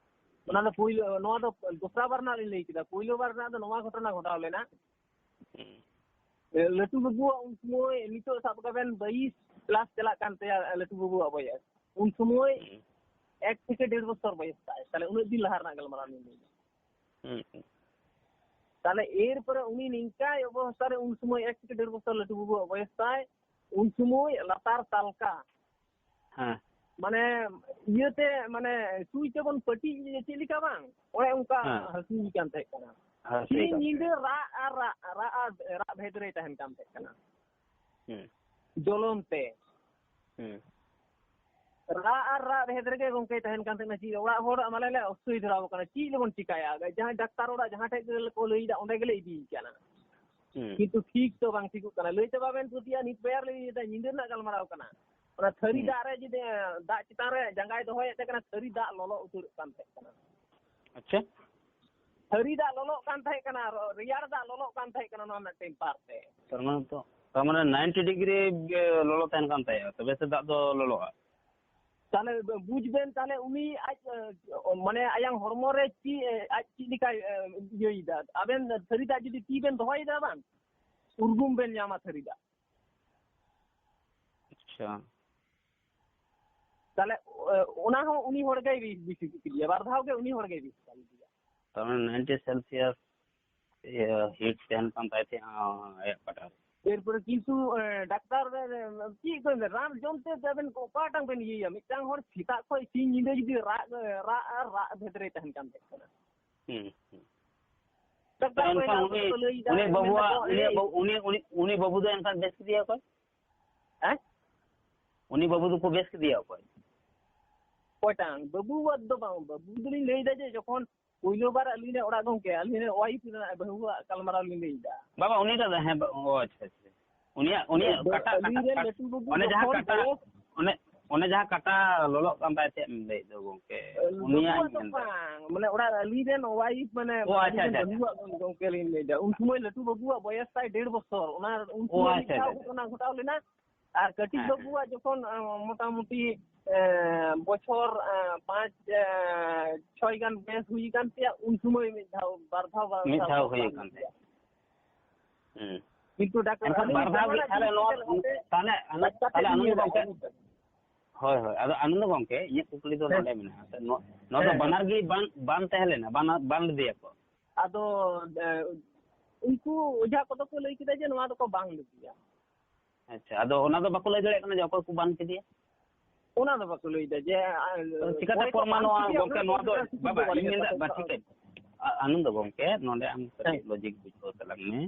ᱚᱱᱟ ᱫᱚ ᱯᱩᱭᱞᱩ, ᱱᱚᱣᱟ ᱫᱚ ᱫᱚᱥᱨᱟ ᱵᱟᱨ ᱨᱮᱱᱟᱜ ᱞᱤᱧ ᱞᱟᱹᱭ ᱠᱮᱫᱟ᱾ ᱯᱩᱭᱞᱩ ᱵᱟᱨ ᱨᱮᱱᱟᱜ ᱫᱚ ᱱᱚᱣᱟ ᱜᱷᱚᱴᱚᱱᱟ ᱜᱷᱚᱴᱟᱣ ᱞᱮᱱᱟ᱾ ᱦᱩᱸ᱾ ᱮ, ᱞᱟᱹᱴᱩ ᱵᱟᱹᱵᱩᱣᱟᱜ ᱩᱱ ᱥᱚᱢᱚᱭ, ᱱᱤᱛᱚᱜ ᱥᱟᱵ ᱠᱟᱜ ᱵᱮᱱ ᱵᱟᱭᱤᱥ ᱠᱞᱟᱥ ᱪᱟᱞᱟᱜ ᱠᱟᱱ ᱛᱟᱭᱟ ᱞᱟᱹᱴᱩ ᱵᱟᱹᱵᱩᱣᱟᱜ ᱵᱚᱭᱮᱥ᱾ ᱩᱱ ᱥᱚᱢᱚᱭ ᱦᱩᱸ᱾ ᱮᱠ ᱛᱷᱮᱠᱮ ᱰᱮᱲ ᱵᱚᱪᱷᱚᱨ ᱵᱚᱭᱮᱥ ᱛᱟᱭ᱾ ᱛᱟᱦᱞᱮ ᱩᱱᱟᱹᱜ ᱫᱤᱱ ᱞᱟᱦᱟ ᱨᱮᱱᱟᱜ ᱜᱟᱞᱢᱟᱨᱟᱣ ᱞᱤᱧ ᱞᱟᱹᱭ ᱮᱫᱟ᱾ ᱦᱩᱸ, ᱦᱩᱸ᱾ ᱛᱟᱦᱞᱮ ᱮᱨᱯᱚᱨᱮ ᱩᱱᱤ ᱱᱤᱝᱠᱟᱭ ᱚᱵᱚᱥᱛᱟ ᱨᱮ ᱩᱱ ᱥᱚᱢᱚᱭ ᱮᱠ ᱛᱷᱮᱠᱮ ᱰᱮᱲ ᱵᱚᱪᱷᱚᱨ ᱞᱟᱹᱴᱩ ᱵᱟᱹᱵᱩᱣᱟᱜ ᱵᱚᱭᱮᱥ ᱛᱟᱭ, ᱩᱱ ᱥᱚᱢᱚᱭ ᱞᱟᱛᱟᱨ ᱛᱟᱞᱠᱟ ᱦᱮᱸ᱾ ᱢᱟᱱᱮ ᱤᱭᱟᱹᱛᱮ, ᱢᱟᱱᱮ ᱥᱩᱭ ᱛᱮᱵᱚᱱ ᱯᱟᱹᱴᱤ ᱪᱮᱫ ᱞᱮᱠᱟ ᱵᱟᱝ, ᱚᱱᱮ ᱚᱱᱠᱟ ᱦᱮᱸ᱾ ᱦᱟᱹᱥᱩᱭᱮ ᱠᱟᱱ ᱛᱟᱦᱮᱸ ᱠᱟᱱᱟ᱾ ᱦᱟᱹᱥᱩᱭᱮ ᱥᱤᱧ ᱠᱟᱱ ᱧᱤᱫᱟᱹ ᱛᱟᱦᱮᱸ᱾ ᱨᱟᱜ ᱟᱨ ᱨᱟᱜ, ᱨᱟᱜ ᱟᱨ ᱨᱟᱜ ᱵᱷᱮᱫ ᱨᱮᱭ ᱛᱟᱦᱮᱱ ᱠᱟᱱ ᱛᱟᱦᱮᱸ ᱠᱟᱱᱟ᱾ ᱦᱩᱸ᱾ ᱡᱚᱞᱚᱱ ᱛᱮ᱾ ᱦᱩᱸ᱾ ᱨᱟᱜ ᱟᱨ ᱨᱟᱜ ᱵᱷᱮᱫ ᱨᱮᱜᱮ ᱜᱚᱝᱠᱮᱭ ᱛᱟᱦᱮᱱ ᱠᱟᱱ ᱛᱟᱦᱮᱸ ᱠᱟᱱᱟ᱾ ᱪᱮᱫ ᱚᱲᱟᱜ ᱦᱚᱲ ᱢᱟᱞᱮ ᱞᱮ ᱚᱥᱚᱭ ᱫᱷᱚᱨᱟᱣ ᱠᱟᱱᱟ, ᱪᱮᱫ ᱞᱮᱵᱚᱱ ᱪᱤᱠᱟᱭᱟ? ᱡᱟᱦᱟᱸᱭ ᱰᱟᱠᱛᱟᱨ ᱚᱲᱟᱜ ᱡᱟᱦᱟᱸ ᱴᱷᱮᱡ ᱜᱮ ᱠᱚ ᱞᱟᱹᱭᱫᱟ, ᱚᱸᱰᱮ ᱜᱮᱞᱮ ᱤᱫᱤᱭᱮ ᱠᱟᱱᱟ᱾ ᱦᱩᱸ᱾ ᱠᱤᱱᱛᱩ ᱴᱷᱤᱠ ᱫᱚ ᱵᱟᱝ ᱴᱷᱤᱠᱚᱜ ᱠᱟᱱᱟ᱾ ᱞᱟᱹᱭ ᱛᱮ ᱵᱟᱵᱮᱱ ᱯᱟᱹᱛᱭᱟᱹᱜᱼᱟ, ᱱᱤᱛ ᱵᱮᱲᱟ ᱞᱮ ᱞᱟᱹᱭᱫᱟ, ᱧᱤᱫᱟᱹ ᱨᱮᱱᱟᱜ ᱜᱟᱞᱢᱟᱨᱟᱣ ᱠᱟᱱᱟ᱾ ᱚᱱᱟ ᱛᱷᱟᱹᱨᱤ ᱦᱩᱸ᱾ ᱫᱟᱜ ᱨᱮ ᱡᱩᱫᱤ, ᱫᱟᱜ ᱪᱮᱛᱟᱱ ᱨᱮ ᱡᱟᱸᱜᱟᱭ ᱫᱚᱦᱚᱭᱮᱫ ᱛᱟᱦᱮᱸ ᱠᱟᱱᱟ, ᱛᱷᱟᱹᱨᱤ ᱫᱟᱜ ᱞᱚᱞᱚ ᱩᱛᱟᱹᱨᱚᱜ ᱠᱟᱱ ᱛᱟᱦᱮᱸ ᱠᱟᱱᱟ᱾ ᱟᱪᱪᱷᱟ᱾ ᱛᱷᱟᱹᱨᱤ ᱫᱟᱜ ᱞᱚᱞᱚᱜ ᱠᱟᱱ ᱛᱟᱦᱮᱸ ᱠᱟᱱᱟ, ᱨᱮᱭᱟᱲ ᱫᱟᱜ ᱞᱚᱞᱚᱜ ᱠᱟᱱ ᱛᱟᱦᱮᱸ ᱠᱟᱱᱟ ᱱᱚᱣᱟ ᱨᱮᱱᱟᱜ ᱴᱮᱢᱯᱟᱨ ᱛᱮ᱾ ᱛᱟᱨ ᱢᱟᱱᱮ ᱛᱚ, ᱛᱟᱨ ᱢᱟᱱᱮ ᱱᱟᱭᱤᱱᱴᱤ ᱰᱤᱜᱽᱨᱤ ᱜᱮ ᱞᱚᱞᱚ ᱛᱟᱦᱮᱱ ᱠᱟᱱ ᱛᱟᱭᱟ, ᱛᱚᱵᱮ ᱥᱮ ᱫᱟᱜ ᱫᱚ ᱞᱚᱞᱚᱜᱼᱟ᱾ ᱛᱟᱦᱞᱮ ᱵᱩᱡᱽ ᱵᱮᱱ, ᱛᱟᱦᱞᱮ ᱩᱱᱤ ᱟᱡ, ᱢᱟᱱᱮ ᱟᱭᱟᱝ ᱦᱚᱲᱢᱚ ᱨᱮ ᱪᱮᱫ, ᱟᱡ ᱪᱮᱫ ᱞᱮᱠᱟᱭ ᱤᱭᱟᱹᱭᱮᱫᱟ? ᱟᱵᱮᱱ ᱛᱷᱟᱹᱨᱤ ᱫᱟᱜ ᱡᱩᱫᱤ ᱛᱤ ᱵᱮᱱ ᱫᱚᱦᱚᱭᱮᱫᱟ ᱵᱟᱝ, ᱩᱨᱜᱩᱢ ᱵᱮᱱ ᱧᱟᱢᱟ ᱛᱷᱟᱹᱨᱤ ᱫᱟᱜ᱾ ᱟᱪᱪᱷᱟ᱾ ᱛᱟᱦᱞᱮ, ᱚ-, ᱚᱱᱟ ᱦᱚᱸ ᱩᱱᱤ ᱦᱚᱲ ᱜᱮᱭ ᱵᱤᱥ, ᱵᱤᱥ ᱠᱮᱫᱮᱭᱟ, ᱵᱟᱨ ᱫᱷᱟᱣ ᱜᱮ ᱩᱱᱤ ᱦᱚᱲ ᱜᱮᱭ ᱵᱤᱥ ᱠᱮᱫᱮᱭᱟ᱾ ᱛᱟᱨ ᱢᱟᱱᱮ ᱱᱟᱭᱤᱱᱴᱤ ᱥᱮᱞᱥᱤᱭᱟᱥ, ᱤᱭᱟᱹ, ᱦᱤᱴ ᱛᱟᱦᱮᱱ ᱠᱟᱱ ᱛᱟᱭ ᱛᱟᱦᱮᱸᱜᱼᱟ ᱟᱭᱟᱜ ᱯᱟᱴᱟ ᱨᱮ᱾ ᱮᱨᱯᱚᱨᱮ ᱠᱤᱱᱛᱩ, ᱮ, ᱰᱟᱠᱛᱟᱨ, ᱮ, ᱪᱮᱫ ᱠᱚ ᱢᱮᱱᱟ, ᱨᱟᱱ ᱡᱚᱢ ᱛᱮ ᱟᱵᱮᱱ ᱚᱠᱟᱴᱟᱝ ᱵᱮᱱ ᱤᱭᱟᱹᱭᱟ? ᱢᱤᱫᱴᱟᱝ ᱦᱚᱲ ᱥᱮᱛᱟᱜ ᱠᱷᱚᱱ ᱥᱤᱧ ᱧᱤᱫᱟᱹ ᱡᱩᱫᱤ ᱨᱟᱜ, ᱨᱟᱜ ᱟᱨ ᱨᱟᱜ ᱵᱷᱮᱫ ᱨᱮ ᱛᱟᱦᱮᱱ ᱠᱟᱱ ᱛᱟᱦᱮᱸ ᱠᱟᱱᱟ᱾ ᱦᱩᱸ, ᱦᱩᱸ᱾ ᱰᱟᱠᱛᱟᱨ ᱛᱚ ᱠᱚ ᱮᱱᱠᱷᱟᱱ ᱦᱮᱱᱟᱜ ᱠᱚ ᱩᱱᱤ, ᱠᱚ ᱞᱟᱹᱭ ᱮᱫᱟ, ᱩᱱᱤ ᱢᱮᱱ ᱵᱟᱹᱵᱩᱣᱟᱜ, ᱫᱟᱠᱚ, ᱩᱱᱤ ᱮᱭ, ᱵᱟᱹᱵᱩ-, ᱩᱱᱤ, ᱩᱱᱤ, ᱩᱱᱤ ᱵᱟᱹᱵᱩ ᱫᱚ ᱮᱱᱠᱷᱟᱱ ᱵᱮᱥ ᱠᱮᱫᱮᱭᱟ ᱠᱚ? ᱦᱮᱸ? ᱩᱱᱤ ᱵᱟᱹᱵᱩ ᱫᱚᱠᱚ ᱵᱮᱥ ᱠᱮᱫᱮᱭᱟ ᱚᱠᱚᱭ? ᱚᱠᱚᱭᱴᱟᱝ? ᱵᱟᱹᱵᱩᱣᱟᱜ ᱫᱚ ᱵᱟᱝ, ᱵᱟᱹᱵᱩ ᱫᱚᱞᱤᱧ ᱞᱟᱹᱭ ᱮᱫᱟ ᱡᱮ ᱡᱚᱠᱷᱚᱱ ᱯᱳᱭᱞᱳ ᱵᱟᱨ ᱟᱹᱞᱤᱧ ᱨᱮᱱ ᱚᱲᱟᱜ ᱜᱚᱝᱠᱮ, ᱟᱹᱞᱤᱧ ᱨᱮᱱ ᱣᱟᱭᱤᱯ ᱨᱮᱱᱟᱜ ᱵᱟᱹᱦᱩᱣᱟᱜ ᱜᱟᱞᱢᱟᱨᱟᱣ ᱞᱤᱧ ᱞᱟᱹᱭ ᱮᱫᱟ᱾ ᱵᱟᱵᱟ, ᱩᱱᱤᱴᱟᱜ ᱫᱚ, ᱦᱮᱸ, ᱵᱟ-, ᱚ, ᱟᱪᱪᱷᱟ, ᱟᱪᱪᱷᱟ᱾ ᱩᱱᱤᱭᱟᱜ, ᱩᱱᱤᱭᱟᱜ ᱵᱟᱹ-, ᱠᱟᱴᱟ, ᱟᱹᱞᱤᱧ ᱨᱮᱱ ᱠᱟᱴᱟ, ᱞᱟᱹᱴᱩ ᱵᱟᱹᱵᱩ ᱚᱱᱮ ᱡᱟᱦᱟᱸ ᱡᱚᱠᱷᱚᱱ ᱠᱟᱴᱟ, ᱵᱚᱭᱚᱥ ᱚᱱᱮ, ᱚᱱᱮ ᱡᱟᱦᱟᱸ ᱠᱟᱴᱟ ᱞᱚᱞᱚᱜ ᱠᱟᱱ ᱛᱟᱭ ᱛᱟᱦᱮᱸᱫ ᱮᱢ ᱞᱟᱹᱭᱮᱫ ᱫᱚ ᱜᱚᱝᱠᱮ, ᱩᱱᱤᱭᱟᱜ ᱞᱟᱹᱴᱩᱣᱟᱜ ᱫᱚ ᱧᱮᱞ ᱫᱟ᱾ ᱵᱟᱝ, ᱢᱟᱱᱮ ᱚᱲᱟᱜ ᱨᱮ ᱟᱹᱞᱤᱧ ᱨᱮᱱ ᱣᱟᱭᱤᱯ, ᱢᱟᱱᱮ ᱚ, ᱟᱪᱪᱷᱟ, ᱟᱹᱞᱤᱧ ᱨᱮᱱ ᱟᱪᱪᱷᱟ, ᱟᱪᱪᱷᱟ᱾ ᱵᱟᱹᱦᱩᱣᱟᱜ ᱜᱚᱝᱠᱮ ᱞᱤᱧ ᱞᱟᱹᱭ ᱫᱟ᱾ ᱩᱱ ᱥᱚᱢᱚᱭ ᱞᱟᱹᱴᱩ ᱵᱟᱹᱵᱩᱣᱟᱜ ᱵᱚᱭᱮᱥ ᱛᱟᱭ ᱰᱮᱲ ᱵᱚᱪᱷᱚᱨ, ᱚᱱᱟ ᱩᱱ ᱚ, ᱥᱚᱢᱚᱭ ᱟᱪᱪᱷᱟ, ᱢᱤᱫ ᱫᱷᱟᱣ ᱟᱪᱪᱷᱟ, ᱟᱪᱪᱷᱟ᱾ ᱜᱷᱚᱴᱚᱱᱟ ᱜᱷᱚᱴᱟᱣ ᱞᱮᱱᱟ᱾ ᱟᱨ ᱠᱟᱹᱴᱤᱡ ᱦᱮᱸ, ᱦᱮᱸ᱾ ᱵᱟᱹᱵᱩᱣᱟᱜ ᱡᱚᱠᱷᱚᱱ, ᱟᱸ, ᱢᱚᱴᱟᱢᱩᱴᱤ, ᱮᱸ, ᱵᱚᱪᱷᱚᱨ, ᱟᱸ, ᱪᱷᱚᱭ ᱜᱟᱱ ᱵᱚᱭᱮᱥ ᱦᱩᱭ ᱟᱠᱟᱱ ᱛᱟᱭᱟ, ᱩᱱ ᱥᱚᱢᱚᱭ ᱢᱤᱫ ᱫᱷᱟᱣ, ᱵᱟᱨ ᱫᱷᱟᱣ, ᱵᱟᱨ ᱢᱤᱫ ᱫᱷᱟᱣ ᱫᱷᱟᱣ ᱦᱩᱭ ᱟᱠᱟᱱ ᱛᱟᱭᱟ᱾ ᱦᱩᱸ᱾ ᱠᱤᱱᱛᱩ ᱰᱟᱠᱛᱟᱨ ᱮᱱᱠᱷᱟᱱ ᱟᱹᱞᱤᱧ ᱵᱟᱨ ᱫᱷᱟᱣ ᱜᱮ ᱡᱟᱦᱟᱱᱟᱜ ᱛᱟᱦᱞᱮ ᱡᱤᱱᱤᱥ ᱱᱚᱣᱟ, ᱧᱮᱞ ᱠᱟᱛᱮ ᱛᱟᱦᱞᱮ, ᱟᱱᱟ-, ᱰᱟᱠᱛᱟᱨ ᱛᱟᱦᱞᱮ ᱴᱷᱮᱱ ᱟᱱᱚᱱᱫᱚ ᱞᱤᱧ ᱜᱚᱝᱠᱮ, ᱧᱮᱞ ᱠᱟᱛᱮ᱾ ᱦᱳᱭ, ᱦᱳᱭ᱾ ᱟᱫᱚ ᱟᱱᱚᱱᱫᱚ ᱜᱚᱝᱠᱮ, ᱤᱧᱟᱹᱜ ᱠᱩᱠᱞᱤ ᱫᱚ ᱦᱮᱸ᱾ ᱱᱚᱰᱮ ᱢᱮᱱᱟᱜᱼᱟ᱾ ᱱᱚᱣᱟ, ᱱᱚᱣᱟ ᱫᱚ ᱦᱮᱸ, ᱦᱮᱸ᱾ ᱵᱟᱱᱟᱨ ᱜᱮ ᱵᱟᱝ, ᱵᱟᱝ ᱛᱟᱦᱮᱸ ᱞᱮᱱᱟ, ᱵᱟᱱᱟᱨ, ᱵᱟᱝ ᱞᱮᱫᱮᱭᱟᱠᱚ? ᱟᱫᱚ, ᱮ, ᱩᱱᱠᱩ ᱚᱡᱷᱟ ᱠᱚᱫᱚ ᱠᱚ ᱞᱟᱹᱭ ᱠᱮᱫᱟ ᱡᱮ ᱱᱚᱣᱟ ᱫᱚᱠᱚ ᱵᱟᱝ ᱞᱮᱫᱮᱭᱟ᱾ ᱟᱪᱪᱷᱟ, ᱟᱫᱚ ᱚᱱᱟ ᱫᱚ ᱵᱟᱠᱚ ᱞᱟᱹᱭ ᱫᱟᱲᱮᱭᱟᱜ ᱠᱟᱱᱟ ᱡᱮ ᱚᱠᱚᱭ ᱠᱚ ᱵᱟᱱ ᱠᱮᱫᱮᱭᱟ? ᱚᱱᱟ ᱫᱚ ᱵᱟᱠᱚ ᱞᱟᱹᱭ ᱫᱟ ᱡᱮ, ᱟ, ᱪᱤᱠᱟᱹᱛᱮ ᱚᱠᱚᱭ ᱠᱚ ᱵᱟᱱ ᱯᱨᱚᱢᱟᱱᱚᱜᱼᱟ ᱠᱮᱫᱮᱭᱟ, ᱚᱱᱟ ᱜᱚᱝᱠᱮ? ᱫᱚ ᱱᱚᱣᱟ ᱫᱚ, ᱪᱤᱠᱟᱹ ᱵᱟᱵᱟ, ᱵᱟᱹᱞᱤᱧ ᱤᱧ ᱢᱮᱱᱫᱟ, ᱵᱟᱹᱞᱤᱧ ᱵᱟᱝ, ᱴᱷᱤᱠ ᱵᱟᱲᱟᱭᱟ᱾ ᱟᱪᱪᱷᱟ, ᱟᱱᱚᱱᱫᱚ ᱜᱚᱝᱠᱮ, ᱱᱚᱰᱮ ᱟᱢ ᱠᱟᱹᱴᱤᱡ ᱦᱮᱸ᱾ ᱞᱚᱡᱤᱠ ᱵᱩᱡᱷᱟᱹᱣ ᱛᱟᱞᱟᱝ ᱢᱮ᱾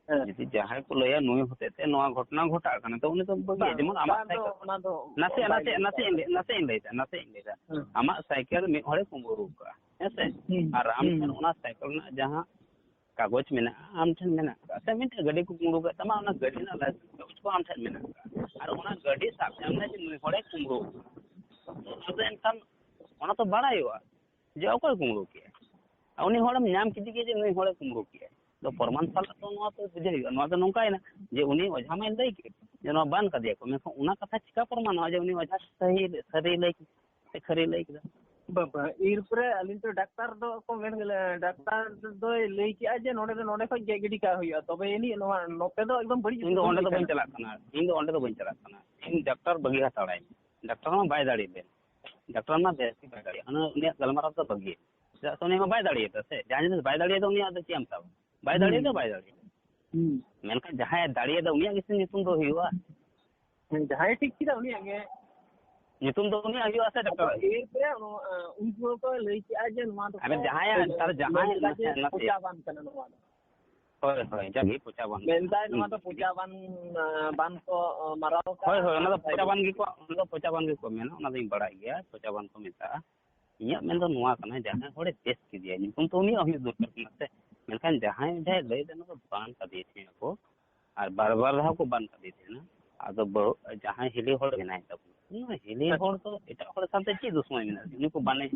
ᱦᱮᱸ᱾ ᱡᱩᱫᱤ ᱡᱟᱦᱟᱸᱭ ᱠᱚ ᱞᱟᱹᱭᱟ ᱱᱩᱭ ᱦᱚᱛᱮᱡ ᱛᱮ ᱱᱚᱣᱟ ᱜᱷᱚᱴᱚᱱᱟ ᱜᱷᱚᱴᱟᱜ ᱠᱟᱱᱟ, ᱛᱚ ᱩᱱᱤ ᱫᱚ ᱵᱟᱹᱜᱤᱭᱟ᱾ ᱵᱟᱝ, ᱡᱮᱢᱚᱱ ᱟᱢᱟᱜ ᱚᱱᱟ ᱫᱚ, ᱥᱟᱭᱠᱮᱞ ᱚᱱᱟ ᱫᱚ ᱱᱟᱥᱮ, ᱵᱟᱭ ᱱᱟᱥᱮ, ᱞᱟᱹᱭ ᱱᱟᱥᱮ ᱠᱟᱫᱟ᱾ ᱤᱧ ᱞᱟᱹᱭ, ᱱᱟᱥᱮ ᱤᱧ ᱞᱟᱹᱭ ᱫᱟ, ᱱᱟᱥᱮ ᱤᱧ ᱞᱟᱹᱭ ᱫᱟ᱾ ᱦᱮᱸ᱾ ᱟᱢᱟᱜ ᱥᱟᱭᱠᱮᱞ ᱢᱤᱫ ᱦᱚᱲᱮ ᱠᱩᱢᱵᱽᱲᱩ ᱠᱟᱜᱼᱟ, ᱦᱮᱸ ᱥᱮ? ᱦᱩᱸ, ᱟᱨ ᱟᱢ ᱦᱩᱸ, ᱴᱷᱮᱱ ᱦᱩᱸ᱾ ᱚᱱᱟ ᱥᱟᱭᱠᱮᱞ ᱨᱮᱱᱟᱜ ᱡᱟᱦᱟᱸ ᱠᱟᱜᱚᱡᱽ ᱢᱮᱱᱟᱜᱼᱟ, ᱟᱢ ᱴᱷᱮᱱ ᱢᱮᱱᱟᱜ ᱟᱠᱟᱫ, ᱥᱮ ᱢᱤᱫᱴᱮᱱ ᱜᱟᱹᱰᱤ ᱠᱚ ᱠᱩᱢᱵᱽᱲᱩ ᱠᱮᱫ ᱛᱟᱢᱟ, ᱚᱱᱟ ᱜᱟᱹᱰᱤ ᱨᱮᱱᱟᱜ ᱞᱟᱭᱥᱮᱱᱥ ᱠᱟᱜᱚᱡᱽ ᱠᱚ ᱟᱢ ᱴᱷᱮᱱ ᱢᱮᱱᱟᱜ ᱟᱠᱟᱫ, ᱟᱨ ᱚᱱᱟ ᱜᱟᱹᱰᱤ ᱥᱟᱵ ᱧᱟᱢ ᱮᱱᱟ ᱡᱮ ᱱᱩᱭ ᱦᱚᱲᱮ ᱠᱩᱢᱵᱽᱲᱩ ᱟᱠᱟᱫᱟ, ᱟᱫᱚ ᱮᱱᱠᱷᱟᱱ ᱚᱱᱟ ᱛᱚ ᱵᱟᱲᱟᱭᱚᱜᱼᱟ ᱡᱮ ᱚᱠᱚᱭ ᱠᱩᱢᱵᱽᱲᱩ ᱠᱮᱜᱼᱟ᱾ ᱟᱨ ᱩᱱᱤ ᱦᱚᱲᱮᱢ ᱧᱟᱢ ᱠᱮᱫᱮ ᱜᱮ ᱡᱮ ᱱᱩᱭ ᱦᱚᱲᱮ ᱠᱩᱢᱵᱽᱲᱩ ᱠᱮᱜᱼᱟ, ᱟᱫᱚ ᱯᱨᱚᱢᱟᱱ ᱥᱟᱞᱟᱜ ᱛᱚ ᱱᱚᱣᱟ ᱛᱚ ᱵᱩᱡᱷᱟᱹᱣ ᱦᱩᱭᱩᱜᱼᱟ᱾ ᱱᱚᱣᱟ ᱫᱚ ᱱᱚᱝᱠᱟᱭᱮᱱᱟ ᱡᱮ ᱩᱱᱤ ᱚᱡᱷᱟ ᱢᱟᱭ ᱞᱟᱹᱭ ᱠᱮᱫ ᱡᱮ ᱱᱚᱣᱟ ᱵᱟᱱ ᱠᱟᱫᱮᱭᱟ ᱠᱚ, ᱢᱮᱱᱠᱷᱟᱱ ᱚᱱᱟ ᱠᱟᱛᱷᱟ ᱪᱤᱠᱟ ᱯᱨᱚᱢᱟᱱᱚᱜᱼᱟ ᱡᱮ ᱩᱱᱤ ᱚᱡᱷᱟ ᱥᱟᱹᱦᱤ, ᱥᱟᱹᱨᱤ ᱞᱟᱹᱭ ᱠᱮᱫᱟ ᱥᱮ ᱠᱷᱟᱹᱨᱤ ᱞᱟᱹᱭ ᱠᱮᱫᱟ? ᱵᱟᱵᱟ, ᱮᱨᱯᱚᱨᱮ ᱟᱹᱞᱤᱧ ᱛᱚ ᱰᱟᱠᱛᱟᱨ ᱫᱚ ᱠᱚ ᱢᱮᱱ ᱜᱮᱞᱮ, ᱰᱟᱠᱛᱟᱨ ᱫᱚᱭ ᱞᱟᱹᱭ ᱠᱮᱜᱼᱟ ᱡᱮ ᱱᱚᱰᱮ ᱫᱚ, ᱱᱚᱰᱮ ᱠᱷᱚᱡ ᱜᱮᱫ ᱜᱤᱰᱤ ᱠᱟᱜ ᱦᱩᱭᱩᱜᱼᱟ, ᱛᱚᱵᱮ ᱟᱹᱱᱤᱡ ᱱᱚᱣᱟ ᱱᱚᱛᱮ ᱫᱚ ᱮᱠᱫᱚᱢ ᱵᱟᱹᱲᱤᱡ ᱤᱧ ᱫᱚ ᱩᱛᱟᱹᱨ ᱚᱸᱰᱮ ᱫᱚ ᱦᱩᱭ ᱵᱟᱹᱧ ᱠᱟᱱᱟ᱾ ᱪᱟᱞᱟᱜ ᱠᱟᱱᱟ, ᱤᱧ ᱫᱚ ᱚᱸᱰᱮ ᱫᱚ ᱵᱟᱹᱧ ᱪᱟᱞᱟᱜ ᱠᱟᱱᱟ᱾ ᱤᱧ ᱰᱟᱠᱛᱟᱨ ᱵᱟᱹᱜᱤ ᱦᱟᱛᱟᱲᱟᱭ ᱢᱮ᱾ ᱰᱟᱠᱛᱟᱨ ᱢᱟ ᱵᱟᱭ ᱫᱟᱲᱮᱭᱟᱜ ᱵᱮᱱ, ᱰᱟᱠᱛᱟᱨ ᱢᱟ ᱵᱮᱥ ᱜᱮ ᱵᱟᱭ ᱫᱟᱲᱮᱭᱟᱜᱼᱟ, ᱩᱱᱤ, ᱩᱱᱤᱭᱟᱜ ᱜᱟᱞᱢᱟᱨᱟᱣ ᱫᱚ ᱵᱟᱹᱜᱤ᱾ ᱪᱮᱫᱟᱜ ᱥᱮ ᱩᱱᱤ ᱢᱟ ᱵᱟᱭ ᱫᱟᱲᱮᱭᱟᱫᱟ ᱥᱮ, ᱡᱟᱦᱟᱸ ᱡᱤᱱᱤᱥ ᱵᱟᱭ ᱫᱟᱲᱮᱭᱟᱫᱟ ᱩᱱᱤᱭᱟᱜ ᱫᱚ ᱪᱮᱫ ᱮᱢ ᱥᱟᱵᱟ? ᱵᱟᱭ ᱦᱩᱸ᱾ ᱫᱟᱲᱮᱭᱟᱫᱟ, ᱵᱟᱭ ᱫᱟᱲᱮᱭᱟᱫᱟ᱾ ᱦᱩᱸ᱾ ᱢᱮᱱᱠᱷᱟᱱ ᱡᱟᱦᱟᱸᱭ ᱫᱟᱲᱮᱭᱟᱫᱟ ᱩᱱᱤᱭᱟᱜ ᱜᱮᱥᱮ ᱧᱩᱛᱩᱢ ᱫᱚ ᱦᱩᱭᱩᱜᱼᱟ᱾ ᱦᱮᱸ, ᱡᱟᱦᱟᱸᱭ ᱴᱷᱤᱠ ᱠᱮᱫᱟ ᱩᱱᱤᱭᱟᱜ ᱜᱮ᱾ ᱧᱩᱛᱩᱢ ᱫᱚ ᱩᱱᱤᱭᱟᱜ ᱦᱩᱭᱩᱜᱼᱟ ᱥᱮ ᱟᱫᱚ ᱰᱟᱠᱛᱟᱨᱟᱜ ᱦᱩᱭᱩᱜᱼᱟ? ᱮᱨᱯᱚᱨᱮ ᱩᱱ-, ᱩᱱᱠᱩ ᱦᱚᱸᱠᱚ ᱞᱟᱹᱭ ᱠᱮᱜᱼᱟ ᱡᱮ ᱱᱚᱣᱟ ᱫᱚᱠᱚ ᱟᱨ ᱡᱟᱦᱟᱸᱭᱟᱜ, ᱛᱟᱦᱞᱮ ᱡᱟᱦᱟᱸᱭ ᱞᱟᱹᱭ ᱠᱮᱫᱟ ᱡᱮ ᱱᱟᱥᱮ, ᱱᱟᱥᱮ᱾ ᱯᱚᱪᱟ ᱵᱟᱝ ᱠᱟᱱᱟ ᱱᱚᱣᱟ ᱫᱚ᱾ ᱦᱳᱭ, ᱦᱳᱭ, ᱡᱟᱜᱮ ᱯᱚᱪᱟ ᱵᱟᱝ ᱠᱟᱱᱟ᱾ ᱢᱮᱱᱫᱟᱭ ᱱᱚᱣᱟ ᱫᱚ ᱯᱚᱪᱟ ᱵᱟᱝ, ᱟᱸ, ᱵᱟᱝ ᱠᱚ, ᱟᱸ, ᱢᱟᱨᱟᱣ ᱠᱟᱜᱼᱟ᱾ ᱦᱳᱭ, ᱦᱳᱭ, ᱚᱱᱟ ᱫᱚ ᱯᱚᱪᱟ ᱵᱟᱝ ᱜᱮᱠᱚ, ᱚᱱᱟ ᱫᱚ ᱯᱚᱪᱟ ᱵᱟᱝ ᱜᱮᱠᱚ ᱢᱮᱱᱟ, ᱚᱱᱟ ᱫᱚᱧ ᱵᱟᱲᱟᱭ ᱜᱮᱭᱟ, ᱯᱚᱪᱟ ᱵᱟᱝ ᱠᱚ ᱢᱮᱛᱟᱜᱼᱟ᱾ ᱤᱧᱟᱹᱜ ᱢᱮᱱ ᱫᱚ ᱱᱚᱣᱟ ᱠᱟᱱᱟ, ᱡᱟᱦᱟᱸᱭ ᱦᱚᱲᱮ ᱵᱮᱥ ᱠᱮᱫᱮᱭᱟ, ᱧᱩᱛᱩᱢ ᱛᱚ ᱩᱱᱤᱭᱟᱜ ᱦᱩᱭᱩᱜ ᱫᱚᱨᱠᱟᱨ ᱠᱟᱱᱟ ᱥᱮ? ᱢᱮᱱᱠᱷᱟᱱ ᱡᱟᱦᱟᱸᱭ, ᱡᱟᱦᱟᱸᱭ ᱞᱟᱹᱭ ᱫᱟ, ᱱᱚᱣᱟ ᱫᱚ ᱵᱟᱝ ᱠᱟᱫᱮ ᱛᱟᱦᱮᱸ ᱟᱠᱚ, ᱟᱨ ᱵᱟᱨ, ᱵᱟᱨ ᱫᱷᱟᱣ ᱠᱚ ᱵᱟᱝ ᱠᱟᱫᱮ ᱛᱟᱦᱮᱱᱟ᱾ ᱟᱫᱚ ᱵᱟᱹᱦᱩ, ᱡᱟᱦᱟᱸᱭ ᱦᱤᱞᱤ ᱦᱚᱲ ᱢᱮᱱᱟᱭ ᱛᱟᱵᱚᱱᱟ, ᱩᱱᱤ ᱦᱤᱞᱤ ᱦᱚᱲ ᱫᱚ ᱮᱴᱟᱜ ᱦᱚᱲ ᱥᱟᱶᱛᱮ ᱪᱮᱫ ᱫᱩᱥᱢᱟᱱ ᱢᱮᱱᱟᱜᱼᱟ? ᱩᱱᱤ ᱠᱚ ᱵᱟᱱᱮ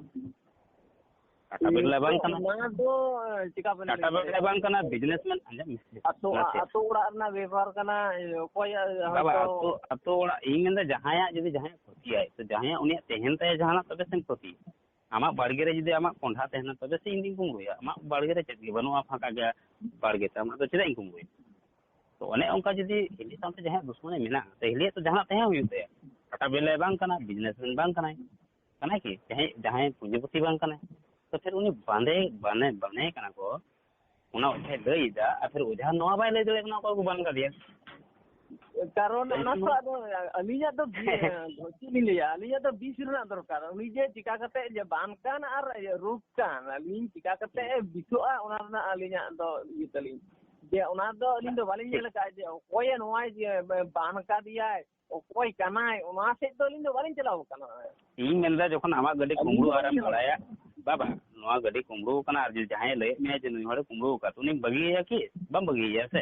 ᱴᱟᱴᱟ ᱵᱤᱨᱞᱟ ᱵᱟᱝ ᱠᱟᱱᱟ᱾ ᱚᱱᱟ ᱫᱚ, ᱪᱮᱠᱟ ᱵᱮᱱ ᱴᱟᱴᱟ ᱞᱟᱹᱭ ᱵᱤᱨᱞᱟ ᱫᱟᱲᱮᱭᱟᱜᱼᱟ? ᱵᱟᱝ ᱠᱟᱱᱟ, ᱵᱤᱡᱽᱱᱮᱥᱢᱮᱱ᱾ ᱟᱸᱡᱚᱢ ᱢᱮ᱾ ᱟᱛᱳ, ᱱᱟᱥᱮ᱾ ᱟᱛᱳ ᱚᱲᱟᱜ ᱨᱮᱱᱟᱜ ᱵᱮᱯᱟᱨ ᱠᱟᱱᱟ᱾ ᱚᱠᱚᱭᱟᱜ ᱵᱟᱵᱟ, ᱦᱚᱭᱛᱳ ᱟᱛᱳ, ᱟᱛᱳ ᱚᱲᱟᱜ, ᱤᱧ ᱢᱮᱱᱫᱟ, ᱡᱟᱦᱟᱸᱭᱟᱜ ᱡᱩᱫᱤ ᱡᱟᱦᱟᱸᱭᱟᱜ ᱠᱷᱚᱛᱤᱭᱟᱭ, ᱛᱚ ᱡᱟᱦᱟᱸᱭᱟᱜ ᱩᱱᱤᱭᱟᱜ ᱛᱟᱦᱮᱱ ᱛᱟᱭᱟ ᱡᱟᱦᱟᱱᱟᱜ, ᱛᱚᱵᱮ ᱥᱮᱢ ᱠᱷᱚᱛᱤᱭᱟ᱾ ᱟᱢᱟᱜ ᱵᱟᱲᱜᱮ ᱨᱮ ᱡᱩᱫᱤ ᱟᱢᱟᱜ ᱠᱚᱸᱰᱷᱟ ᱛᱟᱦᱮᱱᱟ, ᱛᱚᱵᱮ ᱥᱮ ᱤᱧ ᱫᱩᱧ ᱠᱩᱢᱵᱽᱲᱩᱭᱟ᱾ ᱟᱢᱟᱜ ᱵᱟᱲᱜᱮ ᱨᱮ ᱪᱮᱫ ᱜᱮ ᱵᱟᱹᱱᱩᱜᱼᱟ, ᱯᱷᱟᱸᱠᱟ ᱜᱮᱭᱟ ᱵᱟᱲᱜᱮ ᱛᱟᱢ, ᱟᱫᱚ ᱪᱮᱫᱟᱜ ᱤᱧ ᱠᱩᱢᱵᱽᱲᱩᱭᱟ? ᱛᱚ ᱚᱱᱮ ᱚᱱᱠᱟ ᱡᱩᱫᱤ ᱦᱤᱞᱤ ᱥᱟᱶᱛᱮ ᱡᱟᱦᱟᱸᱭᱟᱜ ᱫᱩᱥᱢᱟᱱᱮ ᱢᱮᱱᱟᱜᱼᱟ, ᱛᱚ ᱦᱤᱞᱤᱭᱟᱜ ᱛᱚ ᱡᱟᱦᱟᱱᱟᱜ ᱛᱟᱦᱮᱸ ᱦᱩᱭᱩᱜ ᱛᱟᱭᱟ᱾ ᱴᱟᱴᱟ ᱵᱤᱨᱞᱟ ᱵᱟᱝ ᱠᱟᱱᱟ, ᱵᱤᱡᱽᱱᱮᱥᱢᱮᱱ ᱵᱟᱝ ᱠᱟᱱᱟᱭ, ᱠᱟᱱᱟᱭ ᱠᱤ? ᱡᱟᱦᱟᱸᱭ, ᱡᱟᱦᱟᱸᱭ ᱯᱩᱸᱡᱤᱯᱚᱛᱤ ᱵᱟᱝ ᱠᱟᱱᱟᱭ᱾ ᱛᱚ ᱯᱷᱤᱨ ᱩᱱᱤ ᱵᱟᱸᱫᱮ, ᱵᱟᱱᱮ, ᱵᱟᱱᱮ ᱠᱟᱱᱟ ᱠᱚ, ᱚᱱᱟ ᱚᱡᱷᱟᱭ ᱞᱟᱹᱭ ᱮᱫᱟ, ᱟᱨ ᱯᱷᱤᱨ ᱚᱡᱷᱟ ᱱᱚᱣᱟ ᱵᱟᱭ ᱞᱟᱹᱭ ᱫᱟᱲᱮᱭᱟᱜ ᱠᱟᱱᱟ, ᱚᱠᱚᱭ ᱠᱚ ᱵᱟᱱ ᱠᱟᱫᱮᱭᱟ᱾ ᱠᱟᱨᱚᱱ ᱚᱱᱟ ᱛᱚ ᱟᱫᱚ ᱟᱹᱞᱤᱧᱟᱜ ᱫᱚ ᱵᱤ-, ᱪᱮᱫ ᱞᱤᱧ ᱞᱟᱹᱭᱟ, ᱟᱹᱞᱤᱧᱟᱜ ᱫᱚ ᱵᱤᱥ ᱨᱮᱱᱟᱜ ᱫᱚᱨᱠᱟᱨ᱾ ᱩᱱᱤ ᱡᱮ ᱪᱤᱠᱟ ᱠᱟᱛᱮ ᱡᱮ ᱵᱟᱱ ᱠᱟᱱ ᱟᱨ ᱨᱳᱜᱽ ᱠᱟᱱ, ᱟᱹᱞᱤᱧ ᱪᱤᱠᱟ ᱠᱟᱛᱮ ᱮ ᱵᱤᱥᱚᱜᱼᱟ, ᱚᱱᱟ ᱨᱮᱱᱟᱜ ᱟᱹᱞᱤᱧᱟᱜ ᱫᱚ ᱤᱭᱟᱹ ᱛᱟᱹᱞᱤᱧ᱾ ᱡᱮ ᱚᱱᱟ ᱫᱚ ᱟᱹᱞᱤᱧ ᱫᱚ ᱵᱟᱹᱞᱤᱧ ᱧᱮᱞ ᱟᱠᱟᱫᱼᱟ ᱡᱮ ᱚᱠᱚᱭᱮ ᱱᱚᱣᱟᱭ ᱡᱮ ᱵᱟᱱ ᱠᱟᱫᱮᱭᱟᱭ, ᱚᱠᱚᱭ ᱠᱟᱱᱟᱭ, ᱚᱱᱟ ᱥᱮᱫ ᱫᱚ ᱟᱹᱞᱤᱧ ᱫᱚ ᱵᱟᱹᱞᱤᱧ ᱪᱟᱞᱟᱣ ᱟᱠᱟᱱᱟ᱾ ᱤᱧ ᱢᱮᱱᱫᱟ, ᱡᱚᱠᱷᱚᱱ ᱟᱢᱟᱜ ᱜᱟᱹᱰᱤ ᱟᱹᱞᱤᱧ ᱠᱩᱢᱵᱽᱲᱩ ᱫᱚ ᱟᱨᱮᱢ ᱵᱟᱹᱞᱤᱧ ᱵᱟᱲᱟᱭᱟ, ᱵᱟᱵᱟ, ᱱᱚᱣᱟ ᱜᱟᱹᱰᱤ ᱠᱩᱢᱵᱽᱲᱩ ᱟᱠᱟᱱᱟ ᱟᱨ ᱡᱩᱫᱤ ᱡᱟᱦᱟᱸᱭᱮ ᱞᱟᱹᱭᱮᱫ ᱢᱮᱭᱟ ᱡᱮ ᱱᱩᱭ ᱦᱚᱲᱮ ᱠᱩᱢᱵᱽᱲᱩ ᱟᱠᱟᱫ, ᱩᱱᱤᱢ ᱵᱟᱹᱜᱤᱭᱟᱭᱟ ᱠᱤ? ᱵᱟᱢ ᱵᱟᱹᱜᱤᱭᱟᱭᱟ ᱥᱮ?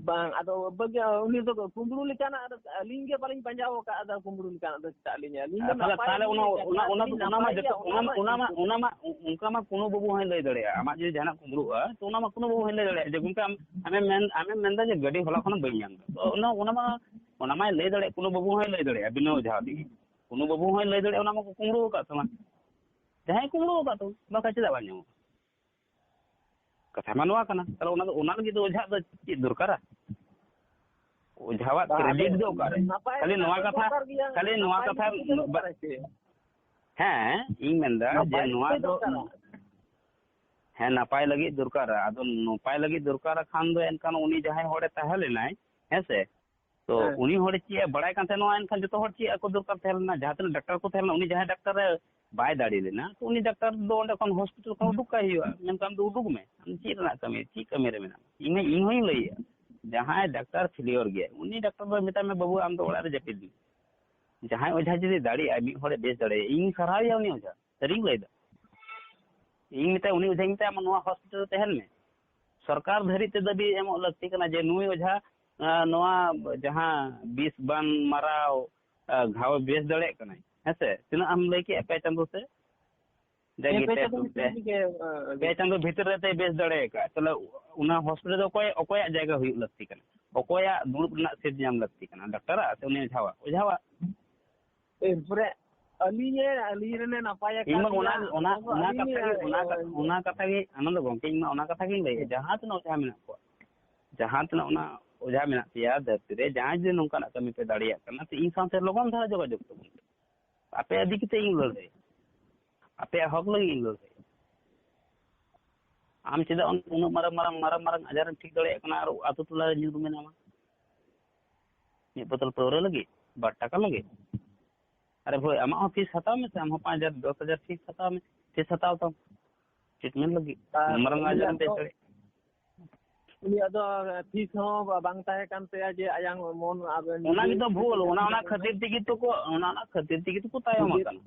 ᱵᱟᱝ, ᱟᱫᱚ ᱵᱟᱹᱜᱤ, ᱩᱱᱤ ᱫᱚ ᱠᱩᱢᱵᱽᱲᱩ ᱞᱮᱠᱟᱱᱟᱜ ᱫᱚ ᱟᱹᱞᱤᱧ ᱜᱮ ᱵᱟᱹᱞᱤᱧ ᱯᱟᱸᱡᱟ ᱟᱠᱟᱫ, ᱟᱫᱚ ᱠᱩᱢᱵᱽᱲᱩ ᱞᱮᱠᱟᱱᱟᱜ ᱫᱚ ᱪᱮᱫᱟᱜ ᱞᱤᱧ, ᱟᱹᱞᱤᱧ ᱫᱚ ᱛᱟᱦᱞᱮ, ᱱᱟᱯᱟᱭ ᱛᱟᱦᱞᱮ ᱞᱤᱧ ᱚᱱᱟ, ᱞᱟᱹᱭ ᱚᱱᱟ, ᱠᱟᱜᱼᱟ, ᱚᱱᱟ ᱫᱚ, ᱟᱹᱞᱤᱧ ᱚᱱᱟ ᱢᱟ ᱱᱟᱯᱟᱭ ᱡᱚᱛᱚ, ᱜᱮᱭᱟ, ᱚᱱᱟ ᱚᱱᱟ ᱢᱟ, ᱢᱟ ᱚᱱᱟ ᱢᱟ ᱚᱱᱠᱟ ᱢᱟ ᱠᱳᱱᱳ ᱵᱟᱹᱵᱩ ᱦᱚᱸᱭ ᱞᱟᱹᱭ ᱫᱟᱲᱮᱭᱟᱜᱼᱟ᱾ ᱟᱢᱟᱜ ᱡᱩᱫᱤ ᱡᱟᱦᱟᱱᱟᱜ ᱠᱩᱢᱵᱽᱲᱩᱜᱼᱟ, ᱛᱚ ᱚᱱᱟ ᱢᱟ ᱠᱳᱱᱳ ᱵᱟᱹᱵᱩ ᱦᱚᱸᱭ ᱞᱟᱹᱭ ᱫᱟᱲᱮᱭᱟᱜᱼᱟ ᱡᱮ, "ᱜᱚᱢᱠᱮ, ᱟᱢ, ᱟᱢᱮᱢ ᱢᱮᱱᱫᱟ ᱡᱮ ᱜᱟᱹᱰᱤ ᱦᱚᱞᱟ ᱠᱷᱚᱱᱮᱢ ᱵᱟᱹᱧ ᱧᱟᱢ ᱮᱫᱟ", ᱛᱚ ᱚᱱᱟ, ᱚᱱᱟ ᱢᱟ, ᱚᱱᱟ ᱢᱟᱭ ᱞᱟᱹᱭ ᱫᱟᱲᱮᱭᱟᱜᱼᱟ, ᱠᱳᱱᱳ ᱵᱟᱹᱵᱩ ᱦᱚᱸᱭ ᱞᱟᱹᱭ ᱫᱟᱲᱮᱭᱟᱜᱼᱟ ᱵᱤᱱᱟᱹ ᱚᱡᱷᱟ ᱛᱮᱜᱮ᱾ ᱠᱳᱱᱳ ᱵᱟᱹᱵᱩ ᱦᱚᱸᱭ ᱞᱟᱹᱭ ᱫᱟᱲᱮᱭᱟᱜᱼᱟ, ᱚᱱᱟ ᱢᱟᱠᱚ ᱠᱩᱢᱵᱽᱲᱩ ᱟᱠᱟᱫ ᱛᱟᱢᱟ᱾ ᱡᱟᱦᱟᱸᱭ ᱠᱩᱢᱵᱽᱲᱩ ᱟᱠᱟᱫ ᱛᱟᱢᱟ, ᱵᱟᱠᱷᱟᱱ ᱪᱮᱫᱟᱜ ᱵᱟᱝ ᱧᱟᱢᱚᱜᱼᱟ? ᱠᱟᱛᱷᱟ ᱢᱟ ᱱᱚᱣᱟ ᱠᱟᱱᱟ᱾ ᱛᱟᱦᱞᱮ ᱚᱱᱟ ᱫᱚ, ᱚᱱᱟ ᱞᱟᱹᱜᱤᱫ ᱫᱚ ᱚᱡᱷᱟᱜ ᱫᱚ ᱪᱮᱫ ᱫᱚᱨᱠᱟᱨᱟ? ᱚᱡᱷᱟᱣᱟᱜ ᱵᱟᱝ, credit ᱟᱫᱚ ᱫᱚ ᱚᱠᱟᱨᱮ? ᱱᱟᱯᱟᱭ ᱠᱷᱟᱹᱞᱤ ᱱᱚᱣᱟ ᱫᱚ ᱠᱟᱛᱷᱟ, ᱫᱚᱨᱠᱟᱨ ᱜᱮᱭᱟ, ᱠᱷᱟᱹᱞᱤ ᱱᱚᱣᱟ ᱱᱟᱯᱟᱭ ᱠᱟᱛᱷᱟ, ᱫᱚ ᱵᱟ-, ᱫᱚᱨᱠᱟᱨᱟ ᱥᱮ? ᱦᱮᱸ, ᱤᱧ ᱢᱮᱱᱫᱟ ᱡᱮ ᱱᱟᱯᱟᱭ ᱱᱚᱣᱟ ᱫᱚ ᱫᱚ, ᱫᱚᱨᱠᱟᱨᱟ᱾ ᱦᱮᱸ, ᱱᱟᱯᱟᱭ ᱞᱟᱹᱜᱤᱫ ᱫᱚᱨᱠᱟᱨᱟ᱾ ᱟᱫᱚ ᱱᱟᱯᱟᱭ ᱞᱟᱹᱜᱤᱫ ᱫᱚᱨᱠᱟᱨᱟ ᱠᱷᱟᱱ ᱫᱚ ᱮᱱᱠᱷᱟᱱ ᱩᱱᱤ ᱡᱟᱦᱟᱸᱭ ᱦᱚᱲᱮ ᱛᱟᱦᱮᱸ ᱞᱮᱱᱟᱭ, ᱦᱮᱸ ᱥᱮ? ᱛᱚ ᱦᱮᱸ᱾ ᱩᱱᱤ ᱦᱚᱲ ᱪᱮᱫ ᱮ ᱵᱟᱲᱟᱭ ᱠᱟᱱ ᱛᱟᱦᱮᱸ, ᱱᱚᱣᱟ ᱮᱱᱠᱷᱟᱱ ᱡᱚᱛᱚ ᱦᱚᱲ ᱪᱮᱫ ᱟᱠᱚ ᱫᱚᱨᱠᱟᱨ ᱛᱟᱦᱮᱸ ᱞᱮᱱᱟ? ᱡᱟᱦᱟᱸ ᱛᱤᱱᱟᱹᱜ ᱰᱟᱠᱛᱟᱨ ᱠᱚ ᱛᱟᱦᱮᱸ ᱞᱮᱱᱟ, ᱩᱱᱤ ᱡᱟᱦᱟᱸᱭ ᱰᱟᱠᱛᱟᱨ ᱮ ᱵᱟᱭ ᱫᱟᱲᱮ ᱞᱮᱱᱟ, ᱛᱚ ᱩᱱᱤ ᱰᱟᱠᱛᱟᱨ ᱫᱚ ᱚᱸᱰᱮ ᱠᱷᱚᱱ ᱦᱚᱥᱯᱤᱴᱟᱞ ᱠᱷᱚᱱ ᱩᱰᱩᱠ ᱠᱟᱭ ᱦᱩᱭᱩᱜᱼᱟ᱾ ᱢᱮᱱᱠᱷᱟᱱ ᱫᱚ ᱩᱰᱩᱠ ᱢᱮ, ᱟᱢ ᱪᱮᱫ ᱨᱮᱱᱟᱜ ᱠᱟᱹᱢᱤ, ᱪᱮᱫ ᱠᱟᱹᱢᱤ ᱨᱮ ᱢᱮᱱᱟᱢᱟ? ᱤᱧ ᱦᱚᱸ, ᱤᱧ ᱦᱚᱸᱧ ᱞᱟᱹᱭᱮᱜᱼᱟ, ᱡᱟᱦᱟᱸᱭ ᱰᱟᱠᱛᱟᱨ ᱯᱷᱮᱞᱤᱭᱚᱨ ᱜᱮᱭᱟᱭ, ᱩᱱᱤ ᱰᱟᱠᱛᱟᱨ ᱫᱚ ᱢᱮᱛᱟᱭ ᱢᱮ, "ᱵᱟᱹᱵᱩ, ᱟᱢ ᱫᱚ ᱚᱲᱟᱜ ᱨᱮ ᱡᱟᱹᱯᱤᱫ ᱢᱮ᱾" ᱡᱟᱦᱟᱸᱭ ᱚᱡᱷᱟ ᱡᱩᱫᱤ ᱫᱟᱲᱮᱭᱟᱜᱼᱟᱭ, ᱢᱤᱫ ᱦᱚᱲᱮ ᱵᱮᱥ ᱫᱟᱲᱮᱭᱟᱜᱼᱟ, ᱤᱧ ᱥᱟᱨᱦᱟᱣᱮᱭᱟ ᱩᱱᱤ ᱚᱡᱷᱟ, ᱥᱟᱹᱨᱤᱧ ᱞᱟᱹᱭᱫᱟ᱾ ᱤᱧ ᱢᱮᱛᱟᱭᱟ, ᱩᱱᱤ ᱚᱡᱷᱟᱧ ᱢᱮᱛᱟᱭᱟ, "ᱟᱢ ᱱᱚᱣᱟ ᱦᱚᱥᱯᱤᱴᱟᱞ ᱨᱮ ᱛᱟᱦᱮᱱ ᱢᱮ᱾" ᱥᱚᱨᱠᱟᱨ ᱫᱷᱟᱹᱨᱤᱡ ᱛᱮ ᱫᱟᱹᱵᱤ ᱮᱢᱚᱜ ᱞᱟᱹᱠᱛᱤ ᱠᱟᱱᱟ ᱡᱮ ᱱᱩᱭ ᱚᱡᱷᱟ, ᱟᱸ, ᱱᱚᱣᱟ ᱡᱟᱦᱟᱸ ᱵᱤᱥ ᱵᱟᱱ ᱢᱟᱨᱟᱣ, ᱟᱨ ᱜᱷᱟᱣ ᱵᱮᱥ ᱫᱟᱲᱮᱭᱟᱜ ᱠᱟᱱᱟᱭ, ᱦᱮᱸ ᱥᱮ? ᱛᱤᱱᱟᱹᱜ ᱟᱢ ᱞᱟᱹᱭ ᱠᱮᱜᱼᱟ, ᱯᱮ ᱪᱟᱸᱫᱚ ᱥᱮ? ᱡᱟᱜᱮ ᱦᱮᱸ, ᱯᱮ ᱯᱮ ᱪᱟᱸᱫᱚ ᱪᱟᱸᱫᱚ ᱵᱷᱤᱛᱤᱨ ᱨᱮ᱾ ᱨᱮᱜᱮ, ᱟᱸ, ᱯᱮ ᱪᱟᱸᱫᱚ ᱵᱷᱤᱛᱤᱨ ᱨᱮ ᱛᱮ ᱵᱮᱥ ᱫᱟᱲᱮ ᱟᱠᱟᱫ, ᱛᱟᱦᱚᱞᱮ ᱚᱱᱟ ᱦᱚᱥᱯᱤᱴᱟᱞ ᱫᱚ ᱚᱠᱚᱭ, ᱚᱠᱚᱭᱟᱜ ᱡᱟᱭᱜᱟ ᱦᱩᱭᱩᱜ ᱞᱟᱹᱠᱛᱤ ᱠᱟᱱᱟ? ᱚᱠᱚᱭᱟᱜ ᱫᱩᱲᱩᱵ ᱨᱮᱱᱟᱜ ᱥᱤᱴ ᱧᱟᱢ ᱞᱟᱹᱠᱛᱤ ᱠᱟᱱᱟ? ᱰᱟᱠᱛᱟᱨᱟᱜ ᱥᱮ ᱩᱱᱤ ᱚᱡᱷᱟᱣᱟᱜ? ᱚᱡᱷᱟᱣᱟᱜ᱾ ᱮᱨᱯᱚᱨᱮ ᱟᱹᱞᱤᱧᱮ, ᱟᱹᱞᱤᱧ ᱨᱮᱱᱮ ᱱᱟᱯᱟᱭ ᱤᱧ ᱢᱟ ᱟᱠᱟᱫ ᱚᱱᱟ, ᱞᱤᱧᱟ, ᱚᱱᱟ, ᱚᱱᱟ ᱟᱹᱞᱤᱧ, ᱠᱟᱛᱷᱟ ᱜᱮ, ᱚᱱᱟ ᱠᱟ-, ᱚᱱᱟ ᱠᱟᱛᱷᱟ ᱜᱮ, ᱟᱱᱚᱱᱫᱚ ᱜᱚᱢᱠᱮ, ᱤᱧ ᱢᱟ ᱚᱱᱟ ᱠᱟᱛᱷᱟ ᱜᱤᱧ ᱞᱟᱹᱭᱮᱫ, ᱡᱟᱦᱟᱸ ᱛᱤᱱᱟᱹᱜ ᱚᱡᱷᱟ ᱢᱮᱱᱟᱜ ᱠᱚᱣᱟ, ᱡᱟᱦᱟᱸ ᱛᱤᱱᱟᱹᱜ ᱚᱱᱟ ᱚᱡᱷᱟ ᱢᱮᱱᱟᱜ ᱯᱮᱭᱟ ᱫᱷᱟᱹᱨᱛᱤ ᱨᱮ, ᱡᱟᱦᱟᱸᱭ ᱡᱩᱫᱤ ᱱᱚᱝᱠᱟᱱᱟᱜ ᱠᱟᱹᱢᱤ ᱯᱮ ᱫᱟᱲᱮᱭᱟᱜ ᱠᱟᱱᱟ, ᱛᱚ ᱤᱧ ᱥᱟᱶᱛᱮ ᱞᱚᱜᱚᱱ ᱫᱷᱟᱨᱟ ᱡᱳᱜᱟᱡᱳᱜᱽ ᱛᱟᱵᱚᱱ ᱯᱮ᱾ ᱟᱯᱮᱭᱟᱜ ᱤᱫᱤ ᱠᱟᱛᱮ ᱤᱧ ᱞᱟᱹᱲᱦᱟᱹᱭᱟ, ᱟᱯᱮᱭᱟᱜ ᱦᱚᱠ ᱞᱟᱹᱜᱤᱫ ᱤᱧ ᱞᱟᱹᱲᱦᱟᱹᱭᱟ᱾ ᱟᱢ ᱪᱮᱫᱟᱜ ᱩᱱ-, ᱩᱱᱟᱹᱜ ᱢᱟᱨᱟᱝ, ᱢᱟᱨᱟᱝ, ᱢᱟᱨᱟᱝ, ᱢᱟᱨᱟᱝ ᱟᱡᱟᱨᱮᱢ ᱴᱷᱤᱠ ᱫᱟᱲᱮᱭᱟᱜ ᱠᱟᱱᱟ ᱟᱨ ᱟᱛᱳ ᱴᱚᱞᱟ ᱨᱮ ᱧᱩᱨ ᱢᱮᱱᱟᱢᱟ? ᱢᱤᱫ ᱵᱳᱛᱚᱞ ᱯᱟᱹᱣᱨᱟᱹ ᱞᱟᱹᱜᱤᱫ, ᱵᱟᱨ ᱴᱟᱠᱟ ᱞᱟᱹᱜᱤᱫ? ᱟᱨᱮ ᱵᱷᱟᱹᱭ, ᱟᱢᱟᱜ ᱦᱚᱸ ᱯᱷᱤᱥ ᱦᱟᱛᱟᱣ ᱢᱮᱥᱮ, ᱟᱢ ᱦᱚᱸ ᱯᱟᱸᱪ ᱦᱟᱡᱟᱨ, ᱫᱚᱥ ᱦᱟᱡᱟᱨ ᱯᱷᱤᱥ ᱦᱟᱛᱟᱣ ᱢᱮ, ᱯᱷᱤᱥ ᱦᱟᱛᱟᱣ ᱛᱟᱢ ᱴᱨᱤᱴᱢᱮᱱᱴ ᱞᱟᱹᱜᱤᱫ᱾ ᱟᱨ ᱩᱱᱟᱹᱜ ᱢᱟᱨᱟᱝ ᱩᱱᱤ ᱟᱡᱟᱨ ᱮᱢ ᱯᱮ ᱟᱫᱚ ᱫᱟᱲᱮᱭᱟᱜ᱾ ᱩᱱᱤᱭᱟᱜ ᱫᱚ ᱯᱷᱤᱥ ᱦᱚᱸ ᱵᱟ-, ᱵᱟᱝ ᱛᱟᱦᱮᱸ ᱠᱟᱱ ᱛᱟᱭᱟ ᱡᱮ ᱟᱭᱟᱝ ᱢᱚᱱ ᱟᱵᱮᱱ ᱚᱱᱟ ᱜᱮᱛᱚ ᱵᱷᱩᱞ, ᱚᱱᱟ, ᱚᱱᱟ ᱠᱷᱟᱹᱛᱤᱨ ᱛᱮᱜᱮ ᱛᱚ ᱠᱚ, ᱚᱱᱟ, ᱚᱱᱟ ᱠᱷᱟᱹᱛᱤᱨ ᱛᱮᱜᱮ ᱛᱚ ᱠᱚ ᱛᱟᱭᱚᱢ ᱟᱠᱟᱱᱟ᱾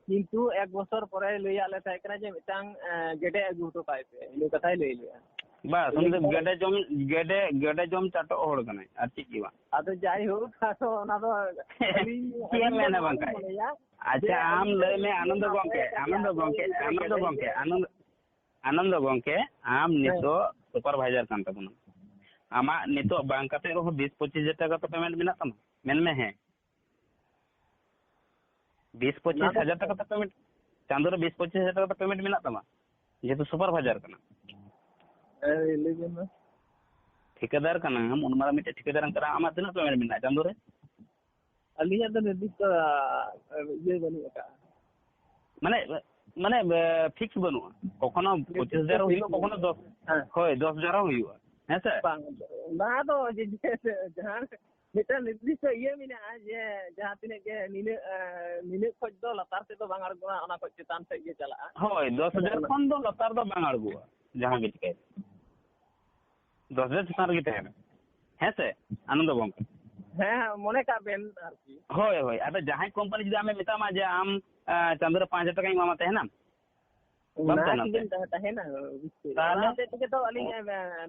ᱠᱤᱱᱛᱩ ᱮᱠ ᱵᱚᱪᱷᱚᱨ ᱯᱚᱨᱮ ᱞᱟᱹᱭᱟᱫ ᱞᱮ ᱛᱟᱦᱮᱸ ᱠᱟᱱᱟ ᱡᱮ ᱢᱤᱫᱴᱟᱝ, ᱮ, ᱜᱮᱰᱮ ᱟᱹᱜᱩ ᱦᱚᱴᱚ ᱠᱟᱭ ᱯᱮ, ᱤᱱᱟᱹ ᱠᱟᱛᱷᱟᱭ ᱞᱟᱹᱭ ᱞᱮᱜᱼᱟ᱾ ᱵᱟᱥ, ᱩᱱᱤ ᱫᱚ ᱜᱮᱰᱮ ᱡᱚᱢ, ᱜᱮᱰᱮ, ᱜᱮᱰᱮ ᱡᱚᱢ ᱪᱟᱴᱚᱜ ᱦᱚᱲ ᱠᱟᱱᱟᱭ, ᱟᱨ ᱪᱮᱫ ᱜᱮ ᱵᱟᱝ᱾ ᱟᱫᱚ ᱡᱟᱭᱦᱳᱠ, ᱟᱫᱚ ᱚᱱᱟ ᱫᱚ ᱟᱹᱞᱤᱧ, ᱪᱮᱫ ᱮᱢ ᱟᱹᱞᱤᱧ ᱫᱚ ᱢᱮᱱᱟ ᱱᱚᱣᱟ ᱵᱟᱝᱠᱷᱟᱡ? ᱞᱤᱧ ᱢᱚᱱᱮᱭᱟ ᱡᱮ ᱟᱪᱪᱷᱟ, ᱟᱢ ᱟᱹᱞᱤᱧ ᱞᱟᱹᱭ ᱢᱮ, ᱟᱹᱞᱤᱧ ᱟᱱᱚᱱᱫᱚ ᱫᱚ ᱜᱚᱢᱠᱮ, ᱟᱯᱮ ᱟᱱᱚᱱᱫᱚ ᱜᱚᱢᱠᱮ, ᱟᱱᱚᱱᱫᱚ ᱜᱚᱢᱠᱮ, ᱟᱱᱚᱱᱫᱚ, ᱟᱱᱚᱱᱫᱚ ᱜᱚᱢᱠᱮ, ᱟᱢ ᱦᱮᱸ᱾ ᱱᱤᱛᱚᱜ ᱥᱩᱯᱟᱨᱵᱷᱟᱭᱡᱟᱨ ᱠᱟᱱ ᱛᱟᱵᱚᱱᱟᱢ᱾ ᱟᱢᱟᱜ ᱱᱤᱛᱚᱜ ᱵᱟᱝ ᱠᱟᱛᱮ ᱨᱮᱦᱚᱸ ᱵᱤᱥ ᱯᱚᱸᱪᱤᱥ ᱦᱟᱡᱟᱨ ᱴᱟᱠᱟ ᱛᱚ ᱯᱮᱢᱮᱱᱴ ᱢᱮᱱᱟᱜ ᱛᱟᱢᱟ? ᱢᱮᱱ ᱢᱮ ᱦᱮᱸ᱾ ᱵᱤᱥ ᱯᱚᱸᱪᱤᱥ ᱚᱱᱟ ᱫᱚ ᱦᱟᱡᱟᱨ ᱴᱟᱠᱟ ᱛᱚ ᱯᱮᱢᱮᱱᱴ, ᱪᱟᱸᱫᱳ ᱨᱮ ᱵᱤᱥ ᱯᱚᱸᱪᱤᱥ ᱦᱟᱡᱟᱨ ᱴᱟᱠᱟ ᱛᱚ ᱯᱮᱢᱮᱱᱴ ᱢᱮᱱᱟᱜ ᱛᱟᱢᱟ, ᱡᱮᱦᱮᱛᱩ ᱥᱩᱯᱟᱨᱵᱷᱟᱭᱡᱟᱨ ᱠᱟᱱᱟ᱾ ᱦᱮᱸ, ᱞᱟᱹᱭ ᱵᱮᱱ ᱢᱟ᱾ ᱴᱷᱤᱠᱟᱹᱫᱟᱨ ᱠᱟᱱᱟᱢ, ᱩᱱ ᱢᱟᱨᱟᱝ ᱢᱤᱫᱴᱮᱡ ᱴᱷᱤᱠᱟᱹᱫᱟᱨ ᱮᱢ ᱠᱟᱱᱟ, ᱟᱢᱟᱜ ᱛᱤᱱᱟᱹᱜ ᱯᱮᱢᱮᱱᱴ ᱢᱮᱱᱟᱜᱼᱟ ᱪᱟᱸᱫᱳ ᱨᱮ? ᱟᱹᱞᱤᱧᱟᱜ ᱫᱚ ᱱᱤᱨᱫᱤᱥᱴᱚ, ᱟ, ᱤᱭᱟᱹ ᱵᱟᱹᱱᱩᱜ ᱟᱠᱟᱫᱼᱟ᱾ ᱢᱟᱱᱮ, ᱢᱟᱱᱮ, ᱮ, ᱯᱷᱤᱠᱥ ᱵᱟᱹᱱᱩᱜᱼᱟ, ᱠᱚᱠᱷᱚᱱᱳ ᱯᱚᱸᱪᱤᱥ ᱦᱟᱡᱟᱨ ᱦᱚᱸ ᱦᱩᱭᱩᱜᱼᱟ, ᱠᱚᱠᱷᱚᱱᱳ ᱫᱚᱥ, ᱦᱮᱸ᱾ ᱦᱳᱭ, ᱫᱚᱥ ᱦᱟᱡᱟᱨ ᱦᱚᱸ ᱦᱩᱭᱩᱜᱼᱟ, ᱦᱮᱸ ᱥᱮ? ᱵᱟᱝ, ᱚᱱᱟ ᱫᱚ ᱡᱮ, ᱡᱮ, ᱡᱟᱦᱟᱸ ᱢᱤᱫᱴᱟᱝ ᱱᱤᱨᱫᱤᱥᱴᱚ ᱤᱭᱟᱹ ᱢᱮᱱᱟᱜᱼᱟ ᱡᱮ ᱡᱟᱦᱟᱸ ᱛᱤᱱᱟᱹᱜ ᱜᱮ ᱱᱤᱱᱟᱹᱜ, ᱮ, ᱱᱤᱱᱟᱹᱜ ᱠᱷᱚᱡ ᱫᱚ ᱞᱟᱛᱟᱨ ᱥᱮᱫ ᱫᱚ ᱵᱟᱝ ᱟᱬᱜᱚᱱᱟ, ᱚᱱᱟ ᱠᱷᱚᱡ ᱪᱮᱛᱟᱱ ᱥᱮᱫ ᱜᱮ ᱪᱟᱞᱟᱜᱼᱟ᱾ ᱦᱳᱭ, ᱫᱚᱥ ᱦᱟᱡᱟᱨ ᱠᱷᱚᱱ ᱫᱚ ᱞᱟᱛᱟᱨ ᱫᱚ ᱵᱟᱝ ᱟᱬᱜᱚᱜᱼᱟ, ᱡᱟᱦᱟᱸ ᱜᱮ ᱪᱤᱠᱟᱹᱭ᱾ ᱫᱚᱥ ᱦᱟᱡᱟᱨ ᱪᱮᱛᱟᱱ ᱨᱮᱜᱮ ᱛᱟᱦᱮᱱᱟ᱾ ᱦᱮᱸ ᱥᱮ, ᱟᱱᱚᱱᱫᱚ ᱜᱚᱢᱠᱮ? ᱦᱮᱸ, ᱦᱮᱸ, ᱢᱚᱱᱮ ᱠᱟᱜ ᱵᱮᱱ ᱟᱨᱠᱤ᱾ ᱦᱳᱭ, ᱦᱳᱭ᱾ ᱟᱫᱚ ᱡᱟᱦᱟᱸᱭ ᱠᱳᱢᱯᱟᱱᱤ ᱡᱩᱫᱤ ᱟᱢᱮ ᱢᱮᱛᱟᱢᱟ ᱡᱮ ᱟᱢ, ᱟ, ᱪᱟᱸᱫᱳ ᱨᱮ ᱯᱟᱸᱪ ᱦᱟᱡᱟᱨ ᱴᱟᱠᱟᱧ ᱮᱢᱟᱢᱟ, ᱛᱟᱦᱮᱱᱟᱢ? ᱵᱟᱢ ᱚᱱᱟ ᱛᱟᱦᱮᱱᱟ ᱛᱮᱜᱮ ᱥᱮ? ᱛᱟᱦᱮᱸ ᱛᱟᱦᱮᱱᱟ᱾ ᱛᱟᱦᱚᱞᱮ? ᱚᱱᱟ ᱦᱚᱛᱮᱡ ᱛᱮᱜᱮ ᱛᱚ ᱟᱹᱞᱤᱧ, ᱚ᱾ ᱮ,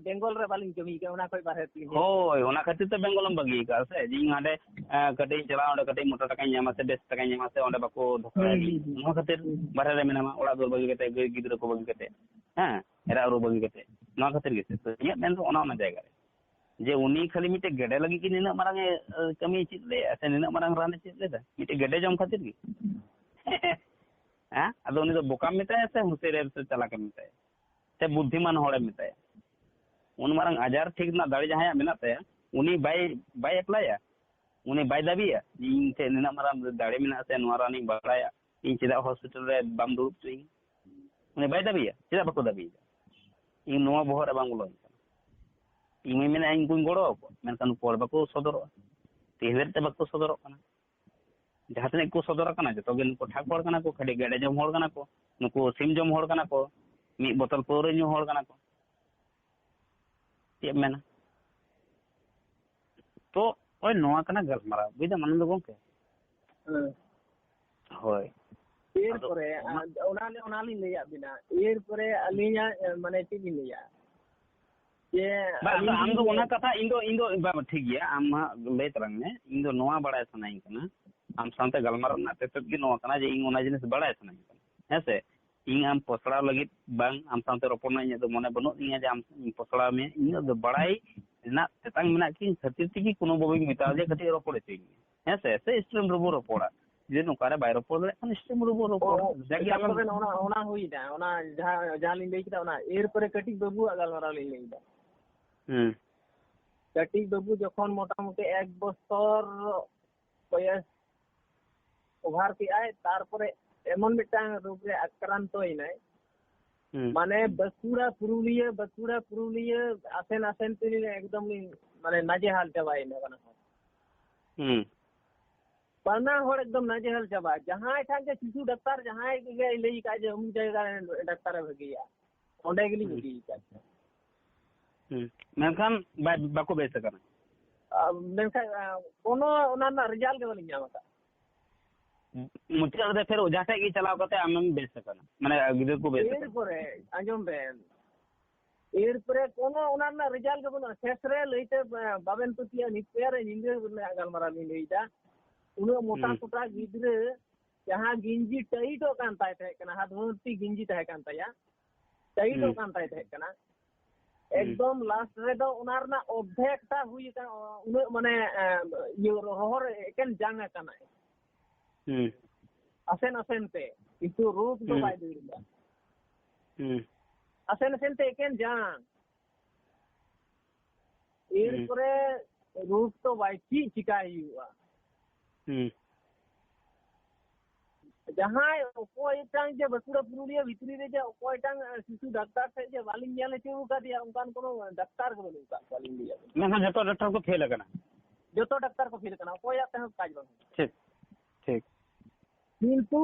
ᱵᱮᱝᱜᱚᱞ ᱨᱮ ᱵᱟᱹᱞᱤᱧ ᱠᱟᱹᱢᱤ ᱠᱟᱱᱟ, ᱚᱱᱟ ᱠᱷᱚᱡ ᱵᱟᱨᱦᱮ ᱨᱮᱞᱤᱧ ᱦᱮᱡ ᱦᱳᱭ, ᱚᱱᱟ ᱠᱷᱟᱹᱛᱤᱨ ᱛᱮ ᱵᱮᱝᱜᱚᱞᱮᱢ ᱵᱟᱹᱜᱤ ᱟᱠᱟᱫᱼᱟ ᱥᱮ? ᱡᱮ ᱤᱧ ᱦᱟᱸᱰᱮ, ᱮ, ᱠᱟᱹᱴᱤᱡ ᱤᱧ ᱪᱟᱞᱟᱜᱼᱟ, ᱚᱸᱰᱮ ᱠᱟᱹᱴᱤᱡ ᱢᱚᱴᱟ ᱴᱟᱠᱟᱧ ᱧᱟᱢᱟ ᱥᱮ ᱵᱮᱥ ᱴᱟᱠᱟᱧ ᱧᱟᱢᱟ ᱥᱮ ᱚᱸᱰᱮ ᱵᱟᱠᱚ ᱫᱷᱚᱠᱟᱭᱟ᱾ ᱦᱩᱸ, ᱦᱩᱸ, ᱦᱩᱸ᱾ ᱱᱚᱣᱟ ᱠᱷᱟᱹᱛᱤᱨ ᱦᱩᱸ, ᱦᱩᱸ᱾ ᱵᱟᱨᱦᱮ ᱨᱮ ᱢᱮᱱᱟᱢᱟ, ᱚᱲᱟᱜ ᱫᱩᱣᱟᱹᱨ ᱵᱟᱹᱜᱤ ᱠᱟᱛᱮ, ᱜᱟᱹᱭ ᱜᱤᱫᱽᱨᱟᱹ ᱠᱚ ᱵᱟᱹᱜᱤ ᱠᱟᱛᱮ, ᱦᱮᱸ, ᱮᱨᱟ ᱩᱨᱩ ᱵᱟᱹᱜᱤ ᱠᱟᱛᱮ᱾ ᱱᱚᱣᱟ ᱠᱷᱟᱹᱛᱤᱨ ᱜᱮ ᱥᱮ? ᱛᱚ ᱤᱧᱟᱹᱜ ᱢᱮᱱ ᱫᱚ ᱚᱱᱟ, ᱚᱱᱟ ᱡᱟᱭᱜᱟ ᱨᱮ᱾ ᱡᱮ ᱩᱱᱤ ᱠᱷᱟᱹᱞᱤ ᱢᱤᱫᱴᱮᱡ ᱜᱮᱰᱮ ᱞᱟᱹᱜᱤᱫ ᱜᱮ ᱱᱤᱱᱟᱹᱜ ᱢᱟᱨᱟᱝ ᱮ, ᱮ, ᱠᱟᱹᱢᱤ ᱪᱮᱫ ᱞᱮᱫᱟ ᱥᱮ ᱱᱤᱱᱟᱹᱜ ᱢᱟᱨᱟᱝ ᱨᱟᱱ ᱮ ᱪᱮᱫ ᱞᱮᱫᱟ? ᱢᱤᱫᱴᱮᱡ ᱜᱮᱰᱮ ᱡᱚᱢ ᱠᱷᱟᱹᱛᱤᱨ ᱜᱮ? ᱦᱮᱸ? ᱟᱫᱚ ᱩᱱᱤ ᱫᱚ ᱵᱚᱠᱟᱢ ᱢᱮᱛᱟᱭᱟ ᱥᱮ ᱦᱩᱥᱤᱭᱟᱹᱨ ᱥᱮ ᱪᱟᱞᱟᱠ ᱮᱢ ᱢᱮᱛᱟᱭᱟ? ᱥᱮ ᱵᱩᱫᱽᱫᱷᱤᱢᱟᱱ ᱦᱚᱲᱮᱢ ᱢᱮᱛᱟᱭᱟ? ᱩᱱ ᱢᱟᱨᱟᱝ ᱟᱡᱟᱨ ᱴᱷᱤᱠ ᱨᱮᱱᱟᱜ ᱫᱟᱲᱮ ᱡᱟᱦᱟᱸᱭᱟᱜ ᱢᱮᱱᱟᱜ ᱛᱟᱭᱟ, ᱩᱱᱤ ᱵᱟᱭ, ᱵᱟᱭ ᱮᱯᱞᱟᱭᱟ? ᱩᱱᱤ ᱵᱟᱭ ᱫᱟᱹᱵᱤᱭᱟ ᱡᱮ ᱤᱧ ᱴᱷᱮᱱ ᱱᱤᱱᱟᱹᱜ ᱢᱟᱨᱟᱝ ᱫᱟᱲᱮ ᱢᱮᱱᱟᱜᱼᱟ ᱥᱮ ᱱᱚᱣᱟ ᱨᱟᱱᱤᱧ ᱵᱟᱲᱟᱭᱟ, ᱤᱧ ᱪᱮᱫᱟᱜ ᱦᱚᱥᱯᱤᱴᱟᱞ ᱨᱮ ᱵᱟᱢ ᱫᱩᱲᱩᱵ ᱦᱚᱪᱚᱭᱤᱧ? ᱩᱱᱤ ᱵᱟᱭ ᱫᱟᱹᱵᱤᱭᱟ? ᱪᱮᱫᱟᱜ ᱵᱟᱠᱚ ᱫᱟᱹᱵᱤᱭᱮᱫᱟ? ᱤᱧ ᱱᱚᱣᱟ ᱵᱚᱦᱚᱜ ᱨᱮ ᱵᱟᱝ ᱵᱚᱞᱚᱧ ᱠᱟᱱᱟ᱾ ᱤᱧ ᱢᱟᱧ ᱢᱮᱱᱟ ᱤᱧ ᱠᱚᱧ ᱜᱚᱲᱚ ᱟᱠᱚᱣᱟ, ᱢᱮᱱᱠᱷᱟᱱ ᱱᱩᱠᱩ ᱦᱚᱲ ᱵᱟᱠᱚ ᱥᱚᱫᱚᱨᱚᱜᱼᱟ᱾ ᱛᱮᱦᱮᱧ ᱫᱷᱟᱹᱨᱤᱡ ᱛᱮ ᱵᱟᱠᱚ ᱥᱚᱫᱚᱨᱚᱜ ᱠᱟᱱᱟ᱾ ᱡᱟᱦᱟᱸ ᱛᱤᱱᱟᱹᱜ ᱠᱚ ᱥᱚᱫᱚᱨ ᱟᱠᱟᱱᱟ, ᱡᱚᱛᱚ ᱜᱮ ᱱᱩᱠᱩ ᱴᱷᱟᱠ ᱦᱚᱲ ᱠᱟᱱᱟ ᱠᱚ, ᱠᱷᱟᱹᱞᱤ ᱜᱮᱰᱮ ᱡᱚᱢ ᱦᱚᱲ ᱠᱟᱱᱟ ᱠᱚ, ᱱᱩᱠᱩ ᱥᱤᱢ ᱡᱚᱢ ᱦᱚᱲ ᱠᱟᱱᱟ ᱠᱚ, ᱢᱤᱫ ᱵᱳᱛᱚᱞ ᱯᱟᱹᱣᱨᱟᱹ ᱧᱩ ᱦᱚᱲ ᱠᱟᱱᱟ ᱠᱚ᱾ ᱪᱮᱫ ᱮᱢ ᱢᱮᱱᱟ? ᱛᱚ, ᱳᱭ ᱱᱚᱣᱟ ᱠᱟᱱᱟ ᱜᱟᱞᱢᱟᱨᱟᱣ, ᱵᱩᱡ ᱫᱟᱢ ᱟᱱᱚᱱᱫᱚ ᱜᱚᱢᱠᱮ? ᱦᱮᱸ᱾ ᱦᱳᱭ᱾ ᱟᱫᱚ ᱮᱨᱯᱚᱨᱮ, ᱚᱱᱟ ᱟᱨ ᱚᱱᱟ, ᱚᱱᱟᱞᱤᱧ ᱞᱟᱹᱭᱟᱫ ᱵᱤᱱᱟ, ᱮᱨᱯᱚᱨᱮ ᱟᱹᱞᱤᱧᱟᱜ, ᱮ, ᱢᱟᱱᱮ ᱪᱮᱫ ᱞᱤᱧ ᱞᱟᱹᱭᱟ? ᱡᱮ ᱵᱟᱝ, ᱟᱹᱞᱤᱧ ᱟᱫᱚ ᱟᱢ ᱫᱚ ᱞᱤᱧ ᱚᱱᱟ ᱞᱟᱹᱭᱟ᱾ ᱠᱟᱛᱷᱟ, ᱤᱧ ᱫᱚ, ᱤᱧ ᱫᱚ, ᱵᱟᱵᱟ, ᱴᱷᱤᱠ ᱜᱮᱭᱟ, ᱟᱢ ᱦᱟᱸᱜ ᱞᱟᱹᱭ ᱛᱟᱞᱟᱝ ᱢᱮ᱾ ᱤᱧ ᱫᱚ ᱱᱚᱣᱟ ᱵᱟᱲᱟᱭ ᱥᱟᱱᱟᱧ ᱠᱟᱱᱟ, ᱟᱢ ᱥᱟᱶᱛᱮ ᱜᱟᱞᱢᱟᱨᱟᱣ ᱨᱮᱱᱟᱜ ᱛᱮᱛᱮᱫ ᱜᱮ ᱱᱚᱣᱟ ᱠᱟᱱᱟ ᱡᱮ ᱤᱧ ᱚᱱᱟ ᱡᱤᱱᱤᱥ ᱵᱟᱲᱟᱭ ᱥᱟᱱᱟᱧ ᱠᱟᱱᱟ, ᱦᱮᱸ ᱥᱮ? ᱤᱧ ᱟᱢ ᱯᱚᱥᱲᱟᱣ ᱞᱟᱹᱜᱤᱫ ᱵᱟᱝ, ᱟᱢ ᱥᱟᱶᱛᱮ ᱨᱚᱯᱚᱲ ᱨᱮᱱᱟᱜ ᱤᱧᱟᱹᱜ ᱫᱚ ᱢᱚᱱᱮ ᱵᱟᱹᱱᱩᱜ ᱛᱤᱧᱟᱹ ᱡᱮ ᱟᱢ ᱤᱧ ᱯᱚᱥᱲᱟᱣ ᱢᱮᱭᱟ᱾ ᱤᱧᱟᱹᱜ ᱫᱚ ᱵᱟᱲᱟᱭ ᱨᱮᱱᱟᱜ ᱛᱮᱛᱟᱝ ᱢᱮᱱᱟᱜ ᱠᱤᱧ ᱠᱷᱟᱹᱛᱤᱨ ᱛᱮᱜᱮ ᱠᱳᱱᱳ ᱵᱟᱹᱵᱩᱧ ᱢᱮᱛᱟᱣ ᱫᱮᱭᱟ ᱠᱟᱹᱴᱤᱡ ᱨᱚᱯᱚᱲ ᱦᱚᱪᱚᱧ ᱢᱮ, ᱦᱮᱸ ᱥᱮ? ᱥᱮ ᱥᱴᱨᱤᱢ ᱨᱮᱵᱚ ᱨᱚᱯᱚᱲᱟ᱾ ᱡᱩᱫᱤ ᱱᱚᱝᱠᱟ ᱨᱮ ᱵᱟᱭ ᱨᱚᱯᱚᱲ ᱫᱟᱲᱮᱭᱟᱜ ᱠᱷᱟᱱ ᱥᱴᱨᱤᱢ ᱨᱮᱵᱚ ᱨᱚᱯᱚᱲᱟ᱾ ᱚ, ᱡᱟᱜᱮ ᱟᱞᱟᱝ ᱛᱟᱨᱯᱚᱨᱮ ᱚᱱᱟ, ᱚᱱᱟ ᱦᱩᱭᱱᱟ, ᱚᱱᱟ ᱡᱟᱦᱟᱸ, ᱡᱟᱦᱟᱸ ᱞᱤᱧ ᱞᱟᱹᱭ ᱠᱮᱫᱟ, ᱚᱱᱟ ᱮᱨᱯᱚᱨᱮ ᱠᱟᱹᱴᱤᱡ ᱵᱟᱹᱵᱩᱣᱟᱜ ᱜᱟᱞᱢᱟᱨᱟᱣ ᱞᱤᱧ ᱞᱟᱹᱭ ᱮᱫᱟ᱾ ᱦᱩᱸ᱾ ᱠᱟᱹᱴᱤᱡ ᱵᱟᱹᱵᱩ ᱡᱚᱠᱷᱚᱱ ᱢᱚᱴᱟᱢᱩᱴᱤ ᱮᱠ ᱵᱚᱪᱷᱚᱨ ᱵᱚᱭᱮᱥ ᱚᱵᱷᱟᱨ ᱠᱮᱜᱼᱟᱭ, ᱛᱟᱨᱯᱚᱨᱮ ᱮᱢᱚᱱ ᱢᱤᱫᱴᱟᱝ ᱨᱳᱜᱽ ᱨᱮ ᱟᱠᱨᱟᱱᱛᱚᱭᱮᱱᱟᱭ, ᱦᱩᱸ᱾ ᱢᱟᱱᱮ ᱵᱟᱸᱠᱩᱲᱟ ᱯᱩᱨᱩᱞᱤᱭᱟᱹ, ᱵᱟᱸᱠᱩᱲᱟ ᱯᱩᱨᱩᱞᱤᱭᱟᱹ ᱟᱥᱮᱱ ᱟᱥᱮᱱ ᱛᱮ ᱮᱠᱫᱚᱢ ᱞᱤᱧ ᱢᱟᱱᱮ ᱱᱟᱡᱮᱦᱟᱞ ᱪᱟᱵᱟᱭᱮᱱᱟ ᱵᱟᱱᱟ ᱦᱚᱲ᱾ ᱦᱩᱸ᱾ ᱵᱟᱱᱟ ᱦᱚᱲ ᱮᱠᱫᱚᱢ ᱱᱟᱡᱮᱦᱟᱞ ᱪᱟᱵᱟ᱾ ᱡᱟᱦᱟᱸᱭ ᱴᱷᱟᱜ ᱜᱮ ᱥᱤᱥᱩ ᱰᱟᱠᱛᱟᱨ, ᱡᱟᱦᱟᱸᱭ ᱜᱮ ᱞᱟᱹᱭ ᱠᱟᱜᱼᱟ ᱡᱮ ᱚᱢᱩᱠ ᱡᱟᱭᱜᱟ ᱨᱮ ᱰᱟᱠᱛᱟᱨᱮ ᱵᱷᱟᱹᱜᱤᱭᱟ, ᱚᱸᱰᱮ ᱜᱮᱞᱤᱧ ᱦᱩᱸ᱾ ᱤᱫᱤᱭᱮ ᱠᱟᱱ ᱛᱟᱦᱮᱸᱫ᱾ ᱦᱩᱸ᱾ ᱢᱮᱱᱠᱷᱟᱱ ᱵᱟᱭ, ᱵᱟᱠᱚ ᱵᱮᱥ ᱟᱠᱟᱱᱟ᱾ ᱟᱨ ᱢᱮᱱᱠᱷᱟᱱ, ᱟ, ᱠᱳᱱᱳ ᱚᱱᱟ ᱨᱮᱱᱟᱜ ᱨᱮᱡᱟᱞᱴ ᱜᱮ ᱵᱟᱹᱞᱤᱧ ᱧᱟᱢ ᱟᱠᱟᱫ᱾ ᱢᱩᱪᱟᱹᱫ ᱨᱮ ᱯᱷᱮᱨ ᱚᱡᱷᱟ ᱴᱷᱮᱡ ᱜᱮ ᱪᱟᱞᱟᱣ ᱠᱟᱛᱮ ᱟᱢᱮᱢ ᱵᱮᱥ ᱟᱠᱟᱱᱟ, ᱢᱟᱱᱮ ᱜᱤᱫᱽᱨᱟᱹ ᱠᱚ ᱵᱮᱥ ᱟᱠᱟᱱᱟ᱾ ᱮᱨᱯᱚᱨᱮ ᱟᱸᱡᱚᱢ ᱵᱮᱱ, ᱮᱨᱯᱚᱨᱮ ᱠᱳᱱᱳ ᱚᱱᱟ ᱨᱮᱱᱟᱜ ᱨᱮᱡᱟᱞᱴ ᱜᱮ ᱵᱟᱹᱱᱩᱜᱼᱟ᱾ ᱥᱮᱥ ᱨᱮ ᱞᱟᱹᱭᱛᱮ, ᱮ, ᱵᱟᱵᱮᱱ ᱯᱟᱹᱛᱭᱟᱹᱜᱼᱟ, ᱱᱤᱛ ᱯᱮᱭᱟ ᱨᱮ ᱧᱤᱫᱟᱹ ᱨᱮᱱᱟᱜ ᱜᱟᱞᱢᱟᱨᱟᱣ ᱞᱤᱧ ᱞᱟᱹᱭᱫᱟ᱾ ᱩᱱᱟᱹᱜ ᱢᱚᱴᱟ ᱦᱩᱸ᱾ ᱥᱚᱴᱟ ᱜᱤᱫᱽᱨᱟᱹ, ᱡᱟᱦᱟᱸ ᱜᱤᱧᱡᱤ ᱴᱟᱭᱤᱴᱚᱜ ᱠᱟᱱ ᱛᱟᱭ ᱛᱟᱦᱮᱸ ᱠᱟᱱᱟ, ᱦᱟᱛ ᱵᱷᱚᱨᱛᱤ ᱜᱤᱧᱡᱤ ᱛᱟᱦᱮᱸ ᱠᱟᱱ ᱛᱟᱭᱟ, ᱴᱟᱭᱤᱴᱚᱜ ᱦᱩᱸ᱾ ᱠᱟᱱ ᱛᱟᱭ ᱛᱟᱦᱮᱸ ᱠᱟᱱᱟ᱾ ᱦᱩᱸ᱾ ᱮᱠᱫᱚᱢ ᱞᱟᱥᱴ ᱨᱮᱫᱚ ᱚᱱᱟ ᱨᱮᱱᱟᱜ ᱚᱨᱫᱷᱮᱠ ᱴᱟ ᱦᱩᱭ ᱟᱠᱟᱱ, ᱩᱱᱟᱹᱜ ᱢᱟᱱᱮ, ᱮ, ᱤᱭᱟᱹ ᱨᱚᱦᱚᱲ ᱮᱠᱮᱱ ᱡᱟᱝ ᱟᱠᱟᱱᱟᱭ᱾ ᱦᱩᱸ᱾ ᱟᱥᱮᱱ ᱟᱥᱮᱱ ᱛᱮ, ᱠᱤᱱᱛᱩ ᱨᱳᱜᱽ ᱫᱚ ᱦᱩᱸ᱾ ᱵᱟᱭ ᱫᱟᱹᱲ ᱮᱫᱟ᱾ ᱦᱩᱸ᱾ ᱟᱥᱮᱱ ᱟᱥᱮᱱ ᱛᱮ ᱮᱠᱮᱱ ᱡᱟᱝ᱾ ᱦᱩᱸ᱾ ᱮᱨᱯᱚᱨᱮ ᱨᱳᱜᱽ ᱛᱚ ᱵᱟᱭ ᱪᱮᱫ ᱪᱤᱠᱟᱭ ᱦᱩᱭᱩᱜᱼᱟ? ᱦᱩᱸ᱾ ᱡᱟᱦᱟᱸᱭ ᱚᱠᱚᱭᱴᱟᱝ ᱡᱮ ᱵᱟᱸᱠᱩᱲᱟ ᱯᱩᱨᱩᱞᱤᱭᱟᱹ ᱵᱷᱤᱛᱨᱤ ᱨᱮ ᱡᱮ ᱚᱠᱚᱭᱴᱟᱝ, ᱮ, ᱥᱤᱥᱩ ᱰᱟᱠᱛᱟᱨ ᱴᱷᱮᱡ ᱡᱮ ᱵᱟᱹᱞᱤᱧ ᱧᱮᱞ ᱦᱚᱪᱚ ᱟᱠᱟᱫᱮᱭᱟ, ᱚᱱᱠᱟᱱ ᱠᱳᱱᱳ ᱰᱟᱠᱛᱟᱨ ᱜᱮ ᱵᱟᱹᱱᱩᱜ ᱟᱠᱟᱫ ᱠᱚᱣᱟ, ᱞᱤᱧ ᱞᱟᱹᱭᱟ᱾ ᱢᱮᱱᱠᱷᱟᱱ ᱡᱚᱛᱚ ᱰᱟᱠᱛᱟᱨ ᱠᱚ ᱯᱷᱮᱞ ᱟᱠᱟᱱᱟ᱾ ᱡᱚᱛᱚ ᱰᱟᱠᱛᱟᱨ ᱠᱚ ᱯᱷᱮᱞ ᱟᱠᱟᱱᱟ, ᱚᱠᱚᱭᱟᱜ ᱛᱮᱦᱚᱸ ᱠᱟᱡᱽ ᱵᱟᱝ ᱦᱩᱭᱩᱜᱼᱟ᱾ ᱴᱷᱤᱠ, ᱴᱷᱤᱠ᱾ ᱠᱤᱱᱛᱩ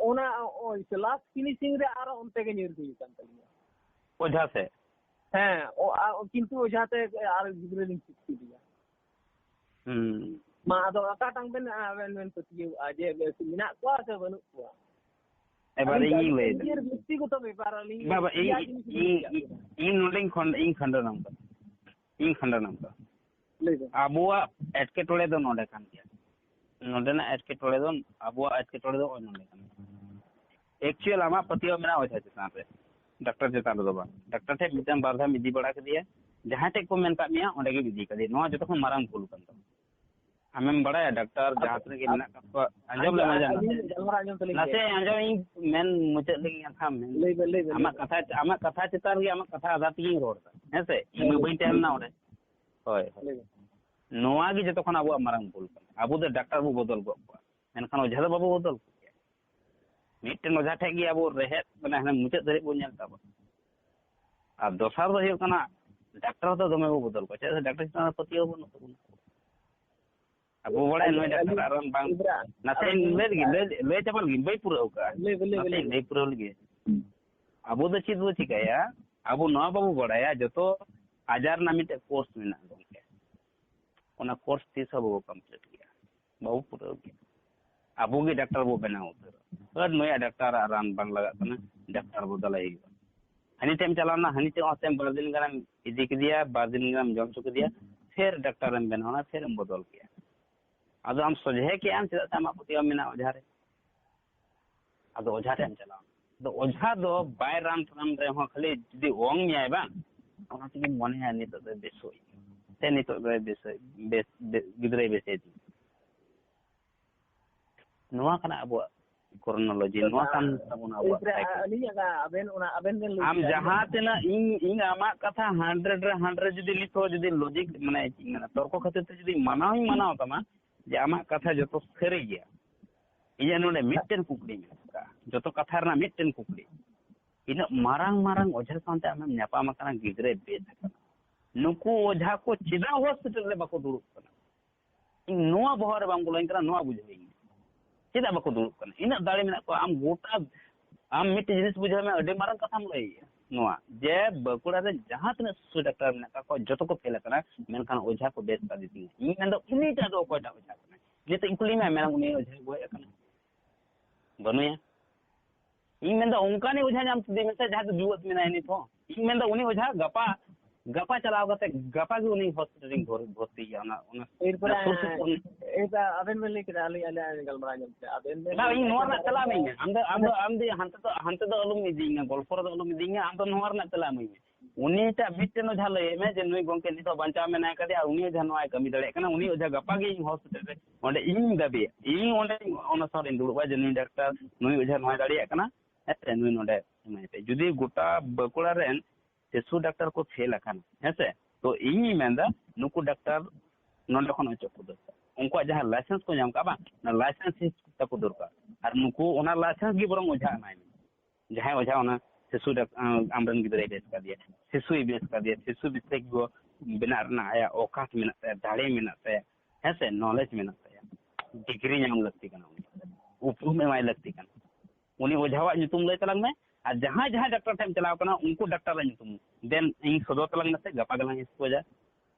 ᱚᱱᱟ, ᱳᱭ ᱞᱟᱥᱴ ᱯᱷᱤᱱᱤᱥᱤᱝ ᱨᱮ ᱟᱨᱚ ᱚᱱᱛᱮ ᱜᱮ ᱧᱤᱨ ᱦᱩᱭ ᱟᱠᱟᱱ ᱛᱟᱹᱞᱤᱧᱟ᱾ ᱚᱡᱷᱟ ᱥᱮᱫ? ᱦᱮᱸ, ᱚ-, ᱟ-, ᱠᱤᱱᱛᱩ ᱚᱡᱷᱟ ᱛᱮ ᱟᱨ ᱜᱤᱫᱽᱨᱟᱹ ᱞᱤᱧ ᱪᱮᱫ ᱠᱮᱫᱮᱭᱟ᱾ ᱦᱩᱸ᱾ ᱢᱟ ᱟᱫᱚ ᱚᱠᱟᱴᱟᱝ ᱵᱮᱱ, ᱟᱵᱮᱱ ᱵᱮᱱ ᱯᱟᱹᱛᱭᱟᱹᱣᱟᱜᱼᱟ ᱡᱮ ᱵᱮᱥ ᱢᱮᱱᱟᱜ ᱠᱚᱣᱟ ᱥᱮ ᱵᱟᱹᱱᱩᱜ ᱠᱚᱣᱟ? ᱮᱵᱟᱨ ᱟᱹᱞᱤᱧ ᱞᱤᱧ ᱞᱟᱹᱭ ᱮᱫᱟ᱾ ᱱᱤᱡᱮᱨ ᱵᱮᱠᱛᱤᱜᱚᱛᱚ ᱵᱮᱯᱟᱨ, ᱟᱹᱞᱤᱧ ᱵᱟᱵᱟ, ᱤᱧ, ᱯᱮᱭᱟ ᱡᱤᱱᱤᱥ ᱞᱤᱧ ᱤᱧ, ᱠᱩᱥᱤᱭᱟᱜ ᱤᱧ, ᱠᱟᱱᱟ᱾ ᱤᱧ ᱱᱚᱰᱮᱧ ᱠᱷᱚᱱ-, ᱤᱧ ᱠᱷᱟᱱᱰᱟᱱᱟᱢ ᱠᱟᱱᱟ᱾ ᱤᱧ ᱠᱷᱟᱱᱰᱟᱱᱟᱢ ᱠᱟᱱᱟ᱾ ᱞᱟᱹᱭ ᱵᱮᱱ᱾ ᱟᱵᱚᱣᱟᱜ ᱮᱴᱠᱮᱴᱚᱬᱮ ᱫᱚ ᱱᱚᱰᱮ ᱠᱟᱱ ᱜᱮᱭᱟ᱾ ᱱᱚᱰᱮᱱᱟᱜ ᱮᱴᱠᱮᱴᱚᱬᱮ ᱫᱚ, ᱟᱵᱚᱣᱟᱜ ᱮᱴᱠᱮᱴᱚᱬᱮ ᱫᱚ ᱱᱚᱜᱼᱚᱭ ᱱᱚᱰᱮ ᱠᱟᱱᱟ᱾ ᱮᱠᱪᱩᱭᱟᱞ ᱟᱢᱟᱜ ᱯᱟᱹᱛᱭᱟᱹᱣ ᱢᱮᱱᱟᱜᱼᱟ ᱚᱡᱷᱟ ᱪᱮᱛᱟᱱ ᱨᱮ, ᱰᱟᱠᱛᱟᱨ ᱪᱮᱛᱟᱱ ᱨᱮᱫᱚ ᱵᱟᱝ᱾ ᱰᱟᱠᱛᱟᱨ ᱴᱷᱮᱱ ᱢᱤᱫᱴᱟᱝ ᱵᱟᱨ ᱫᱷᱟᱣ ᱤᱫᱤ ᱵᱟᱲᱟ ᱠᱮᱫᱮᱭᱟ, ᱡᱟᱦᱟᱸ ᱴᱷᱮᱡ ᱠᱚ ᱢᱮᱱ ᱠᱟᱜ ᱢᱮᱭᱟ ᱚᱸᱰᱮ ᱜᱮᱢ ᱤᱫᱤ ᱠᱟᱫᱮᱭᱟ᱾ ᱱᱚᱣᱟ ᱡᱚᱛᱚ ᱠᱷᱚᱱ ᱢᱟᱨᱟᱝ ᱵᱷᱩᱞ ᱠᱟᱱ ᱛᱟᱢᱟ᱾ ᱟᱢᱮᱢ ᱵᱟᱲᱟᱭᱟ ᱰᱟᱠᱛᱟᱨ ᱟᱫᱚ ᱡᱟᱦᱟᱸ ᱛᱤᱱᱟᱹᱜ ᱜᱮ ᱟᱫᱚ ᱢᱮᱱᱟᱜ ᱠᱟᱜ ᱠᱚᱣᱟ, ᱟᱸᱡᱚᱢ ᱟᱸᱡᱚᱢ, ᱞᱮᱢ, ᱟᱸᱡᱚᱢ ᱞᱮᱢ᱾ ᱟᱹᱞᱤᱧ ᱜᱟᱞᱢᱟᱨᱟᱣ ᱟᱸᱡᱚᱢ ᱛᱟᱹᱞᱤᱧ ᱱᱟᱥᱮ ᱯᱮ᱾ ᱟᱸᱡᱚᱢ, ᱤᱧ ᱢᱮᱱ ᱢᱩᱪᱟᱹᱫ ᱞᱮᱜᱮ ᱠᱟᱛᱷᱟ ᱢᱮᱱ᱾ ᱞᱟᱹᱭ ᱵᱮᱱ, ᱞᱟᱹᱭ ᱵᱮᱱ, ᱟᱢᱟᱜ ᱞᱟᱹᱭ ᱵᱮᱱ᱾ ᱠᱟᱛᱷᱟ, ᱟᱢᱟᱜ ᱠᱟᱛᱷᱟ ᱪᱮᱛᱟᱱ ᱨᱮᱜᱮ, ᱟᱢᱟᱜ ᱠᱟᱛᱷᱟ ᱟᱫᱷᱟ ᱛᱮᱜᱮᱧ ᱨᱚᱲ ᱮᱫᱟ, ᱦᱮᱸ ᱥᱮ? ᱤᱧ ᱢᱟ ᱦᱮᱸ᱾ ᱵᱟᱹᱧ ᱛᱟᱦᱮᱸ ᱞᱮᱱᱟ ᱚᱸᱰᱮ᱾ ᱦᱳᱭ, ᱦᱳᱭ᱾ ᱞᱟᱹᱭ ᱵᱮᱱ᱾ ᱱᱚᱣᱟ ᱜᱮ ᱡᱚᱛᱚ ᱠᱷᱚᱱ ᱟᱵᱚᱣᱟᱜ ᱢᱟᱨᱟᱝ ᱵᱷᱩᱞ ᱠᱟᱱᱟ᱾ ᱟᱵᱚ ᱫᱚ ᱰᱟᱠᱛᱟᱨ ᱵᱚ ᱵᱚᱫᱚᱞ ᱜᱚᱫ ᱠᱚᱣᱟ, ᱢᱮᱱᱠᱷᱟᱱ ᱚᱡᱷᱟ ᱫᱚ ᱵᱟᱵᱚ ᱵᱚᱫᱚᱞ ᱠᱚᱜᱮᱭᱟ᱾ ᱢᱤᱫᱴᱮᱱ ᱚᱡᱷᱟ ᱴᱷᱮᱡ ᱜᱮ ᱟᱵᱚ ᱨᱮᱦᱮᱫ, ᱢᱟᱱᱮ, ᱦᱟᱱᱮ ᱢᱩᱪᱟᱹᱫ ᱫᱷᱟᱹᱨᱤᱡ ᱵᱚᱱ ᱧᱮᱞ ᱛᱟᱵᱚᱱᱟ᱾ ᱟᱨ ᱫᱚᱥᱟᱨ ᱫᱚ ᱦᱩᱭᱩᱜ ᱠᱟᱱᱟ, ᱰᱟᱠᱛᱟᱨ ᱫᱚ ᱫᱚᱢᱮ ᱵᱚ ᱵᱚᱫᱚᱞ ᱠᱚᱣᱟ, ᱪᱮᱫᱟᱜ ᱥᱮ ᱰᱟᱠᱛᱟᱨ ᱪᱮᱛᱟᱱ ᱨᱮ ᱯᱟᱹᱛᱭᱟᱹᱣ ᱵᱟᱹᱱᱩᱜ ᱛᱟᱵᱚᱱᱟ᱾ ᱟᱵᱚ ᱵᱟᱲᱟᱭᱟ ᱟᱹᱞᱤᱧ, ᱱᱩᱭ ᱰᱟᱠᱛᱟᱨ ᱟᱹᱞᱤᱧ, ᱟᱨ ᱵᱟᱝ, ᱤᱵᱨᱟ, ᱱᱟᱥᱮ ᱟᱹᱞᱤᱧ ᱤᱧ ᱞᱟᱹᱭ ᱞᱮᱜᱮ, ᱞᱟᱹᱭ, ᱞᱟᱹᱭ ᱪᱟᱵᱟ ᱞᱮᱜᱮ, ᱵᱟᱹᱧ ᱯᱩᱨᱟᱹᱣ ᱠᱟᱜᱼᱟ᱾ ᱞᱟᱹᱭ ᱵᱮᱱ, ᱞᱟᱹᱭ ᱵᱮᱱ, ᱱᱟᱥᱮ ᱞᱟᱹᱭ ᱤᱧ ᱵᱮᱱ᱾ ᱞᱟᱹᱭ ᱯᱩᱨᱟᱹᱣ ᱞᱮᱜᱮ᱾ ᱦᱩᱸ᱾ ᱟᱵᱚ ᱫᱚ ᱪᱮᱫ ᱵᱚ ᱪᱤᱠᱟᱹᱭᱟ? ᱟᱵᱚ ᱱᱚᱣᱟ ᱵᱟᱵᱚ ᱵᱟᱲᱟᱭᱟ, ᱡᱚᱛᱚ ᱟᱡᱟᱨ ᱨᱮᱱᱟᱜ ᱢᱤᱫᱴᱮᱡ ᱠᱳᱨᱥ ᱢᱮᱱᱟᱜᱼᱟ, ᱜᱚᱢᱠᱮ᱾ ᱚᱱᱟ ᱠᱳᱨᱥ ᱛᱤᱥ ᱦᱚᱸ ᱵᱟᱵᱚ ᱠᱚᱢᱯᱞᱤᱴ ᱜᱮᱭᱟ᱾ ᱵᱟᱵᱚ ᱯᱩᱨᱟᱹᱣ ᱜᱮᱭᱟ᱾ ᱟᱵᱚ ᱜᱮ ᱰᱟᱠᱛᱟᱨ ᱵᱚ ᱵᱮᱱᱟᱣ ᱩᱛᱟᱹᱨᱚᱜᱼᱟ᱾ ᱟᱨ ᱱᱩᱭᱟᱜ ᱰᱟᱠᱛᱟᱨᱟᱜ ᱨᱟᱱ ᱵᱟᱝ ᱞᱟᱜᱟᱜ ᱠᱟᱱᱟ, ᱰᱟᱠᱛᱟᱨ ᱵᱚᱫᱚᱞᱟᱭ ᱦᱩᱭᱩᱜᱼᱟ᱾ ᱦᱟᱹᱱᱤ ᱴᱷᱮᱱ ᱮᱢ ᱪᱟᱞᱟᱣᱱᱟ, ᱦᱟᱹᱱᱤ ᱴᱷᱮᱱ ᱦᱚᱸ ᱵᱟᱨ ᱫᱤᱱ ᱜᱟᱱᱮᱢ ᱤᱫᱤ ᱠᱮᱫᱮᱭᱟ, ᱵᱟᱨ ᱫᱤᱱ ᱜᱟᱱᱮᱢ ᱡᱚᱢ ᱦᱚᱪᱚ ᱠᱮᱫᱮᱭᱟ, ᱯᱷᱮᱨ ᱰᱟᱠᱛᱟᱨᱮᱢ ᱵᱮᱱᱟᱣᱱᱟ, ᱯᱷᱮᱨ ᱮᱢ ᱵᱚᱫᱚᱞ ᱠᱮᱫᱟ᱾ ᱟᱫᱚ ᱟᱢ ᱥᱚᱡᱷᱮ ᱠᱮᱫ ᱟᱢ, ᱪᱮᱫᱟᱜ ᱥᱮ ᱟᱢᱟᱜ ᱯᱟᱹᱛᱭᱟᱹᱣ ᱢᱮᱱᱟᱜᱼᱟ ᱚᱡᱷᱟ ᱨᱮ᱾ ᱟᱫᱚ ᱚᱡᱷᱟ ᱴᱷᱮᱱ ᱮᱢ ᱪᱟᱞᱟᱣᱱᱟ᱾ ᱟᱫᱚ ᱚᱡᱷᱟ ᱫᱚ ᱵᱟᱭ ᱨᱟᱱ ᱨᱟᱱ ᱨᱮᱦᱚᱸ ᱠᱷᱟᱹᱞᱤ ᱡᱩᱫᱤ ᱚᱝ ᱢᱮᱭᱟᱭ ᱵᱟᱝ, ᱚᱱᱟ ᱛᱮᱜᱮᱢ ᱢᱚᱱᱮᱭᱟ ᱱᱤᱛᱚᱜ ᱫᱚᱭ ᱵᱮᱥᱚᱜ ᱤᱧ, ᱥᱮ ᱱᱤᱛᱚᱜ ᱫᱚᱭ ᱵᱮᱥ, ᱵᱮᱥ, ᱵᱮᱥ, ᱜᱤᱫᱽᱨᱟᱹᱭ ᱵᱮᱥᱮ ᱛᱤᱧᱟ᱾ ᱱᱚᱣᱟ ᱠᱟᱱᱟ ᱟᱵᱚᱣᱟᱜ chronology, ᱱᱚᱣᱟ ᱠᱟᱱ ᱛᱟᱵᱚᱱᱟ ᱟᱵᱚᱣᱟᱜ ᱮᱭ, cycle᱾ ᱟᱹᱞᱤᱧᱟᱜ ᱟᱵᱮᱱ ᱚᱱᱟ ᱟᱵᱮᱱ ᱵᱮᱱ ᱞᱟᱹᱭ ᱟᱢ ᱠᱮᱫᱟ᱾ ᱡᱟᱦᱟᱸ ᱛᱤᱱᱟᱹᱜ ᱤᱧ, ᱤᱧ ᱟᱢᱟᱜ ᱠᱟᱛᱷᱟ hundred ᱨᱮ hundred ᱡᱩᱫᱤ ᱱᱤᱛ ᱦᱚᱸ ᱡᱩᱫᱤ logic, ᱢᱟᱱᱮ ᱪᱮᱫ ᱤᱧ ᱢᱮᱱᱟ, ᱛᱚᱨᱠᱚ ᱠᱷᱟᱹᱛᱤᱨ ᱛᱮ ᱡᱩᱫᱤ ᱢᱟᱱᱟᱣ ᱦᱚᱸᱧ ᱢᱟᱱᱟᱣ ᱛᱟᱢᱟ ᱡᱮ ᱟᱢᱟᱜ ᱠᱟᱛᱷᱟ ᱡᱚᱛᱚ ᱥᱟᱹᱨᱤ ᱜᱮᱭᱟ, ᱤᱧᱟᱹᱜ ᱱᱚᱰᱮ ᱢᱤᱫᱴᱮᱱ ᱠᱩᱠᱞᱤ ᱢᱮᱱᱟᱜ ᱟᱠᱟᱫᱼᱟ, ᱡᱚᱛᱚ ᱠᱟᱛᱷᱟ ᱨᱮᱱᱟᱜ ᱢᱤᱫᱴᱮᱱ ᱠᱩᱠᱞᱤ, ᱤᱱᱟᱹᱜ ᱢᱟᱨᱟᱝ ᱢᱟᱨᱟᱝ ᱚᱡᱷᱟ ᱥᱟᱶᱛᱮ ᱟᱢᱮᱢ ᱧᱟᱯᱟᱢ ᱟᱠᱟᱱᱟ, ᱜᱤᱫᱽᱨᱟᱹᱭ ᱵᱮᱥ ᱟᱠᱟᱱᱟ, ᱱᱩᱠᱩ ᱚᱡᱷᱟ ᱠᱚ ᱪᱮᱫᱟᱜ hospital ᱨᱮ ᱵᱟᱠᱚ ᱫᱩᱲᱩᱵ ᱠᱟᱱᱟ? ᱤᱧ ᱱᱚᱣᱟ ᱵᱚᱦᱚᱜ ᱨᱮ ᱵᱟᱝ ᱵᱚᱞᱚᱧ ᱠᱟᱱᱟ, ᱱᱚᱣᱟ ᱵᱩᱡᱷᱟᱹᱣᱤᱧ ᱢᱮ᱾ ᱪᱮᱫᱟᱜ ᱵᱟᱠᱚ ᱫᱩᱲᱩᱵ ᱠᱟᱱᱟ? ᱤᱱᱟᱹᱜ ᱫᱟᱲᱮ ᱢᱮᱱᱟᱜ ᱠᱚᱣᱟ, ᱟᱢ ᱜᱚᱴᱟ, ᱟᱢ ᱢᱤᱫᱴᱮᱱ ᱡᱤᱱᱤᱥ ᱵᱩᱡᱷᱟᱹᱣ ᱢᱮ, ᱟᱹᱰᱤ ᱢᱟᱨᱟᱝ ᱠᱟᱛᱷᱟᱢ ᱞᱟᱹᱭᱮᱜᱼᱟ᱾ ᱱᱚᱣᱟ ᱡᱮ ᱵᱟᱸᱠᱩᱲᱟ ᱨᱮ ᱡᱟᱦᱟᱸ ᱛᱤᱱᱟᱹᱜ ᱥᱩᱥᱩ ᱰᱟᱠᱛᱟᱨ ᱢᱮᱱᱟᱜ ᱠᱟᱜ ᱠᱚᱣᱟ, ᱡᱚᱛᱚ ᱠᱚ ᱯᱷᱮᱞ ᱟᱠᱟᱱᱟ, ᱢᱮᱱᱠᱷᱟᱱ ᱚᱡᱷᱟ ᱠᱚ ᱵᱮᱥ ᱠᱟᱫᱮ ᱛᱤᱧᱟ᱾ ᱤᱧ ᱢᱮᱱᱫᱟ ᱩᱱᱤᱴᱟᱜ ᱫᱚ ᱚᱠᱚᱭᱴᱟᱜ ᱚᱡᱷᱟ ᱠᱟᱱᱟᱭ? ᱱᱤᱛᱚᱜ ᱤᱧ ᱠᱩᱞᱤ ᱢᱮᱭᱟ, ᱢᱮᱱᱟᱢ ᱩᱱᱤ ᱚᱡᱷᱟᱭ ᱜᱚᱡ ᱟᱠᱟᱱᱟ? ᱵᱟᱹᱱᱩᱭᱟ᱾ ᱤᱧ ᱢᱮᱱᱫᱟ ᱚᱱᱠᱟᱱᱤᱡ ᱚᱡᱷᱟ ᱧᱟᱢ ᱠᱮᱫᱮ ᱢᱮᱥᱮ, ᱡᱟᱦᱟᱸ ᱫᱚ ᱡᱩᱣᱟᱹᱫ ᱢᱮᱱᱟᱭᱟ ᱱᱤᱛ ᱦᱚᱸ᱾ ᱤᱧ ᱢᱮᱱᱫᱟ ᱩᱱᱤ ᱚᱡᱷᱟ ᱜᱟᱯᱟ, ᱜᱟᱯᱟ ᱪᱟᱞᱟᱣ ᱠᱟᱛᱮ ᱜᱟᱯᱟ ᱜᱮ ᱩᱱᱤ ᱦᱚᱥᱯᱤᱴᱟᱞ ᱨᱤᱧ ᱵᱷᱚᱨ-, ᱵᱷᱚᱨᱛᱤᱭᱮᱭᱟ᱾ ᱚᱱᱟ, ᱚᱱᱟ, ᱮᱨᱯᱚᱨᱮ ᱚᱱᱟ ᱥᱩᱨ ᱥᱩᱯᱩᱨ᱾ ᱮᱭᱵᱟᱨ ᱟᱵᱮᱱ ᱵᱮᱱ ᱞᱟᱹᱭ ᱠᱮᱫᱟ, ᱟᱹᱞᱤᱧ, ᱟᱹᱞᱤᱧ, ᱟᱹᱞᱤᱧ ᱜᱟᱞᱢᱟᱨᱟᱣ ᱧᱚᱜ ᱠᱮᱫᱟ᱾ ᱟᱵᱮᱱ ᱵᱮᱱ ᱵᱟᱝ, ᱞᱟᱹᱭ ᱤᱧ ᱱᱚᱣᱟ ᱠᱮᱫᱟ, ᱨᱮᱱᱟᱜ ᱛᱮᱞᱟ ᱮᱢᱟᱹᱧ ᱢᱮ᱾ ᱟᱢ ᱫᱚ, ᱟᱢ ᱫᱚ, ᱟᱢ ᱫᱚ ᱦᱟᱱᱛᱮ ᱫᱚ, ᱦᱟᱱᱛᱮ ᱫᱚ ᱟᱞᱚᱢ ᱤᱫᱤᱧᱟ, ᱜᱚᱞᱯᱚ ᱨᱮᱫᱚ ᱟᱞᱚᱢ ᱤᱫᱤᱧᱟ᱾ ᱟᱢ ᱫᱚ ᱱᱚᱣᱟ ᱨᱮᱱᱟᱜ ᱛᱮᱞᱟ ᱮᱢᱟᱹᱧ ᱢᱮ᱾ ᱩᱱᱤᱴᱟᱜ ᱢᱤᱫᱴᱮᱱ ᱚᱡᱷᱟ ᱞᱟᱹᱭ ᱢᱮ ᱡᱮ ᱱᱩᱭ ᱜᱚᱝᱠᱮ ᱱᱤᱛᱚᱜ ᱵᱟᱧᱪᱟᱣ ᱢᱮᱱᱟᱭ ᱠᱟᱫᱮᱭᱟ, ᱟᱨ ᱩᱱᱤ ᱚᱡᱷᱟ ᱱᱚᱣᱟᱭ ᱠᱟᱹᱢᱤ ᱫᱟᱲᱮᱭᱟᱜ ᱠᱟᱱᱟ, ᱩᱱᱤ ᱚᱡᱷᱟ ᱜᱟᱯᱟ ᱜᱮ ᱤᱧ ᱦᱚᱥᱯᱤᱴᱟᱞ ᱨᱮ ᱚᱸᱰᱮ ᱤᱧ ᱫᱟᱹᱵᱤᱭᱟ, ᱤᱧ ᱚᱸᱰᱮ ᱚᱱᱟ ᱥᱟᱶ ᱨᱤᱧ ᱫᱩᱲᱩᱵᱼᱟ ᱡᱮ ᱱᱩᱭ ᱰᱟᱠᱛᱟᱨ, ᱱᱩᱭ ᱚᱡᱷᱟ ᱱᱚᱣᱟᱭ ᱫᱟᱲᱮᱭᱟᱜ ᱠᱟᱱᱟ, ᱦᱮᱸ ᱥᱮ, ᱱᱩᱭ ᱱᱚᱰᱮ ᱮᱢᱟᱭ ᱯᱮ᱾ ᱡᱩᱫᱤ ᱜᱚᱴᱟ ᱵᱟᱸᱠᱩᱲᱟ ᱨᱮᱱ ᱥᱤᱥᱩ ᱰᱟᱠᱛᱟᱨ ᱠᱚ ᱯᱷᱮᱞ ᱟᱠᱟᱱᱟ, ᱦᱮᱸ ᱥᱮ, ᱛᱚ ᱤᱧᱤᱧ ᱢᱮᱱᱫᱟ ᱱᱩᱠᱩ ᱰᱟᱠᱛᱟᱨ ᱱᱚᱰᱮ ᱠᱷᱚᱱ ᱚᱪᱚᱜ ᱠᱚ ᱫᱚᱨᱠᱟᱨ, ᱩᱱᱠᱩᱣᱟᱜ ᱡᱟᱦᱟᱸ ᱞᱟᱭᱥᱮᱱᱥ ᱠᱚ ᱧᱟᱢ ᱠᱟᱜᱼᱟ ᱵᱟᱝ, ᱚᱱᱟ ᱞᱟᱭᱥᱮᱱᱥ ᱛᱟᱠᱚ ᱫᱚᱨᱠᱟᱨ᱾ ᱟᱨ ᱱᱩᱠᱩ ᱚᱱᱟ ᱞᱟᱭᱥᱮᱱᱥ ᱜᱮ ᱵᱚᱨᱚᱝ ᱚᱡᱷᱟ ᱮᱢᱟᱭ ᱢᱮ᱾ ᱡᱟᱦᱟᱸᱭ ᱚᱡᱷᱟ ᱚᱱᱟ ᱥᱤᱥᱩ ᱰᱟᱠ-, ᱟᱢᱨᱮᱱ ᱜᱤᱫᱽᱨᱟᱹᱭ ᱵᱮᱥ ᱠᱟᱫᱮᱭᱟ, ᱥᱤᱥᱩᱭ ᱵᱮᱥ ᱠᱟᱫᱮᱭᱟ, ᱥᱤᱥᱩ ᱵᱤᱥᱮᱥᱡᱚ ᱵᱮᱱᱟᱜ ᱨᱮᱱᱟᱜ ᱟᱭᱟᱜ ᱚᱠᱟᱛ ᱢᱮᱱᱟᱜ ᱛᱟᱭᱟ, ᱫᱟᱲᱮ ᱢᱮᱱᱟᱜ ᱛᱟᱭᱟ, ᱦᱮᱸ ᱥᱮ, knowledge ᱢᱮᱱᱟᱜ ᱛᱟᱭᱟ, ᱰᱤᱜᱽᱨᱤ ᱧᱟᱢ ᱞᱟᱹᱠᱛᱤ ᱠᱟᱱᱟ, ᱩᱱᱤ ᱩᱯᱨᱩᱢ ᱮᱢᱟᱭ ᱞᱟᱹᱠᱛᱤ ᱠᱟᱱᱟ᱾ ᱩᱱᱤ ᱚᱡᱷᱟᱣᱟᱜ ᱧᱩᱛᱩᱢ ᱞᱟᱹᱭ ᱛᱟᱞᱟᱝ ᱢᱮ, ᱟᱨ ᱡᱟᱦᱟᱸᱭ ᱡᱟᱦᱟᱸᱭ ᱰᱟᱠᱛᱟᱨ ᱴᱷᱮᱱ ᱮᱢ ᱪᱟᱞᱟᱣ ᱠᱟᱱᱟ ᱩᱱᱠᱩ ᱰᱟᱠᱛᱟᱨᱟᱜ ᱧᱩᱛᱩᱢ ᱫᱮᱱ ᱤᱧ ᱥᱚᱫᱚᱨ ᱛᱟᱞᱟᱝ ᱢᱮᱥᱮ, ᱜᱟᱯᱟ ᱜᱮᱞᱟᱝ expose-ᱟ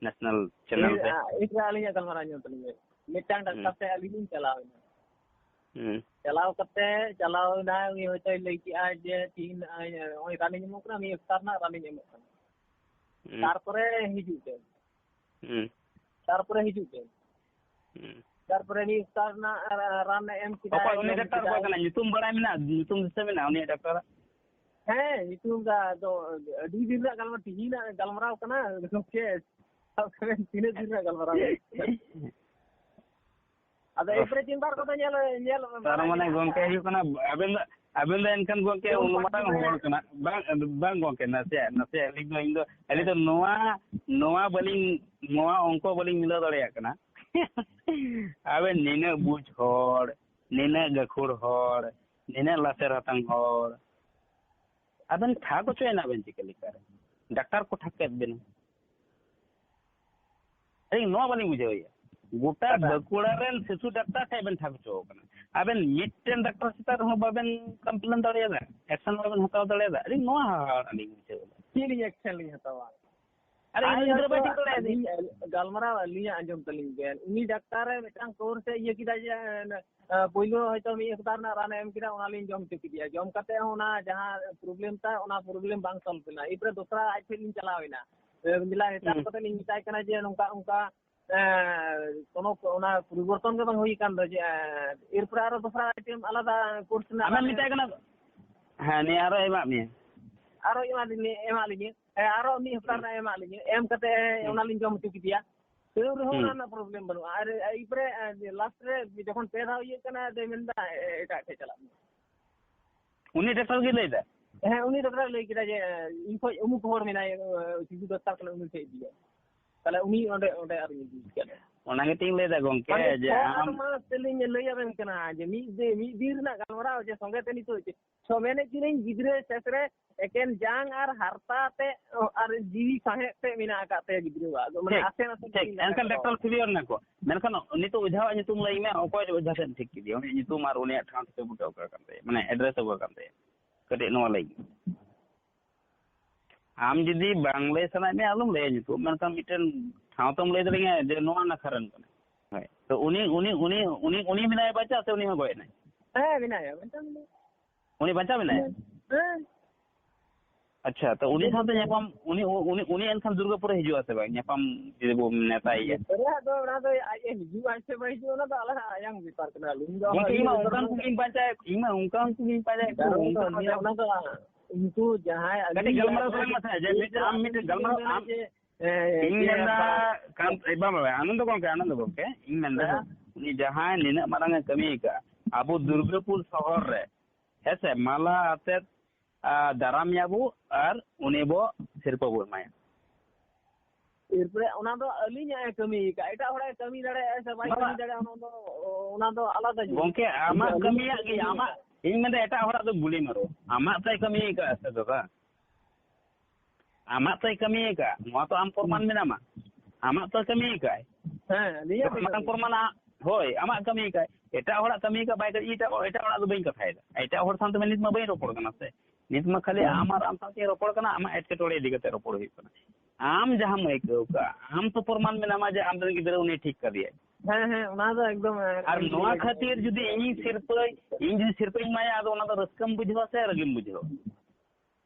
ᱱᱮᱥᱱᱟᱞ ᱪᱮᱱᱮᱞ ᱨᱮ᱾ ᱮᱭ, ᱟᱹᱞᱤᱧᱟᱜ ᱜᱟᱞᱢᱟᱨᱟᱣ ᱧᱮᱞ ᱛᱟᱹᱞᱤᱧ ᱵᱮᱱ᱾ ᱢᱤᱫᱴᱟᱝ ᱰᱟᱠᱛᱟᱨ ᱦᱩᱸ᱾ ᱴᱷᱮᱱ ᱟᱹᱞᱤᱧ ᱞᱤᱧ ᱪᱟᱞᱟᱣ ᱮᱱᱟ᱾ ᱦᱩᱸ᱾ ᱪᱟᱞᱟᱣ ᱠᱟᱛᱮ, ᱪᱟᱞᱟᱣ ᱮᱱᱟᱭ, ᱩᱱᱤ ᱦᱚᱭᱛᱳᱭ ᱞᱟᱹᱭ ᱠᱮᱜᱼᱟ ᱡᱮ, "ᱛᱤᱦᱤᱧ ᱱᱚᱜᱼᱚᱭ, ᱱᱚᱜᱼᱚᱭ ᱨᱟᱱᱤᱧ ᱮᱢᱚᱜ ᱠᱟᱱᱟ, ᱢᱤᱫ ᱦᱟᱯᱛᱟ ᱨᱮᱱᱟᱜ ᱨᱟᱱᱤᱧ ᱮᱢᱚᱜ ᱠᱟᱱᱟ᱾" ᱦᱩᱸ᱾ ᱛᱟᱨᱯᱚᱨᱮ ᱦᱤᱡᱩᱜ ᱵᱮᱱ᱾ ᱦᱩᱸ᱾ ᱛᱟᱨᱯᱚᱨᱮ ᱦᱤᱡᱩᱜ ᱵᱮᱱ᱾ ᱦᱩᱸ᱾ ᱛᱟᱨᱯᱚᱨᱮ ᱢᱤᱫ ᱦᱟᱯᱛᱟ ᱨᱮᱱᱟᱜ ᱨᱟ-, ᱨᱟᱱᱮ ᱮᱢ ᱠᱮᱫᱟ, ᱚᱠᱚᱭ ᱩᱱᱤ ᱡᱚᱢ ᱰᱟᱠᱛᱟᱨ ᱠᱮᱫᱟᱭ᱾ ᱚᱠᱚᱭ ᱠᱟᱱᱟᱭ? ᱧᱩᱛᱩᱢ ᱵᱟᱲᱟᱭ ᱢᱮᱱᱟᱜᱼᱟ? ᱧᱩᱛᱩᱢ ᱫᱤᱥᱟᱹ ᱢᱮᱱᱟᱜᱼᱟ ᱩᱱᱤ ᱰᱟᱠᱛᱟᱨᱟᱜ? ᱦᱮᱸ, ᱧᱩᱛᱩᱢ ᱫᱚ ᱟᱫᱚ ᱟᱹᱰᱤ ᱫᱤᱱ ᱨᱮᱱᱟᱜ ᱜᱟᱞᱢᱟᱨᱟᱣ, ᱛᱤᱦᱤᱧᱟᱜ ᱜᱟᱞᱢᱟᱨᱟᱣ ᱠᱟᱱᱟ ᱜᱚᱢᱠᱮ᱾ ᱥᱟᱵ ᱠᱟᱜ ᱵᱮᱱ, ᱛᱤᱱᱟᱹᱜ ᱫᱤᱱ ᱨᱮᱱᱟᱜ ᱜᱟᱞᱢᱟᱨᱟᱣ ᱠᱟᱱᱟ? ᱟᱫᱚ ᱚᱦ᱾ ᱮᱯᱨᱮ ᱪᱮᱢᱵᱟᱨ ᱠᱚᱫᱚ ᱧᱮᱞ, ᱧᱮᱞ ᱛᱟᱨ ᱵᱟᱲᱟᱭ ᱢᱟᱱᱮ ᱢᱮᱱᱟᱜᱼᱟ᱾ ᱜᱚᱢᱠᱮ ᱦᱩᱭᱩᱜ ᱠᱟᱱᱟ, ᱟᱵᱮᱱ ᱫᱚ, ᱟᱵᱮᱱ ᱫᱚ ᱮᱱᱠᱷᱟᱱ ᱜᱚᱢᱠᱮ ᱡᱮᱢᱚᱱ ᱩᱱ ᱢᱟᱨᱟᱝ ᱯᱟᱹᱴᱤ ᱦᱚᱲ ᱠᱟᱱᱟ᱾ ᱵᱟᱝ, ᱵᱟᱝ ᱜᱚᱢᱠᱮ, ᱱᱟᱥᱮᱭᱟᱜ, ᱱᱟᱥᱮᱭᱟᱜ ᱟᱹᱞᱤᱧ ᱫᱚ, ᱤᱧ ᱫᱚ, ᱟᱹᱞᱤᱧ ᱫᱚ ᱱᱚᱣᱟ, ᱱᱚᱣᱟ ᱵᱟᱹᱞᱤᱧ, ᱱᱚᱣᱟ ᱚᱝᱠᱚ ᱵᱟᱹᱞᱤᱧ ᱢᱤᱞᱟᱹᱣ ᱫᱟᱲᱮᱭᱟᱜ ᱠᱟᱱᱟ᱾ ᱟᱵᱮᱱ ᱱᱤᱱᱟᱹᱜ ᱵᱩᱡᱽ ᱦᱚᱲ, ᱱᱤᱱᱟᱹᱜ ᱜᱟᱹᱠᱷᱩᱲ ᱦᱚᱲ, ᱱᱤᱱᱟᱹᱜ ᱞᱟᱥᱮᱨ ᱦᱟᱛᱟᱝ ᱦᱚᱲ, ᱟᱵᱮᱱ ᱴᱷᱟᱠ ᱦᱚᱪᱚᱭᱮᱱᱟ ᱵᱮᱱ ᱪᱤᱠᱟᱹ ᱞᱮᱠᱟᱨᱮ? ᱰᱟᱠᱛᱟᱨ ᱠᱚ ᱴᱷᱟᱠ ᱠᱮᱫ ᱵᱮᱱᱟ᱾ ᱟᱹᱞᱤᱧ ᱱᱚᱣᱟ ᱵᱟᱹᱞᱤᱧ ᱵᱩᱡᱷᱟᱹᱣᱮᱫᱼᱟ᱾ ᱜᱚᱴᱟ ᱟᱫᱚ ᱵᱟᱸᱠᱩᱲᱟ ᱨᱮᱱ ᱥᱤᱥᱩ ᱰᱟᱠᱛᱟᱨ ᱴᱷᱮᱱ ᱵᱮᱱ ᱴᱷᱟᱠ ᱦᱚᱪᱚ ᱟᱠᱟᱱᱟ᱾ ᱟᱵᱮᱱ ᱢᱤᱫᱴᱮᱱ ᱰᱟᱠᱛᱟᱨ ᱪᱮᱛᱟᱱ ᱨᱮᱦᱚᱸ ᱵᱟᱵᱮᱱ complain ᱫᱟᱲᱮᱭᱟᱫᱟ, action ᱵᱟᱵᱮᱱ ᱦᱟᱛᱟᱣ ᱫᱟᱲᱮᱭᱟᱫᱟ᱾ ᱟᱹᱞᱤᱧ ᱱᱚᱣᱟ ᱦᱟᱦᱟᱲᱟᱜ ᱞᱤᱧ ᱵᱩᱡᱷᱟᱹᱣ ᱮᱫᱟ᱾ ᱪᱮᱫ ᱞᱤᱧ action ᱞᱤᱧ ᱦᱟᱛᱟᱣᱟ? ᱟᱨ ᱤᱧ ᱟᱡ ᱜᱤᱫᱽᱨᱟᱹ ᱵᱟᱭ ᱦᱚᱭᱛᱳ ᱴᱷᱤᱠ ᱫᱟᱲᱮᱭᱟᱫᱮ᱾ ᱟᱹᱞᱤᱧ, ᱜᱟᱞᱢᱟᱨᱟᱣ ᱟᱹᱞᱤᱧᱟᱜ ᱟᱸᱡᱚᱢ ᱛᱟᱹᱞᱤᱧ ᱵᱮᱱ᱾ ᱩᱱᱤ ᱰᱟᱠᱛᱟᱨ ᱨᱮ ᱢᱤᱫᱴᱟᱝ course ᱮ ᱤᱭᱟᱹ ᱠᱮᱫᱟ ᱡᱮ, ᱮ, ᱯᱳᱭᱞᱳ ᱦᱚᱭᱛᱳ ᱢᱤᱫ ᱦᱟᱯᱛᱟ ᱨᱮᱱᱟᱜ ᱨᱟᱱᱮ ᱮᱢ ᱠᱮᱫᱟ, ᱚᱱᱟᱞᱤᱧ ᱡᱚᱢ ᱦᱚᱪᱚ ᱠᱮᱫᱮᱭᱟ᱾ ᱡᱚᱢ ᱠᱟᱛᱮ ᱦᱚᱸ ᱚᱱᱟ ᱡᱟᱦᱟᱸ problem ᱛᱟᱭ, ᱚᱱᱟ problem ᱵᱟᱝ solve ᱞᱮᱱᱟ᱾ ᱮᱨᱯᱚᱨᱮ ᱫᱚᱥᱨᱟ ᱟᱡ ᱴᱷᱮᱱ ᱞᱤᱧ ᱪᱟᱞᱟᱣ ᱮᱱᱟ᱾ ᱮ, ᱢᱮᱞᱟ ᱦᱮᱡ ᱦᱩᱸ᱾ ᱠᱟᱛᱮ ᱞᱤᱧ ᱢᱮᱛᱟᱭ ᱠᱟᱱᱟ ᱡᱮ, "ᱱᱚᱝᱠᱟ, ᱚᱱᱠᱟ, ᱮ, ᱠᱳᱱᱳ ᱠᱚ-, ᱚᱱᱟ ᱯᱚᱨᱤᱵᱚᱨᱛᱚᱱ ᱜᱮ ᱵᱟᱝ ᱦᱩᱭ ᱟᱠᱟᱱ ᱫᱚ", ᱡᱮ, ᱮ, ᱮᱨᱯᱚᱨᱮ ᱟᱨᱚ ᱫᱚᱥᱨᱟ item ᱟᱞᱟᱫᱟ course ᱨᱮᱱᱟᱜ ᱟᱢᱮᱢ ᱨᱟᱱᱮ ᱢᱮᱛᱟᱭ ᱠᱟᱱᱟ? ᱦᱮᱸ, ᱱᱤᱭᱟᱹ ᱟᱨᱚ ᱮᱢᱟᱜ ᱢᱮᱭᱟ᱾ ᱟᱨᱚ ᱮᱢᱟᱫᱤᱧ, ᱮᱢᱟᱜ ᱞᱤᱧᱟᱹ᱾ ᱦᱮᱸ, ᱟᱨᱚ ᱢᱤᱫ ᱦᱟᱯᱛᱟ ᱦᱩᱸ᱾ ᱨᱮᱱᱟᱜ ᱮᱢᱟᱜ ᱞᱤᱧᱟᱹ᱾ ᱮᱢ ᱠᱟᱛᱮ ᱦᱩᱸ᱾ ᱚᱱᱟ ᱞᱤᱧ ᱡᱚᱢ ᱦᱚᱪᱚ ᱠᱮᱫᱮᱭᱟ᱾ ᱛᱟᱹᱣ ᱨᱮᱦᱚᱸ ᱦᱩᱸ᱾ ᱚᱱᱟ ᱨᱮᱱᱟᱜ problem ᱵᱟᱹᱱᱩᱜᱼᱟ᱾ ᱟᱨ ᱮᱨᱯᱚᱨᱮ, ᱮ, last ᱨᱮ ᱡᱚᱠᱷᱚᱱ ᱯᱮ ᱫᱷᱟᱣ ᱤᱭᱟᱹᱜ ᱠᱟᱱᱟ, ᱟᱫᱚᱭ ᱢᱮᱱᱫᱟ, ᱮ, ᱮᱴᱟᱜ ᱴᱷᱮᱡ ᱪᱟᱞᱟᱜ ᱢᱮ᱾ ᱩᱱᱤ ᱰᱟᱠᱛᱟᱨ ᱜᱮ ᱞᱟᱹᱭ ᱮᱫᱟ? ᱦᱮᱸ, ᱩᱱᱤ ᱰᱟᱠᱛᱟᱨ ᱞᱟᱹᱭ ᱠᱮᱫᱟ ᱡᱮ, ᱮ, ᱤᱧ ᱠᱷᱚᱡ ᱚᱢᱩᱠ ᱦᱚᱲ ᱢᱮᱱᱟᱭᱟ, ᱮ, ᱥᱤᱥᱩ ᱰᱟᱠᱛᱟᱨ ᱠᱟᱱᱟ, ᱩᱱᱤ ᱴᱷᱮᱡ ᱤᱫᱤᱭᱟ᱾ ᱛᱟᱦᱞᱮ ᱩᱱᱤ ᱚᱸᱰᱮ, ᱚᱸᱰᱮ ᱟᱨ ᱤᱧ ᱤᱫᱤ ᱠᱮᱫᱮᱭᱟ᱾ ᱚᱱᱟ ᱜᱮᱛᱤᱧ ᱞᱟᱹᱭ ᱮᱫᱟ ᱜᱚᱝᱠᱮ, ᱢᱟᱱᱮ ᱡᱮ ᱪᱷᱚ ᱟᱢ ᱟᱴ ᱢᱟᱥ ᱛᱮᱞᱤᱧ ᱞᱟᱹᱭ ᱟᱵᱮᱱ ᱠᱟᱱᱟ ᱡᱮ ᱢᱤᱫ ᱫᱤᱱ, ᱢᱤᱫ ᱫᱤᱱ ᱨᱮᱱᱟᱜ ᱜᱟᱞᱢᱟᱨᱟᱣ ᱡᱮ ᱥᱚᱸᱜᱮ ᱛᱮ ᱱᱤᱛᱚᱜ ᱪᱮᱫ ᱪᱷᱚ ᱢᱮᱱᱮᱫ ᱠᱤᱱᱟᱹᱧ ᱜᱤᱫᱽᱨᱟᱹ ᱥᱮᱥ ᱨᱮ ᱮᱠᱮᱱ ᱡᱟᱝ ᱟᱨ ᱦᱟᱨᱛᱟ ᱛᱮ ᱟᱨ ᱡᱤᱣᱤ ᱥᱟᱦᱮᱫ ᱛᱮ ᱢᱮᱱᱟᱜ ᱟᱠᱟᱫ ᱛᱟᱭᱟ ᱜᱤᱫᱽᱨᱟᱹᱣᱟᱜ᱾ ᱟᱫᱚ ᱢᱟᱱᱮ ᱴᱷᱤᱠ, ᱟᱥᱮ ᱱᱟᱥᱮ ᱴᱷᱤᱠ᱾ ᱵᱟᱹᱠᱤᱱ ᱮᱱᱠᱷᱟᱱ ᱫᱟᱲᱮᱭᱟᱜ ᱰᱟᱠᱛᱟᱨ ᱠᱟᱱᱟ᱾ Clear ᱱᱟᱠᱚ᱾ ᱢᱮᱱᱠᱷᱟᱱ ᱱᱤᱛᱚᱜ ᱚᱡᱷᱟᱣᱟᱜ ᱧᱩᱛᱩᱢ ᱞᱟᱹᱭ ᱢᱮ, ᱚᱠᱚᱭ ᱚᱡᱷᱟ ᱴᱷᱮᱱ ᱴᱷᱤᱠ ᱠᱮᱫᱮᱭᱟ? ᱩᱱᱤᱭᱟᱜ ᱧᱩᱛᱩᱢ ᱟᱨ ᱩᱱᱤᱭᱟᱜ ᱴᱷᱟᱶ ᱴᱷᱤᱠᱟᱹ ᱵᱩᱴᱟᱹ ᱚᱠᱟ ᱠᱟᱱ ᱛᱟᱭᱟ, ᱢᱟᱱᱮ address ᱚᱠᱟ ᱠᱟᱱ ᱛᱟᱭᱟ? ᱠᱟᱹᱴᱤᱡ ᱱᱚᱣᱟ ᱞᱟᱹᱭ ᱢᱮ᱾ ᱟᱢ ᱡᱩᱫᱤ ᱵᱟᱝ ᱞᱟᱹᱭ ᱥᱟᱱᱟᱭᱮᱫ ᱢᱮᱭᱟ, ᱟᱞᱚᱢ ᱞᱟᱹᱭᱟ ᱧᱩᱛᱩᱢ, ᱢᱮᱱᱠᱷᱟᱱ ᱢᱤᱫᱴᱮᱱ ᱴᱷᱟᱶ ᱛᱚᱢ ᱞᱟᱹᱭ ᱫᱟᱲᱮᱭᱟᱹᱧᱟ ᱡᱮ ᱱᱚᱣᱟ ᱱᱟᱠᱷᱟ ᱨᱮᱱ ᱠᱟᱱᱟᱭ᱾ ᱦᱳᱭ᱾ ᱛᱚ ᱩᱱᱤ, ᱩᱱᱤ, ᱩᱱᱤ, ᱩᱱᱤ, ᱩᱱᱤ ᱢᱮᱱᱟᱭᱟ ᱵᱟᱧᱪᱟᱣ ᱥᱮ ᱩᱱᱤ ᱦᱚᱸ ᱜᱚᱡ ᱮᱱᱟᱭ? ᱦᱮᱸ, ᱢᱮᱱᱟᱭᱟ, ᱵᱟᱧᱪᱟᱣ ᱢᱮᱱᱟᱭᱟ᱾ ᱩᱱᱤ ᱵᱟᱧᱪᱟᱣ ᱢᱮᱱᱟᱭᱟ? ᱦᱮᱸ᱾ ᱟᱪᱪᱷᱟ, ᱛᱚ ᱩᱱᱤ ᱥᱟᱶᱛᱮ ᱧᱟᱯᱟᱢ, ᱩᱱᱤ, ᱩᱱᱤ, ᱩᱱᱤ ᱮᱱᱠᱷᱟᱱ ᱫᱩᱨᱜᱟᱹᱯᱩᱨᱮ ᱦᱤᱡᱩᱜᱼᱟ ᱥᱮ ᱵᱟᱝ? ᱧᱟᱯᱟᱢ ᱡᱩᱫᱤ ᱵᱚ ᱱᱮᱣᱛᱟᱭᱮᱭᱟ᱾ ᱱᱮᱣᱛᱟ ᱫᱚ ᱚᱱᱟ ᱫᱚ ᱟᱡ ᱮ ᱦᱤᱡᱩᱜᱼᱟ ᱥᱮ ᱵᱟᱭ ᱦᱤᱡᱩᱜᱼᱟ, ᱚᱱᱟ ᱫᱚ ᱟᱞᱟᱝ ᱟᱭᱟᱝ ᱵᱮᱯᱟᱨ ᱠᱟᱱᱟ᱾ ᱟᱹᱞᱤᱧ ᱫᱚ ᱜᱚᱢᱠᱮ, ᱤᱧ ᱢᱟ ᱚᱱᱠᱟᱱ ᱠᱚᱜᱮᱧ ᱯᱟᱸᱡᱟᱭᱮᱫ, ᱤᱧ ᱢᱟ ᱚᱱᱠᱟᱱ ᱠᱚᱜᱮᱧ ᱯᱟᱸᱡᱟᱭᱮᱫ ᱠᱚ, ᱠᱟᱨᱚᱱ ᱫᱚ ᱚᱱᱠᱟᱱ ᱱᱤᱭᱟᱹ, ᱯᱟᱸᱡᱟ᱾ ᱚᱱᱟ ᱫᱚ ᱩᱱᱠᱩ ᱡᱟᱦᱟᱸᱭ ᱠᱟᱹᱴᱤᱡ ᱟᱹᱞᱤᱧ ᱜᱟᱞᱢᱟᱨᱟᱣ ᱛᱟᱞᱟᱝ ᱢᱟᱥᱮ, ᱡᱮ ᱢᱤᱫ, ᱟᱢ ᱢᱤᱫᱴᱮᱱ ᱜᱟᱞᱢᱟᱨᱟᱣ, ᱢᱮᱱᱟ ᱟᱢ, ᱡᱮ, ᱮ, ᱤᱧ ᱤᱭᱟᱹ ᱢᱮᱱᱫᱟ, ᱠᱟᱱ, ᱮ, ᱵᱟᱝ, ᱵᱟᱝ, ᱵᱟᱝ, ᱟᱱᱚᱱᱫᱚ ᱜᱚᱢᱠᱮ, ᱟᱱᱚᱱᱫᱚ ᱜᱚᱢᱠᱮ, ᱤᱧ ᱢᱮᱱᱫᱟ, ᱦᱮᱸ᱾ ᱩᱱᱤ ᱡᱟᱦᱟᱸᱭ ᱱᱤᱱᱟᱹᱜ ᱢᱟᱨᱟᱝ ᱮ ᱠᱟᱹᱢᱤ ᱟᱠᱟᱫᱼᱟ, ᱟᱵᱚ ᱫᱩᱨᱜᱟᱹᱯᱩᱨ ᱥᱚᱦᱚᱨ ᱨᱮ, ᱦᱮᱸ ᱥᱮ, ᱢᱟᱞᱟ ᱟᱛᱮᱫ, ᱟ, ᱫᱟᱨᱟᱢ ᱮᱭᱟ ᱵᱚ ᱟᱨ ᱩᱱᱤ ᱵᱚ ᱥᱤᱨᱯᱟᱹ ᱵᱚ ᱮᱢᱟᱭᱟ᱾ ᱮᱨᱯᱚᱨᱮ ᱚᱱᱟ ᱫᱚ ᱟᱹᱞᱤᱧᱟᱜ ᱮ ᱠᱟᱹᱢᱤ ᱟᱠᱟᱫᱼᱟ, ᱮᱴᱟᱜ ᱦᱚᱲᱟᱜ ᱮ ᱠᱟᱹᱢᱤ ᱫᱟᱲᱮᱭᱟᱜᱼᱟ ᱥᱮ ᱵᱟᱭ ᱵᱟᱵᱟ, ᱠᱟᱹᱢᱤ ᱫᱟᱲᱮᱭᱟᱜᱼᱟ, ᱚᱱᱟ ᱫᱚ, ᱚᱱᱟ ᱫᱚ ᱟᱞᱟᱫᱟ ᱡᱤᱱᱤᱥ᱾ ᱜᱚᱢᱠᱮ, ᱟᱢᱟᱜ ᱟᱹᱞᱤᱧ ᱠᱟᱹᱢᱤᱭᱟᱜ ᱜᱮ, ᱟᱹᱞᱤᱧ ᱟᱢᱟᱜ, ᱤᱧ ᱢᱮᱱᱫᱟ ᱮᱴᱟᱜ ᱦᱚᱲᱟᱜ ᱫᱚ ᱜᱩᱞᱤ ᱢᱟᱨᱚ, ᱟᱢᱟᱜ ᱛᱟᱭ ᱠᱟᱹᱢᱤ ᱟᱠᱟᱫᱼᱟ ᱥᱮ ᱫᱟᱫᱟ? ᱟᱢᱟᱜ ᱛᱟᱭ ᱠᱟᱹᱢᱤ ᱟᱠᱟᱫᱼᱟ, ᱱᱚᱣᱟ ᱛᱚ ᱟᱢ ᱯᱨᱚᱢᱟᱱ ᱦᱩᱸ᱾ ᱢᱮᱱᱟᱢᱟ, ᱟᱢᱟᱜ ᱛᱚᱭ ᱠᱟᱹᱢᱤ ᱟᱠᱟᱫᱼᱟᱭ᱾ ᱦᱮᱸ, ᱟᱹᱞᱤᱧᱟᱜ ᱛᱚ ᱠᱟᱹᱢᱤ ᱟᱢᱟᱜ ᱟᱠᱟᱫᱼᱟ᱾ ᱯᱨᱚᱢᱟᱱᱟ, ᱦᱳᱭ, ᱟᱢᱟᱜ ᱠᱟᱹᱢᱤ ᱟᱠᱟᱫᱼᱟᱭ᱾ ᱮᱴᱟᱜ ᱦᱚᱲᱟᱜ ᱠᱟᱹᱢᱤ ᱟᱠᱟᱫ ᱵᱟᱭ ᱠᱟᱹᱢᱤ, ᱮᱴᱟᱜ, ᱮᱴᱟᱜ ᱦᱚᱲᱟᱜ ᱫᱚ ᱵᱟᱹᱧ ᱠᱟᱛᱷᱟᱭᱮᱫᱟ, ᱮᱴᱟᱜ ᱦᱚᱲ ᱥᱟᱶᱛᱮ ᱢᱟ ᱱᱤᱛ ᱢᱟ ᱵᱟᱹᱧ ᱨᱚᱯᱚᱲ ᱠᱟᱱᱟ ᱥᱮ, ᱱᱤᱛ ᱢᱟ ᱠᱷᱟᱹᱞᱤ ᱦᱮᱸ᱾ ᱟᱢ ᱟᱨ ᱟᱢ ᱥᱟᱶᱛᱮ ᱨᱚᱯᱚᱲ ᱠᱟᱱᱟ, ᱟᱢᱟᱜ ᱮᱴᱠᱮᱴᱚᱬᱮ ᱤᱫᱤ ᱠᱟᱛᱮ ᱨᱚᱯᱚᱲ ᱦᱩᱭᱩᱜ ᱠᱟᱱᱟ᱾ ᱟᱢ ᱡᱟᱦᱟᱸᱢ ᱟᱹᱭᱠᱟᱹᱣ ᱠᱟᱜᱼᱟ, ᱟᱢ ᱛᱚ ᱯᱨᱚᱢᱟᱱ ᱢᱮᱱᱟᱢᱟ ᱡᱮ ᱟᱢ ᱨᱮᱱ ᱜᱤᱫᱽᱨᱟᱹ ᱩᱱᱤ ᱴᱷᱤᱠ ᱠᱟᱫᱮᱭᱟᱭ᱾ ᱦᱮᱸ, ᱦᱮᱸ, ᱚᱱᱟ ᱫᱚ ᱮᱠᱫᱚᱢ, ᱮ, ᱟᱨ ᱟᱹᱞᱤᱧ ᱱᱚᱣᱟ ᱞᱤᱧ ᱠᱷᱟᱹᱛᱤᱨ ᱡᱩᱫᱤ ᱤᱧ ᱥᱤᱨᱯᱟᱹ, ᱤᱧ ᱡᱩᱫᱤ ᱥᱤᱨᱯᱟᱹᱧ ᱮᱢᱟᱭᱟ, ᱟᱫᱚ ᱚᱱᱟ ᱫᱚ ᱨᱟᱹᱥᱠᱟᱹᱢ ᱵᱩᱡᱷᱟᱹᱣᱟ ᱥᱮ ᱨᱟᱹᱜᱤᱢ ᱵᱩᱡᱷᱟᱹᱣᱟ?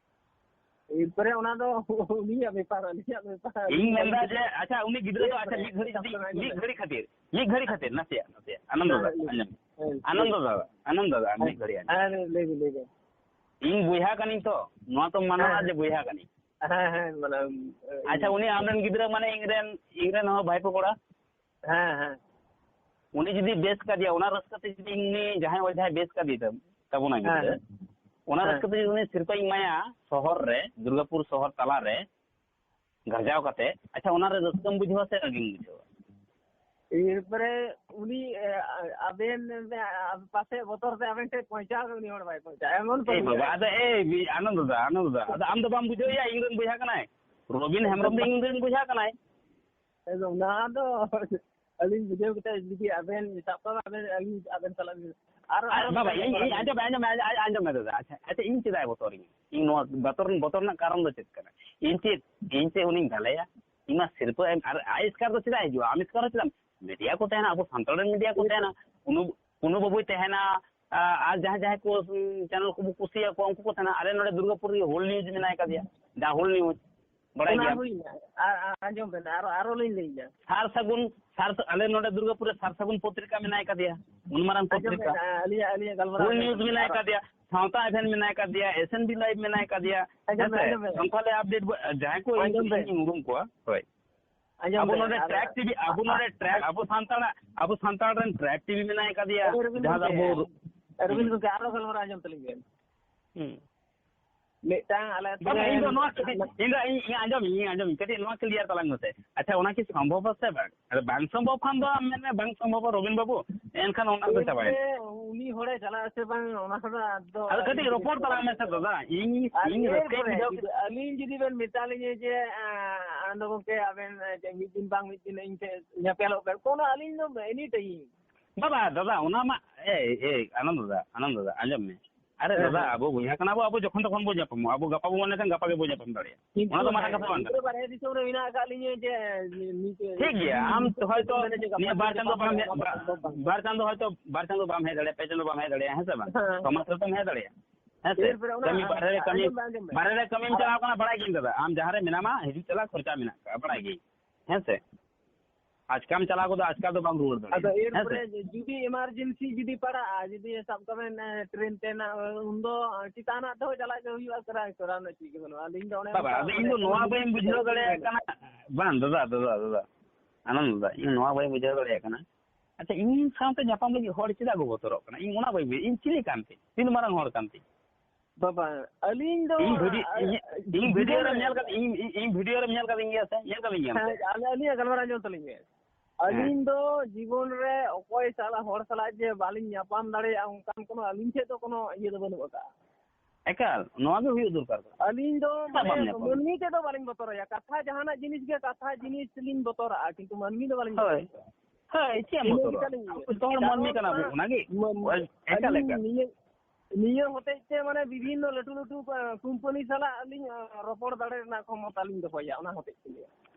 ᱮᱨᱯᱚᱨᱮ ᱚᱱᱟ ᱫᱚ ᱩᱱᱤᱭᱟᱜ ᱵᱮᱯᱟᱨ, ᱟᱹᱞᱤᱧᱟᱜ ᱵᱮᱯᱟᱨ᱾ ᱤᱧ ᱢᱮᱱᱫᱟ ᱡᱮ, ᱟᱪᱪᱷᱟ, ᱩᱱᱤ ᱜᱤᱫᱽᱨᱟᱹ ᱫᱚ, ᱟᱪᱪᱷᱟ, ᱢᱤᱫ ᱜᱷᱟᱹᱲᱤ ᱡᱩᱫᱤ, ᱢᱤᱫ ᱜᱷᱟᱹᱲᱤ ᱠᱷᱟᱹᱛᱤᱨ, ᱢᱤᱫ ᱜᱷᱟᱹᱲᱤ ᱠᱷᱟᱹᱛᱤᱨ, ᱱᱟᱥᱮᱭᱟᱜ, ᱱᱟᱥᱮᱭᱟᱜ, ᱟᱱᱚᱱᱫᱚ ᱫᱟ, ᱦᱮᱸ, ᱞᱟᱹᱭ ᱟᱸᱡᱚᱢ᱾ ᱵᱤᱱ᱾ ᱦᱮᱸ, ᱟᱱᱚᱱᱫᱚ ᱫᱟ, ᱟᱱᱚᱱᱫᱚ ᱫᱟ, ᱦᱮᱸ, ᱢᱤᱫ ᱜᱷᱟᱹᱲᱤ ᱟᱸᱡᱚᱢ᱾ ᱦᱮᱸ, ᱞᱟᱹᱭ ᱵᱤᱱ, ᱞᱟᱹᱭ ᱵᱤᱱ᱾ ᱤᱧ ᱵᱚᱭᱦᱟ ᱠᱟᱹᱱᱟᱹᱧ ᱛᱚ, ᱱᱚᱣᱟ ᱛᱚ ᱢᱟᱱᱟᱣᱟ ᱦᱮᱸ, ᱡᱮ ᱵᱚᱭᱦᱟ ᱠᱟᱹᱱᱟᱹᱧ᱾ ᱦᱮᱸ, ᱦᱮᱸ, ᱢᱟᱱᱟᱣ᱾ ᱟᱪᱪᱷᱟ, ᱩᱱᱤ ᱟᱢᱨᱮᱱ ᱜᱤᱫᱽᱨᱟᱹ, ᱢᱟᱱᱮ, ᱤᱧᱨᱮᱱ, ᱤᱧᱨᱮᱱ ᱦᱚᱸ ᱵᱷᱟᱭᱯᱚ ᱠᱚᱲᱟ᱾ ᱦᱮᱸ, ᱦᱮᱸ᱾ ᱩᱱᱤ ᱡᱩᱫᱤ ᱵᱮᱥ ᱠᱟᱫᱮᱭᱟ, ᱚᱱᱟ ᱨᱟᱹᱥᱠᱟᱹ ᱛᱮ ᱡᱩᱫᱤ ᱩᱱᱤ ᱡᱟᱦᱟᱸᱭ ᱚᱡᱷᱟᱭ ᱵᱮᱥ ᱠᱟᱫᱮ ᱛᱟᱢ-, ᱛᱟᱵᱚᱱᱟ ᱦᱮᱸ, ᱜᱤᱫᱽᱨᱟᱹ, ᱦᱮᱸ᱾ ᱚᱱᱟ ᱦᱮᱸ᱾ ᱨᱟᱹᱥᱠᱟᱹ ᱛᱮ ᱡᱩᱫᱤ ᱩᱱᱤ ᱥᱤᱨᱯᱟᱹᱧ ᱮᱢᱟᱭᱟ ᱥᱚᱦᱚᱨ ᱨᱮ, ᱫᱩᱨᱜᱟᱯᱩᱨ ᱥᱚᱦᱚᱨ ᱛᱟᱞᱟ ᱨᱮ ᱜᱟᱨᱡᱟᱣ ᱠᱟᱛᱮ, ᱟᱪᱪᱷᱟ, ᱚᱱᱟ ᱨᱮ ᱨᱟᱹᱥᱠᱟᱹᱢ ᱵᱩᱡᱷᱟᱹᱣᱟ ᱥᱮ ᱨᱟᱹᱜᱤᱢ ᱵᱩᱡᱷᱟᱹᱣᱟ? ᱮᱨᱯᱚᱨᱮ ᱩᱱᱤ, ᱮ, ᱟᱵᱮᱱ, ᱮ, ᱯᱟᱥᱮ ᱵᱚᱛᱚᱨ ᱛᱮ ᱟᱵᱮᱱ ᱴᱷᱮᱱ ᱯᱚᱦᱪᱟᱣ ᱜᱮ ᱩᱱᱤ ᱦᱚᱲ ᱵᱟᱭ ᱯᱚᱦᱪᱟᱜᱼᱟ, ᱮᱢᱚᱱ ᱮᱭ ᱵᱟᱵᱟ, ᱯᱚᱦᱪᱟᱜᱼᱟ᱾ ᱟᱫᱚ ᱮᱭ ᱵᱤ-, ᱟᱱᱚᱱᱫᱚ ᱫᱟ, ᱟᱱᱚᱱᱫᱚ ᱫᱟ, ᱟᱫᱚ ᱟᱢ ᱫᱚ ᱵᱟᱢ ᱵᱩᱡᱷᱟᱹᱣᱮᱭᱟ, ᱤᱧ ᱨᱮᱱ ᱵᱚᱭᱦᱟ ᱠᱟᱱᱟᱭ, ᱨᱚᱵᱤᱱ ᱦᱮᱢᱵᱨᱚᱢ ᱫᱚ ᱤᱧ ᱨᱮᱱ ᱵᱚᱭᱦᱟ ᱠᱟᱱᱟᱭ᱾ ᱮᱠᱫᱚᱢ, ᱱᱚᱣᱟ ᱫᱚ ᱟᱹᱞᱤᱧ ᱵᱩᱡᱷᱟᱹᱣ ᱠᱟᱛᱮ ᱡᱩᱫᱤ ᱟᱵᱮᱱ, ᱥᱟᱵ ᱠᱟᱜ ᱢᱮ ᱟᱵᱮᱱ, ᱟᱹᱞᱤᱧ ᱟᱵᱮᱱ ᱥᱟᱞᱟᱜ ᱟᱨ ᱟᱨᱚ ᱵᱟᱵᱟ, ᱤᱧ, ᱤᱧ ᱟᱸᱡᱚᱢ ᱢᱮ, ᱟᱸᱡᱚᱢ ᱢᱮ, ᱟᱸᱡᱚᱢ ᱢᱮ ᱫᱟᱫᱟ᱾ ᱟᱪᱪᱷᱟ, ᱟᱪᱪᱷᱟ, ᱤᱧ ᱪᱮᱫᱟᱜ ᱮ ᱵᱚᱛᱚᱨᱤᱧᱟ? ᱤᱧ ᱱᱚᱣᱟ ᱵᱚᱛᱚᱨ, ᱵᱚᱛᱚᱨ ᱨᱮᱱᱟᱜ ᱠᱟᱨᱚᱱ ᱫᱚ ᱪᱮᱫ ᱠᱟᱱᱟ? ᱤᱧ ᱪᱮᱫ, ᱤᱧ ᱪᱮᱫ ᱩᱱᱤᱧ ᱫᱟᱞᱮᱭᱟ? ᱤᱧ ᱢᱟ ᱥᱤᱨᱯᱟᱹ ᱮᱢ, ᱟᱨ ᱟᱭ ᱮᱥᱠᱟᱨ ᱫᱚ ᱪᱮᱫᱟᱜ ᱦᱤᱡᱩᱜᱼᱟ? ᱟᱢ ᱮᱥᱠᱟᱨ ᱦᱚᱸ ᱪᱮᱫᱟᱜ ᱮᱢ ᱢᱤᱰᱤᱭᱟ ᱠᱚ ᱛᱟᱦᱮᱱᱟ, ᱟᱵᱚ ᱥᱟᱱᱛᱟᱲ ᱨᱮᱱ ᱢᱤᱰᱤᱭᱟ ᱠᱚ ᱛᱟᱦᱮᱱᱟ, ᱠᱩᱱᱩ ᱠᱩᱱᱩ ᱵᱟᱹᱵᱩᱭ ᱛᱟᱦᱮᱱᱟ, ᱟᱨ ᱡᱟᱦᱟᱸ ᱡᱟᱦᱟᱸᱭ ᱠᱚ ᱪᱮᱱᱮᱞ ᱠᱚᱵᱚ ᱠᱩᱥᱤᱭᱟᱠᱚᱣᱟ ᱩᱱᱠᱩ ᱠᱚ ᱛᱟᱦᱮᱱᱟ᱾ ᱟᱞᱮ ᱱᱚᱰᱮ ᱫᱩᱨᱜᱟᱯᱩᱨ ᱨᱮ ᱦᱩᱞ ᱱᱤᱭᱩᱡᱽ ᱢᱮᱱᱟᱭ ᱠᱟᱫᱮᱭᱟ, ᱡᱟᱦᱟᱸ ᱦᱩᱞ ᱱᱤᱭᱩᱡᱽ ᱵᱟᱲᱟᱭ ᱜᱮᱭᱟ᱾ ᱟᱨ ᱟᱸᱡᱚᱢ ᱵᱮᱱ, ᱟᱨᱚ ᱟᱨᱚ ᱞᱤᱧ ᱞᱟᱹᱭ ᱮᱫᱟ᱾ ᱥᱟᱨ ᱥᱟᱹᱜᱩᱱ ᱥᱟᱨ ᱟᱞᱮ ᱱᱚᱰᱮ ᱫᱩᱨᱜᱟᱯᱩᱨ ᱨᱮ ᱥᱟᱨ ᱥᱟᱹᱜᱩᱱ ᱯᱚᱛᱨᱤᱠᱟ ᱢᱮᱱᱟᱭ ᱠᱟᱫᱮᱭᱟ, ᱩᱱ ᱢᱟᱨᱟᱝ ᱯᱚᱛᱨᱤᱠᱟ᱾ ᱦᱩᱞ ᱱᱤᱭᱩᱡᱽ ᱢᱮᱱᱟᱭ ᱠᱟᱫᱮᱭᱟ, ᱥᱟᱶᱛᱟ ᱮᱵᱷᱮᱱ ᱢᱮᱱᱟᱭ ᱠᱟᱫᱮᱭᱟ, ᱮᱥ ᱮᱱ ᱵᱤ ᱞᱟᱭᱤᱵᱷ ᱢᱮᱱᱟᱭ ᱠᱟᱫᱮᱭᱟ᱾ ᱦᱮᱸ ᱥᱮ? ᱚᱱᱠᱟ ᱞᱮ ᱟᱯᱰᱮᱴ ᱡᱟᱦᱟᱸᱭ ᱠᱚ ᱤᱧ ᱩᱨᱩᱢ ᱠᱚᱣᱟ᱾ ᱦᱳᱭ᱾ ᱟᱵᱚ ᱱᱚᱰᱮ ᱴᱨᱮᱠ ᱴᱤᱵᱷᱤ, ᱟᱵᱚ ᱱᱚᱰᱮ ᱴᱨᱮᱠ, ᱟᱵᱚ ᱥᱟᱱᱛᱟᱲᱟᱜ, ᱟᱵᱚ ᱥᱟᱱᱛᱟᱲ ᱨᱮᱱ ᱴᱨᱮᱠ ᱴᱤᱵᱷᱤ ᱢᱮᱱᱟᱭ ᱠᱟᱫᱮᱭᱟ, ᱡᱟᱦᱟᱸ ᱫᱚ ᱟᱵᱚ ᱨᱚᱵᱤᱱ ᱜᱚᱢᱠᱮ, ᱟᱨᱚ ᱜᱟᱞᱢᱟᱨᱟᱣ ᱟᱸᱡᱚᱢ ᱛᱟᱹᱞᱤᱧ ᱵᱮᱱ᱾ ᱦᱩᱸ᱾ ᱢᱤᱫᱴᱟᱝ ᱟᱞᱮ ᱟᱹᱛᱩ ᱵᱟᱝ, ᱨᱮ ᱤᱧ ᱫᱚ ᱱᱚᱣᱟ, ᱤᱧ ᱫᱚ, ᱤᱧ, ᱤᱧ ᱟᱸᱡᱚᱢ, ᱤᱧ ᱟᱸᱡᱚᱢ, ᱠᱟᱹᱴᱤᱡ ᱱᱚᱣᱟ ᱠᱞᱤᱭᱟᱨ ᱛᱟᱞᱟᱝ ᱢᱮᱥᱮ᱾ ᱟᱪᱪᱷᱟ, ᱚᱱᱟ ᱠᱤ ᱥᱚᱢᱵᱷᱚᱵ ᱥᱮ ᱵᱟᱝ? ᱟᱫᱚ ᱵᱟᱝ ᱥᱚᱢᱵᱷᱚᱵ ᱠᱷᱟᱱ ᱫᱚ ᱟᱢ ᱢᱮᱱ ᱢᱮ, "ᱵᱟᱝ ᱥᱚᱢᱵᱷᱚᱵ, ᱨᱚᱵᱤᱱ ᱵᱟᱹᱵᱩ", ᱮᱱᱠᱷᱟᱱ ᱚᱱᱟ ᱫᱚ ᱪᱟᱵᱟᱭᱮᱱᱟ᱾ ᱩᱱᱤ ᱦᱚᱲᱮ ᱪᱟᱞᱟᱜ ᱟᱥᱮ ᱵᱟᱝ, ᱚᱱᱟ ᱠᱚᱫᱚ ᱟᱫᱚ ᱟᱫᱚ ᱠᱟᱹᱴᱤᱡ ᱨᱚᱯᱚᱲ ᱛᱟᱞᱟᱝ ᱢᱮᱥᱮ ᱫᱟᱫᱟ, ᱤᱧ, ᱟᱨ ᱤᱧ ᱨᱟᱹᱥᱠᱟᱹᱧ ᱮᱨᱯᱚᱨᱮ ᱵᱩᱡᱷᱟᱹᱣ ᱡᱩᱫᱤ ᱠᱮᱫᱟ᱾ ᱟᱹᱞᱤᱧ ᱡᱩᱫᱤ ᱵᱮᱱ ᱢᱮᱛᱟ ᱞᱤᱧᱟ ᱡᱮ, ᱟᱸ, ᱟᱫᱚ ᱜᱚᱢᱠᱮ ᱟᱵᱮᱱ, ᱮ, ᱡᱮ ᱢᱤᱫ ᱫᱤᱱ ᱵᱟᱝ ᱢᱤᱫ ᱫᱤᱱ ᱤᱧ ᱴᱷᱮᱱ ᱧᱮᱯᱮᱞᱚᱜ ᱵᱮᱱ, ᱠᱳᱱᱳ ᱟᱹᱞᱤᱧ ᱫᱚ any time᱾ ᱵᱟᱵᱟ, ᱫᱟᱫᱟ, ᱚᱱᱟ ᱢᱟ, ᱮᱭ, ᱮᱭ, ᱟᱱᱚᱱᱫ ᱫᱟᱫᱟ, ᱟᱱᱚᱱᱫ ᱫᱟᱫᱟ, ᱟᱸᱡᱚᱢ ᱢᱮ᱾ ᱟᱨᱮ ᱦᱮᱸ, ᱫᱟᱫᱟ, ᱦᱮᱸ᱾ ᱟᱵᱚ ᱵᱚᱭᱦᱟ ᱠᱟᱱᱟ ᱵᱚ, ᱟᱵᱚ ᱡᱚᱠᱷᱚᱱ ᱛᱚᱠᱷᱚᱱ ᱵᱚ ᱧᱟᱯᱟᱢᱚᱜᱼᱟ, ᱟᱵᱚ ᱜᱟᱯᱟ ᱵᱚ ᱢᱚᱱᱮ ᱠᱷᱟᱱ ᱜᱟᱯᱟ ᱜᱮᱵᱚ ᱧᱟᱯᱟᱢ ᱫᱟᱲᱮᱭᱟᱜᱼᱟ᱾ ᱴᱷᱤᱠ ᱚᱱᱟ ᱫᱚ ᱜᱮᱭᱟ᱾ ᱢᱟᱨᱟᱝ ᱠᱟᱛᱷᱟ ᱵᱟᱝ ᱤᱧ ᱫᱚ ᱠᱟᱱᱟ᱾ ᱵᱟᱨᱦᱮ ᱫᱤᱥᱚᱢ ᱨᱮ ᱢᱮᱱᱟᱜ ᱟᱠᱟᱫ ᱞᱤᱧᱟᱹ ᱡᱮ ᱱᱤ-, ᱱᱤᱛ ᱦᱮᱸ, ᱦᱮᱸ᱾ ᱴᱷᱤᱠ ᱜᱮᱭᱟ, ᱟᱢ ᱦᱚᱭᱛᱚ ᱱᱤᱭᱟᱹ ᱵᱟᱨ ᱪᱟᱸᱫᱚ ᱵᱟᱢ ᱦᱮᱡ, ᱵᱟ-, ᱵᱟᱨ ᱪᱟᱸᱫᱚ ᱦᱚᱭᱛᱚ, ᱵᱟᱨ ᱪᱟᱸᱫᱚ ᱵᱟᱢ ᱦᱮᱡ ᱫᱟᱲᱮᱭᱟᱜᱼᱟ, ᱯᱮ ᱪᱟᱸᱫᱚ ᱵᱟᱢ ᱦᱮᱡ ᱫᱟᱲᱮᱭᱟᱜᱼᱟ, ᱦᱮᱸ ᱥᱮ ᱵᱟᱝ? ᱦᱮᱸ᱾ ᱥᱚᱢᱟᱡᱽ ᱨᱮᱛᱚᱢ ᱦᱮᱡ ᱫᱟᱲᱮᱭᱟᱜᱼᱟ, ᱦᱮᱸ ᱥᱮ? ᱮᱨᱯᱚᱨᱮ ᱚᱱᱟ ᱠᱟᱹᱢᱤ ᱵᱟᱨᱦᱮ ᱨᱮ ᱠᱟᱹᱢᱤ, ᱟᱸᱡᱚᱢ ᱢᱮ, ᱟᱸᱡᱚᱢ ᱢᱮ᱾ ᱵᱟᱨᱦᱮ ᱨᱮ ᱠᱟᱹᱢᱤᱢ ᱟᱨ ᱪᱟᱞᱟᱣ ᱠᱟᱱᱟ, ᱵᱟᱲᱟᱭ ᱜᱤᱭᱟᱹᱧ ᱫᱟᱫᱟ, ᱟᱢ ᱡᱟᱦᱟᱸ ᱨᱮ ᱢᱮᱱᱟᱢᱟ, ᱦᱤᱡᱩᱜ ᱪᱟᱞᱟᱜ ᱠᱷᱚᱨᱪᱟ ᱢᱮᱱᱟᱜ ᱟᱠᱟᱫ, ᱵᱟᱲᱟᱭ ᱜᱤᱭᱟᱹᱧ, ᱦᱮᱸ ᱥᱮ? ᱟᱪᱠᱟᱢ ᱪᱟᱞᱟᱣ ᱜᱚᱫᱚᱜᱼᱟ, ᱟᱪᱠᱟ ᱫᱚ ᱵᱟᱢ ᱨᱩᱣᱟᱹᱲ ᱫᱟᱲᱮᱭᱟᱜᱼᱟ, ᱟᱫᱚ ᱦᱮᱸ ᱥᱮ? ᱮᱨᱯᱚᱨᱮ ᱡᱩᱫᱤ emergency ᱡᱩᱫᱤ ᱯᱟᱲᱟᱜᱼᱟ, ᱡᱩᱫᱤ ᱥᱟᱵ ᱠᱟᱜ ᱵᱮᱱ, ᱮ, ᱴᱨᱮᱱ ᱛᱮ ᱱᱟᱜ, ᱩᱱᱫᱚ ᱪᱮᱛᱟᱱᱟᱜ ᱛᱮᱦᱚᱸ ᱪᱟᱞᱟᱜ ᱜᱮ ᱦᱩᱭᱩᱜᱼᱟ, ᱠᱚᱨᱟᱣ, ᱠᱚᱨᱟᱣ ᱨᱮᱱᱟᱜ ᱪᱮᱫ ᱜᱮ ᱵᱟᱹᱱᱩᱜᱼᱟ᱾ ᱟᱹᱞᱤᱧ ᱫᱚ ᱚᱱᱮ ᱵᱟᱵᱟ, ᱚᱱᱠᱟ ᱟᱫᱚ ᱤᱧ ᱫᱚ ᱱᱚᱣᱟ ᱵᱟᱹᱧ ᱵᱩᱡᱷᱟᱹᱣ ᱫᱟᱲᱮᱭᱟᱜ ᱠᱟᱱᱟ᱾ ᱵᱟᱝ ᱫᱟᱫᱟ, ᱫᱟᱫᱟ, ᱫᱟᱫᱟ, ᱟᱱᱚᱱᱫ ᱫᱟᱫᱟ, ᱤᱧ ᱱᱚᱣᱟ ᱵᱟᱹᱧ ᱵᱩᱡᱷᱟᱹᱣ ᱫᱟᱲᱮᱭᱟᱜ ᱠᱟᱱᱟ᱾ ᱟᱪᱪᱷᱟ, ᱤᱧ ᱥᱟᱶᱛᱮ ᱧᱟᱯᱟᱢ ᱞᱟᱹᱜᱤᱫ ᱦᱚᱲ ᱪᱮᱫᱟᱜ ᱠᱚ ᱵᱚᱛᱚᱨᱚᱜ ᱠᱟᱱᱟ? ᱤᱧ ᱚᱱᱟ ᱵᱟᱹᱧ ᱵᱩᱡᱷᱟᱹᱣ, ᱤᱧ ᱪᱤᱞᱤ ᱠᱟᱱ ᱛᱤᱧ? ᱛᱤᱱ ᱢᱟᱨᱟᱝ ᱦᱚᱲ ᱠᱟᱱ ᱛᱤᱧ? ᱵᱟᱵᱟ, ᱟᱹᱞᱤᱧ ᱫᱚ, ᱤᱧ ᱵᱷᱤᱰᱤ-, ᱟ-, ᱤᱧ, ᱤᱧ ᱵᱷᱤᱰᱤᱭᱳ ᱨᱮᱢ ᱧᱮᱞ ᱠᱟᱫ-, ᱤᱧ, ᱤᱧ, ᱤᱧ ᱵᱷᱤᱰᱤᱭᱳ ᱨᱮᱢ ᱧᱮᱞ ᱠᱟᱫᱤᱧ ᱜᱮᱭᱟ ᱥᱮ? ᱧᱮᱞ ᱠᱟᱫᱤᱧ ᱜᱮᱭᱟᱢ ᱥᱮ? ᱦᱮᱸ, ᱟᱞᱮ, ᱟᱹᱞᱤᱧᱟᱜ ᱜᱟᱞᱢᱟᱨᱟᱣ ᱟᱸᱡᱚᱢ ᱛᱟᱹᱞᱤᱧ ᱵᱮᱱ᱾ ᱦᱮᱸ᱾ ᱟᱹᱞᱤᱧ ᱫᱚ ᱡᱤᱵᱚᱱ ᱨᱮ ᱚᱠᱚᱭ ᱥᱟᱞᱟᱜ, ᱦᱚᱲ ᱥᱟᱞᱟᱜ ᱡᱮ ᱵᱟᱹᱞᱤᱧ ᱧᱟᱯᱟᱢ ᱫᱟᱲᱮᱭᱟᱜᱼᱟ, ᱚᱱᱠᱟᱱ ᱠᱳᱱᱳ ᱟᱹᱞᱤᱧ ᱴᱷᱮᱱ ᱫᱚ ᱠᱳᱱᱳ ᱤᱭᱟᱹ ᱫᱚ ᱵᱟᱹᱱᱩᱜ ᱟᱠᱟᱫᱼᱟ᱾ ᱮᱠᱟᱞ, ᱱᱚᱣᱟ ᱜᱮ ᱦᱩᱭᱩᱜ ᱫᱚᱨᱠᱟᱨ ᱠᱟᱱᱟ᱾ ᱟᱹᱞᱤᱧ ᱫᱚ ᱪᱮᱫᱟᱜ ᱢᱟᱱᱮ ᱵᱟᱢ ᱧᱟᱯᱟᱢᱟ? ᱢᱟᱹᱱᱢᱤ ᱴᱷᱮᱱ ᱫᱚ ᱵᱟᱹᱞᱤᱧ ᱵᱚᱛᱚᱨᱟᱭᱟ᱾ ᱠᱟᱛᱷᱟ ᱡᱟᱦᱟᱱᱟᱜ ᱡᱤᱱᱤᱥ ᱜᱮ, ᱠᱟᱛᱷᱟ ᱡᱤᱱᱤᱥ ᱞᱤᱧ ᱵᱚᱛᱚᱨᱟᱜᱼᱟ, ᱠᱤᱱᱛᱩ ᱢᱟᱹᱱᱢᱤ ᱫᱚ ᱵᱟᱹᱞᱤᱧ ᱦᱳᱭ᱾ ᱵᱚᱛᱚᱨᱟᱭᱟ᱾ ᱦᱳᱭ, ᱪᱮᱫ ᱮᱢ ᱤᱱᱟᱹ ᱵᱚᱛᱚᱨᱚᱜᱼᱟ? ᱜᱮᱛᱟᱞᱤᱧ ᱤᱭᱟᱹ᱾ ᱟᱵᱚ ᱡᱚᱛᱚ ᱦᱚᱲ ᱢᱟᱹᱱᱢᱤ ᱠᱟᱨᱚᱱ ᱠᱟᱱᱟ ᱵᱚᱱ, ᱚᱱᱟ ᱜᱮ᱾ ᱢᱟᱹᱱ-, ᱮᱠᱟᱞ, ᱟᱹᱞᱤᱧ ᱮᱠᱟᱞ᱾ ᱱᱤᱭᱟᱹ, ᱱᱤᱭᱟᱹ ᱦᱚᱛᱮᱡ ᱛᱮ ᱢᱟᱱᱮ ᱵᱤᱵᱷᱤᱱᱱᱚ ᱞᱟᱹᱴᱩ ᱞᱟᱹᱴᱩ, ᱟ, ᱠᱳᱢᱯᱟᱱᱤ ᱥᱟᱞᱟᱜ ᱟᱹᱞᱤᱧ, ᱟ, ᱨᱚᱯᱚᱲ ᱫᱟᱲᱮ ᱨᱮᱱᱟᱜ ᱠᱷᱚᱢᱚᱛᱟ ᱞᱤᱧ ᱫᱚᱦᱚᱭᱟ, ᱚᱱᱟ ᱦᱚᱛᱮᱡ ᱛᱮ᱾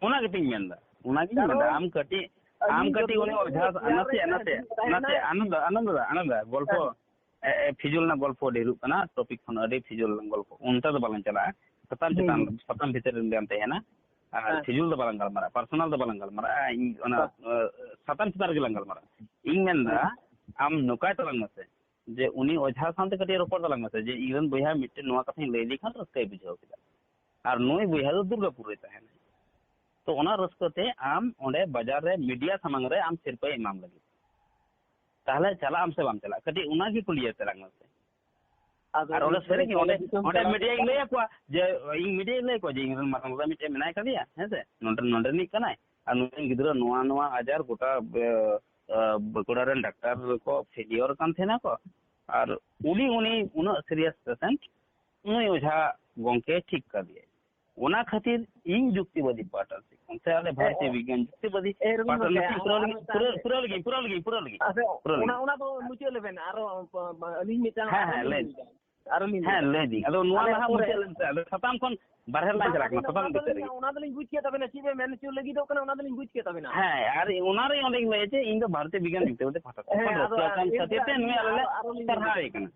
ᱚᱱᱟ ᱜᱮᱛᱤᱧ ᱢᱮᱱᱫᱟ, ᱚᱱᱟ ᱜᱤᱧ ᱠᱟᱨᱚᱱ ᱢᱮᱱᱫᱟ᱾ ᱟᱢ ᱠᱟᱹᱴᱤᱡ, ᱟᱢ ᱠᱟᱹᱴᱤᱡ ᱩᱱᱤ ᱚᱡᱷᱟ, ᱱᱟᱥᱮ, ᱱᱟᱥᱮ, ᱱᱟᱥᱮ, ᱟᱱᱚᱱᱫᱚ, ᱟᱱᱚᱱᱫᱚ ᱫᱟ, ᱟᱱᱚᱱᱫᱚ ᱫᱟ, ᱜᱚᱞᱯᱚ, ᱮ, ᱮ, ᱯᱷᱤᱡᱩᱞ ᱨᱮᱱᱟᱜ ᱜᱚᱞᱯᱚ ᱰᱷᱮᱨᱚᱜ ᱠᱟᱱᱟ, ᱴᱚᱯᱤᱠ ᱠᱷᱚᱱ ᱟᱹᱰᱤ ᱯᱷᱤᱡᱩᱞ ᱨᱮᱱᱟᱜ ᱜᱚᱞᱯᱚ, ᱚᱱᱛᱮ ᱫᱚ ᱵᱟᱞᱟᱝ ᱪᱟᱞᱟᱜᱼᱟ᱾ ᱥᱟᱛᱟᱢ ᱪᱮᱛᱟᱱ, ᱥᱟᱛᱟᱢ ᱵᱷᱤᱛᱤᱨ ᱨᱮ ᱞᱟᱝ ᱛᱟᱦᱮᱱᱟ᱾ ᱟᱨ ᱯᱷᱤᱡᱩᱞ ᱫᱚ ᱵᱟᱞᱟᱝ ᱜᱟᱞᱢᱟᱨᱟᱜᱼᱟ, ᱯᱟᱨᱥᱚᱱᱟᱞ ᱫᱚ ᱵᱟᱞᱟᱝ ᱜᱟᱞᱢᱟᱨᱟᱜᱼᱟ᱾ ᱤᱧ ᱚᱱᱟ, ᱟ, ᱥᱟᱛᱟᱢ ᱪᱮᱛᱟᱱ ᱨᱮᱜᱮ ᱞᱟᱝ ᱜᱟᱞᱢᱟᱨᱟᱜᱼᱟ᱾ ᱤᱧ ᱢᱮᱱᱫᱟ, ᱟᱢ ᱱᱚᱝᱠᱟᱭ ᱛᱟᱞᱟᱝ ᱢᱮᱥᱮ ᱡᱮ ᱩᱱᱤ ᱚᱡᱷᱟ ᱥᱟᱶᱛᱮ ᱠᱟᱹᱴᱤᱡ ᱨᱚᱯᱚᱲ ᱛᱟᱞᱟᱝ ᱢᱮᱥᱮ ᱡᱮ ᱤᱧ ᱨᱮᱱ ᱵᱚᱭᱦᱟ ᱢᱤᱫᱴᱮᱱ ᱱᱚᱣᱟ ᱠᱟᱛᱷᱟᱧ ᱞᱟᱹᱭ ᱞᱮᱠᱷᱟᱱ ᱨᱟᱹᱥᱠᱟᱹᱭ ᱵᱩᱡᱷᱟᱹᱣ ᱠᱮᱫᱟ᱾ ᱟᱨ ᱱᱩᱭ ᱵᱚᱭᱦᱟ ᱫᱚ ᱫᱩᱨᱜᱟᱯᱩᱨ ᱨᱮ ᱛᱟᱦᱮᱱᱟᱭ᱾ ᱛᱚ ᱚᱱᱟ ᱨᱟᱹᱥᱠᱟᱹ ᱛᱮ ᱟᱢ ᱚᱸᱰᱮ ᱵᱟᱡᱟᱨ ᱨᱮ ᱢᱤᱰᱤᱭᱟ ᱥᱟᱢᱟᱝ ᱨᱮ ᱟᱢ ᱥᱤᱨᱯᱟᱹᱭ ᱮᱢᱟᱢ ᱞᱟᱹᱜᱤᱫ, ᱛᱟᱦᱚᱞᱮ ᱪᱟᱞᱟᱜ ᱟᱢ ᱥᱮ ᱵᱟᱢ ᱪᱟᱞᱟᱜ? ᱠᱟᱹᱴᱤᱡ ᱚᱱᱟᱜᱮ ᱠᱩᱞᱤᱭᱮ ᱛᱟᱞᱟᱝ ᱢᱮᱥᱮ᱾ ᱟᱫᱚ ᱟᱨ ᱚᱸᱰᱮ ᱩᱱᱠᱩ ᱥᱟᱹᱨᱤᱜᱮ ᱫᱚ ᱚᱸᱰᱮ, ᱫᱤᱥᱚᱢ ᱚᱸᱰᱮ ᱪᱟᱞᱟᱜ ᱢᱤᱰᱤᱭᱟᱧ ᱞᱟᱹᱭ ᱟᱠᱚᱣᱟ ᱡᱮ, ᱤᱧ ᱢᱤᱰᱤᱭᱟᱧ ᱞᱟᱹᱭ ᱟᱠᱚᱣᱟ ᱡᱮ ᱤᱧ ᱨᱮᱱ ᱢᱟᱨᱟᱝ ᱫᱟᱫᱟ ᱢᱤᱫᱴᱮᱱ ᱢᱮᱱᱟᱭ ᱠᱟᱫᱮᱭᱟ, ᱦᱮᱸ ᱥᱮ, ᱱᱚᱸᱰᱮ, ᱱᱚᱸᱰᱮ ᱨᱤᱱᱤᱡ ᱠᱟᱱᱟᱭ, ᱟᱨ ᱱᱩᱭ ᱜᱤᱫᱽᱨᱟᱹ ᱱᱚᱣᱟ, ᱱᱚᱣᱟ ᱟᱡᱟᱨ ᱜᱚᱴᱟ, ᱮ, ᱮ, ᱵᱟᱸᱠᱩᱲᱟ ᱨᱮᱱ ᱰᱟᱠᱛᱟᱨ ᱠᱚ ᱯᱷᱮᱞᱤᱭᱚᱨ ᱠᱟᱱ ᱛᱟᱦᱮᱱᱟ ᱠᱚ, ᱟᱨ ᱩᱱᱤ, ᱩᱱᱤ ᱩᱱᱟᱹᱜ ᱥᱤᱨᱤᱭᱟᱥ ᱯᱮᱥᱮᱱᱴ, ᱱᱩᱭ ᱚᱡᱷᱟ ᱜᱚᱝᱠᱮ ᱴᱷᱤᱠ ᱠᱟᱫᱮᱭᱟᱭ᱾ ᱚᱱᱟ ᱠᱷᱟᱹᱛᱤᱨ ᱤᱧ ᱡᱩᱠᱛᱤᱵᱟᱫᱤ ᱯᱟᱦᱴᱟ ᱥᱮᱫ ᱠᱷᱚᱱ ᱥᱮ ᱟᱞᱮ ᱵᱷᱟᱨᱚᱛᱤᱭᱚ ᱮ, ᱵᱤᱜᱽᱜᱟᱱ ᱡᱩᱠᱛᱤᱵᱟᱫᱤ ᱮ, ᱨᱚᱵᱤᱱ ᱯᱟᱦᱴᱟ ᱜᱚᱢᱠᱮ, ᱥᱮᱫ ᱠᱷᱚᱱ ᱟᱨ, ᱯᱩᱨᱟᱹᱣ ᱟᱨ ᱞᱟᱹᱜᱤᱫ, ᱢᱤᱫᱴᱟᱝ ᱯᱩᱨᱟᱹᱣ, ᱯᱩᱨᱟᱹᱣ ᱞᱟᱹᱜᱤᱫ, ᱯᱩᱨᱟᱹᱣ ᱞᱟᱹᱜᱤᱫ, ᱟᱪᱪᱷᱟ, ᱯᱩᱨᱟᱹᱣ ᱚᱱᱟ, ᱞᱟᱹᱜᱤᱫ᱾ ᱚᱱᱟ ᱫᱚ ᱢᱩᱪᱟᱹᱫ ᱞᱮᱵᱮᱱ, ᱟᱨᱚ, ᱟᱹᱞᱤᱧ ᱢᱤᱫᱴᱟᱝ ᱦᱮᱸ, ᱟᱨᱚ ᱦᱮᱸ, ᱞᱤᱧ ᱞᱟᱹᱭ ᱞᱟᱹᱭ ᱫᱟ᱾ ᱟᱨᱚ ᱞᱤᱧ ᱦᱮᱸ, ᱞᱟᱹᱭ ᱫᱟ᱾ ᱞᱟᱹᱭ ᱫᱟᱹᱧ᱾ ᱟᱫᱚ ᱱᱚᱣᱟ ᱟᱞᱮ ᱞᱟᱦᱟ ᱯᱚᱨᱮ ᱢᱩᱪᱟᱹᱫ ᱞᱮᱱ ᱥᱮ, ᱟᱫᱚ ᱥᱟᱛᱟᱢ ᱠᱷᱚᱱ ᱵᱟᱨᱦᱮ ᱞᱟᱝ ᱪᱟᱞᱟᱜ ᱠᱟᱱᱟ, ᱥᱟᱛᱟᱢ ᱚᱱᱟ ᱵᱷᱤᱛᱤᱨ ᱫᱚᱞᱤᱧ, ᱨᱮᱜᱮ᱾ ᱚᱱᱟ ᱫᱚᱞᱤᱧ ᱵᱩᱡᱽ ᱠᱮᱫ ᱛᱟᱵᱮᱱᱟ, ᱪᱮᱫ ᱵᱮᱱ ᱢᱮᱱ ᱦᱚᱪᱚ ᱞᱟᱹᱜᱤᱫᱚᱜ ᱠᱟᱱᱟ, ᱚᱱᱟ ᱫᱚᱞᱤᱧ ᱵᱩᱡᱽ ᱠᱮᱫ ᱛᱟᱵᱮᱱᱟ᱾ ᱦᱮᱸ, ᱟᱨ ᱚᱱᱟ ᱨᱮ ᱚᱸᱰᱮᱧ ᱞᱟᱹᱭᱟ ᱡᱮ ᱤᱧ ᱫᱚ ᱵᱷᱟᱨᱚᱛᱤᱭᱚ ᱵᱤᱜᱽᱜᱟᱱ ᱡᱩᱠᱛᱤᱵᱟᱫᱤ ᱯᱟᱦᱴᱟ ᱥᱮᱫ ᱦᱮᱸ, ᱠᱷᱚᱱ ᱟᱫᱚ ᱨᱟᱹᱥᱠᱟᱹ ᱟᱠᱟᱱ ᱮᱱᱛᱮ ᱠᱷᱟᱹᱛᱤᱨ ᱛᱮ ᱟᱹᱞᱤᱧ ᱱᱩᱭ ᱟᱞᱮ ᱞᱮ ᱟᱨᱚ, ᱟᱨᱚ ᱞᱤᱧ ᱞᱟᱹᱭᱟ᱾ ᱥᱟᱨᱦᱟᱣᱮ ᱠᱟᱱᱟ᱾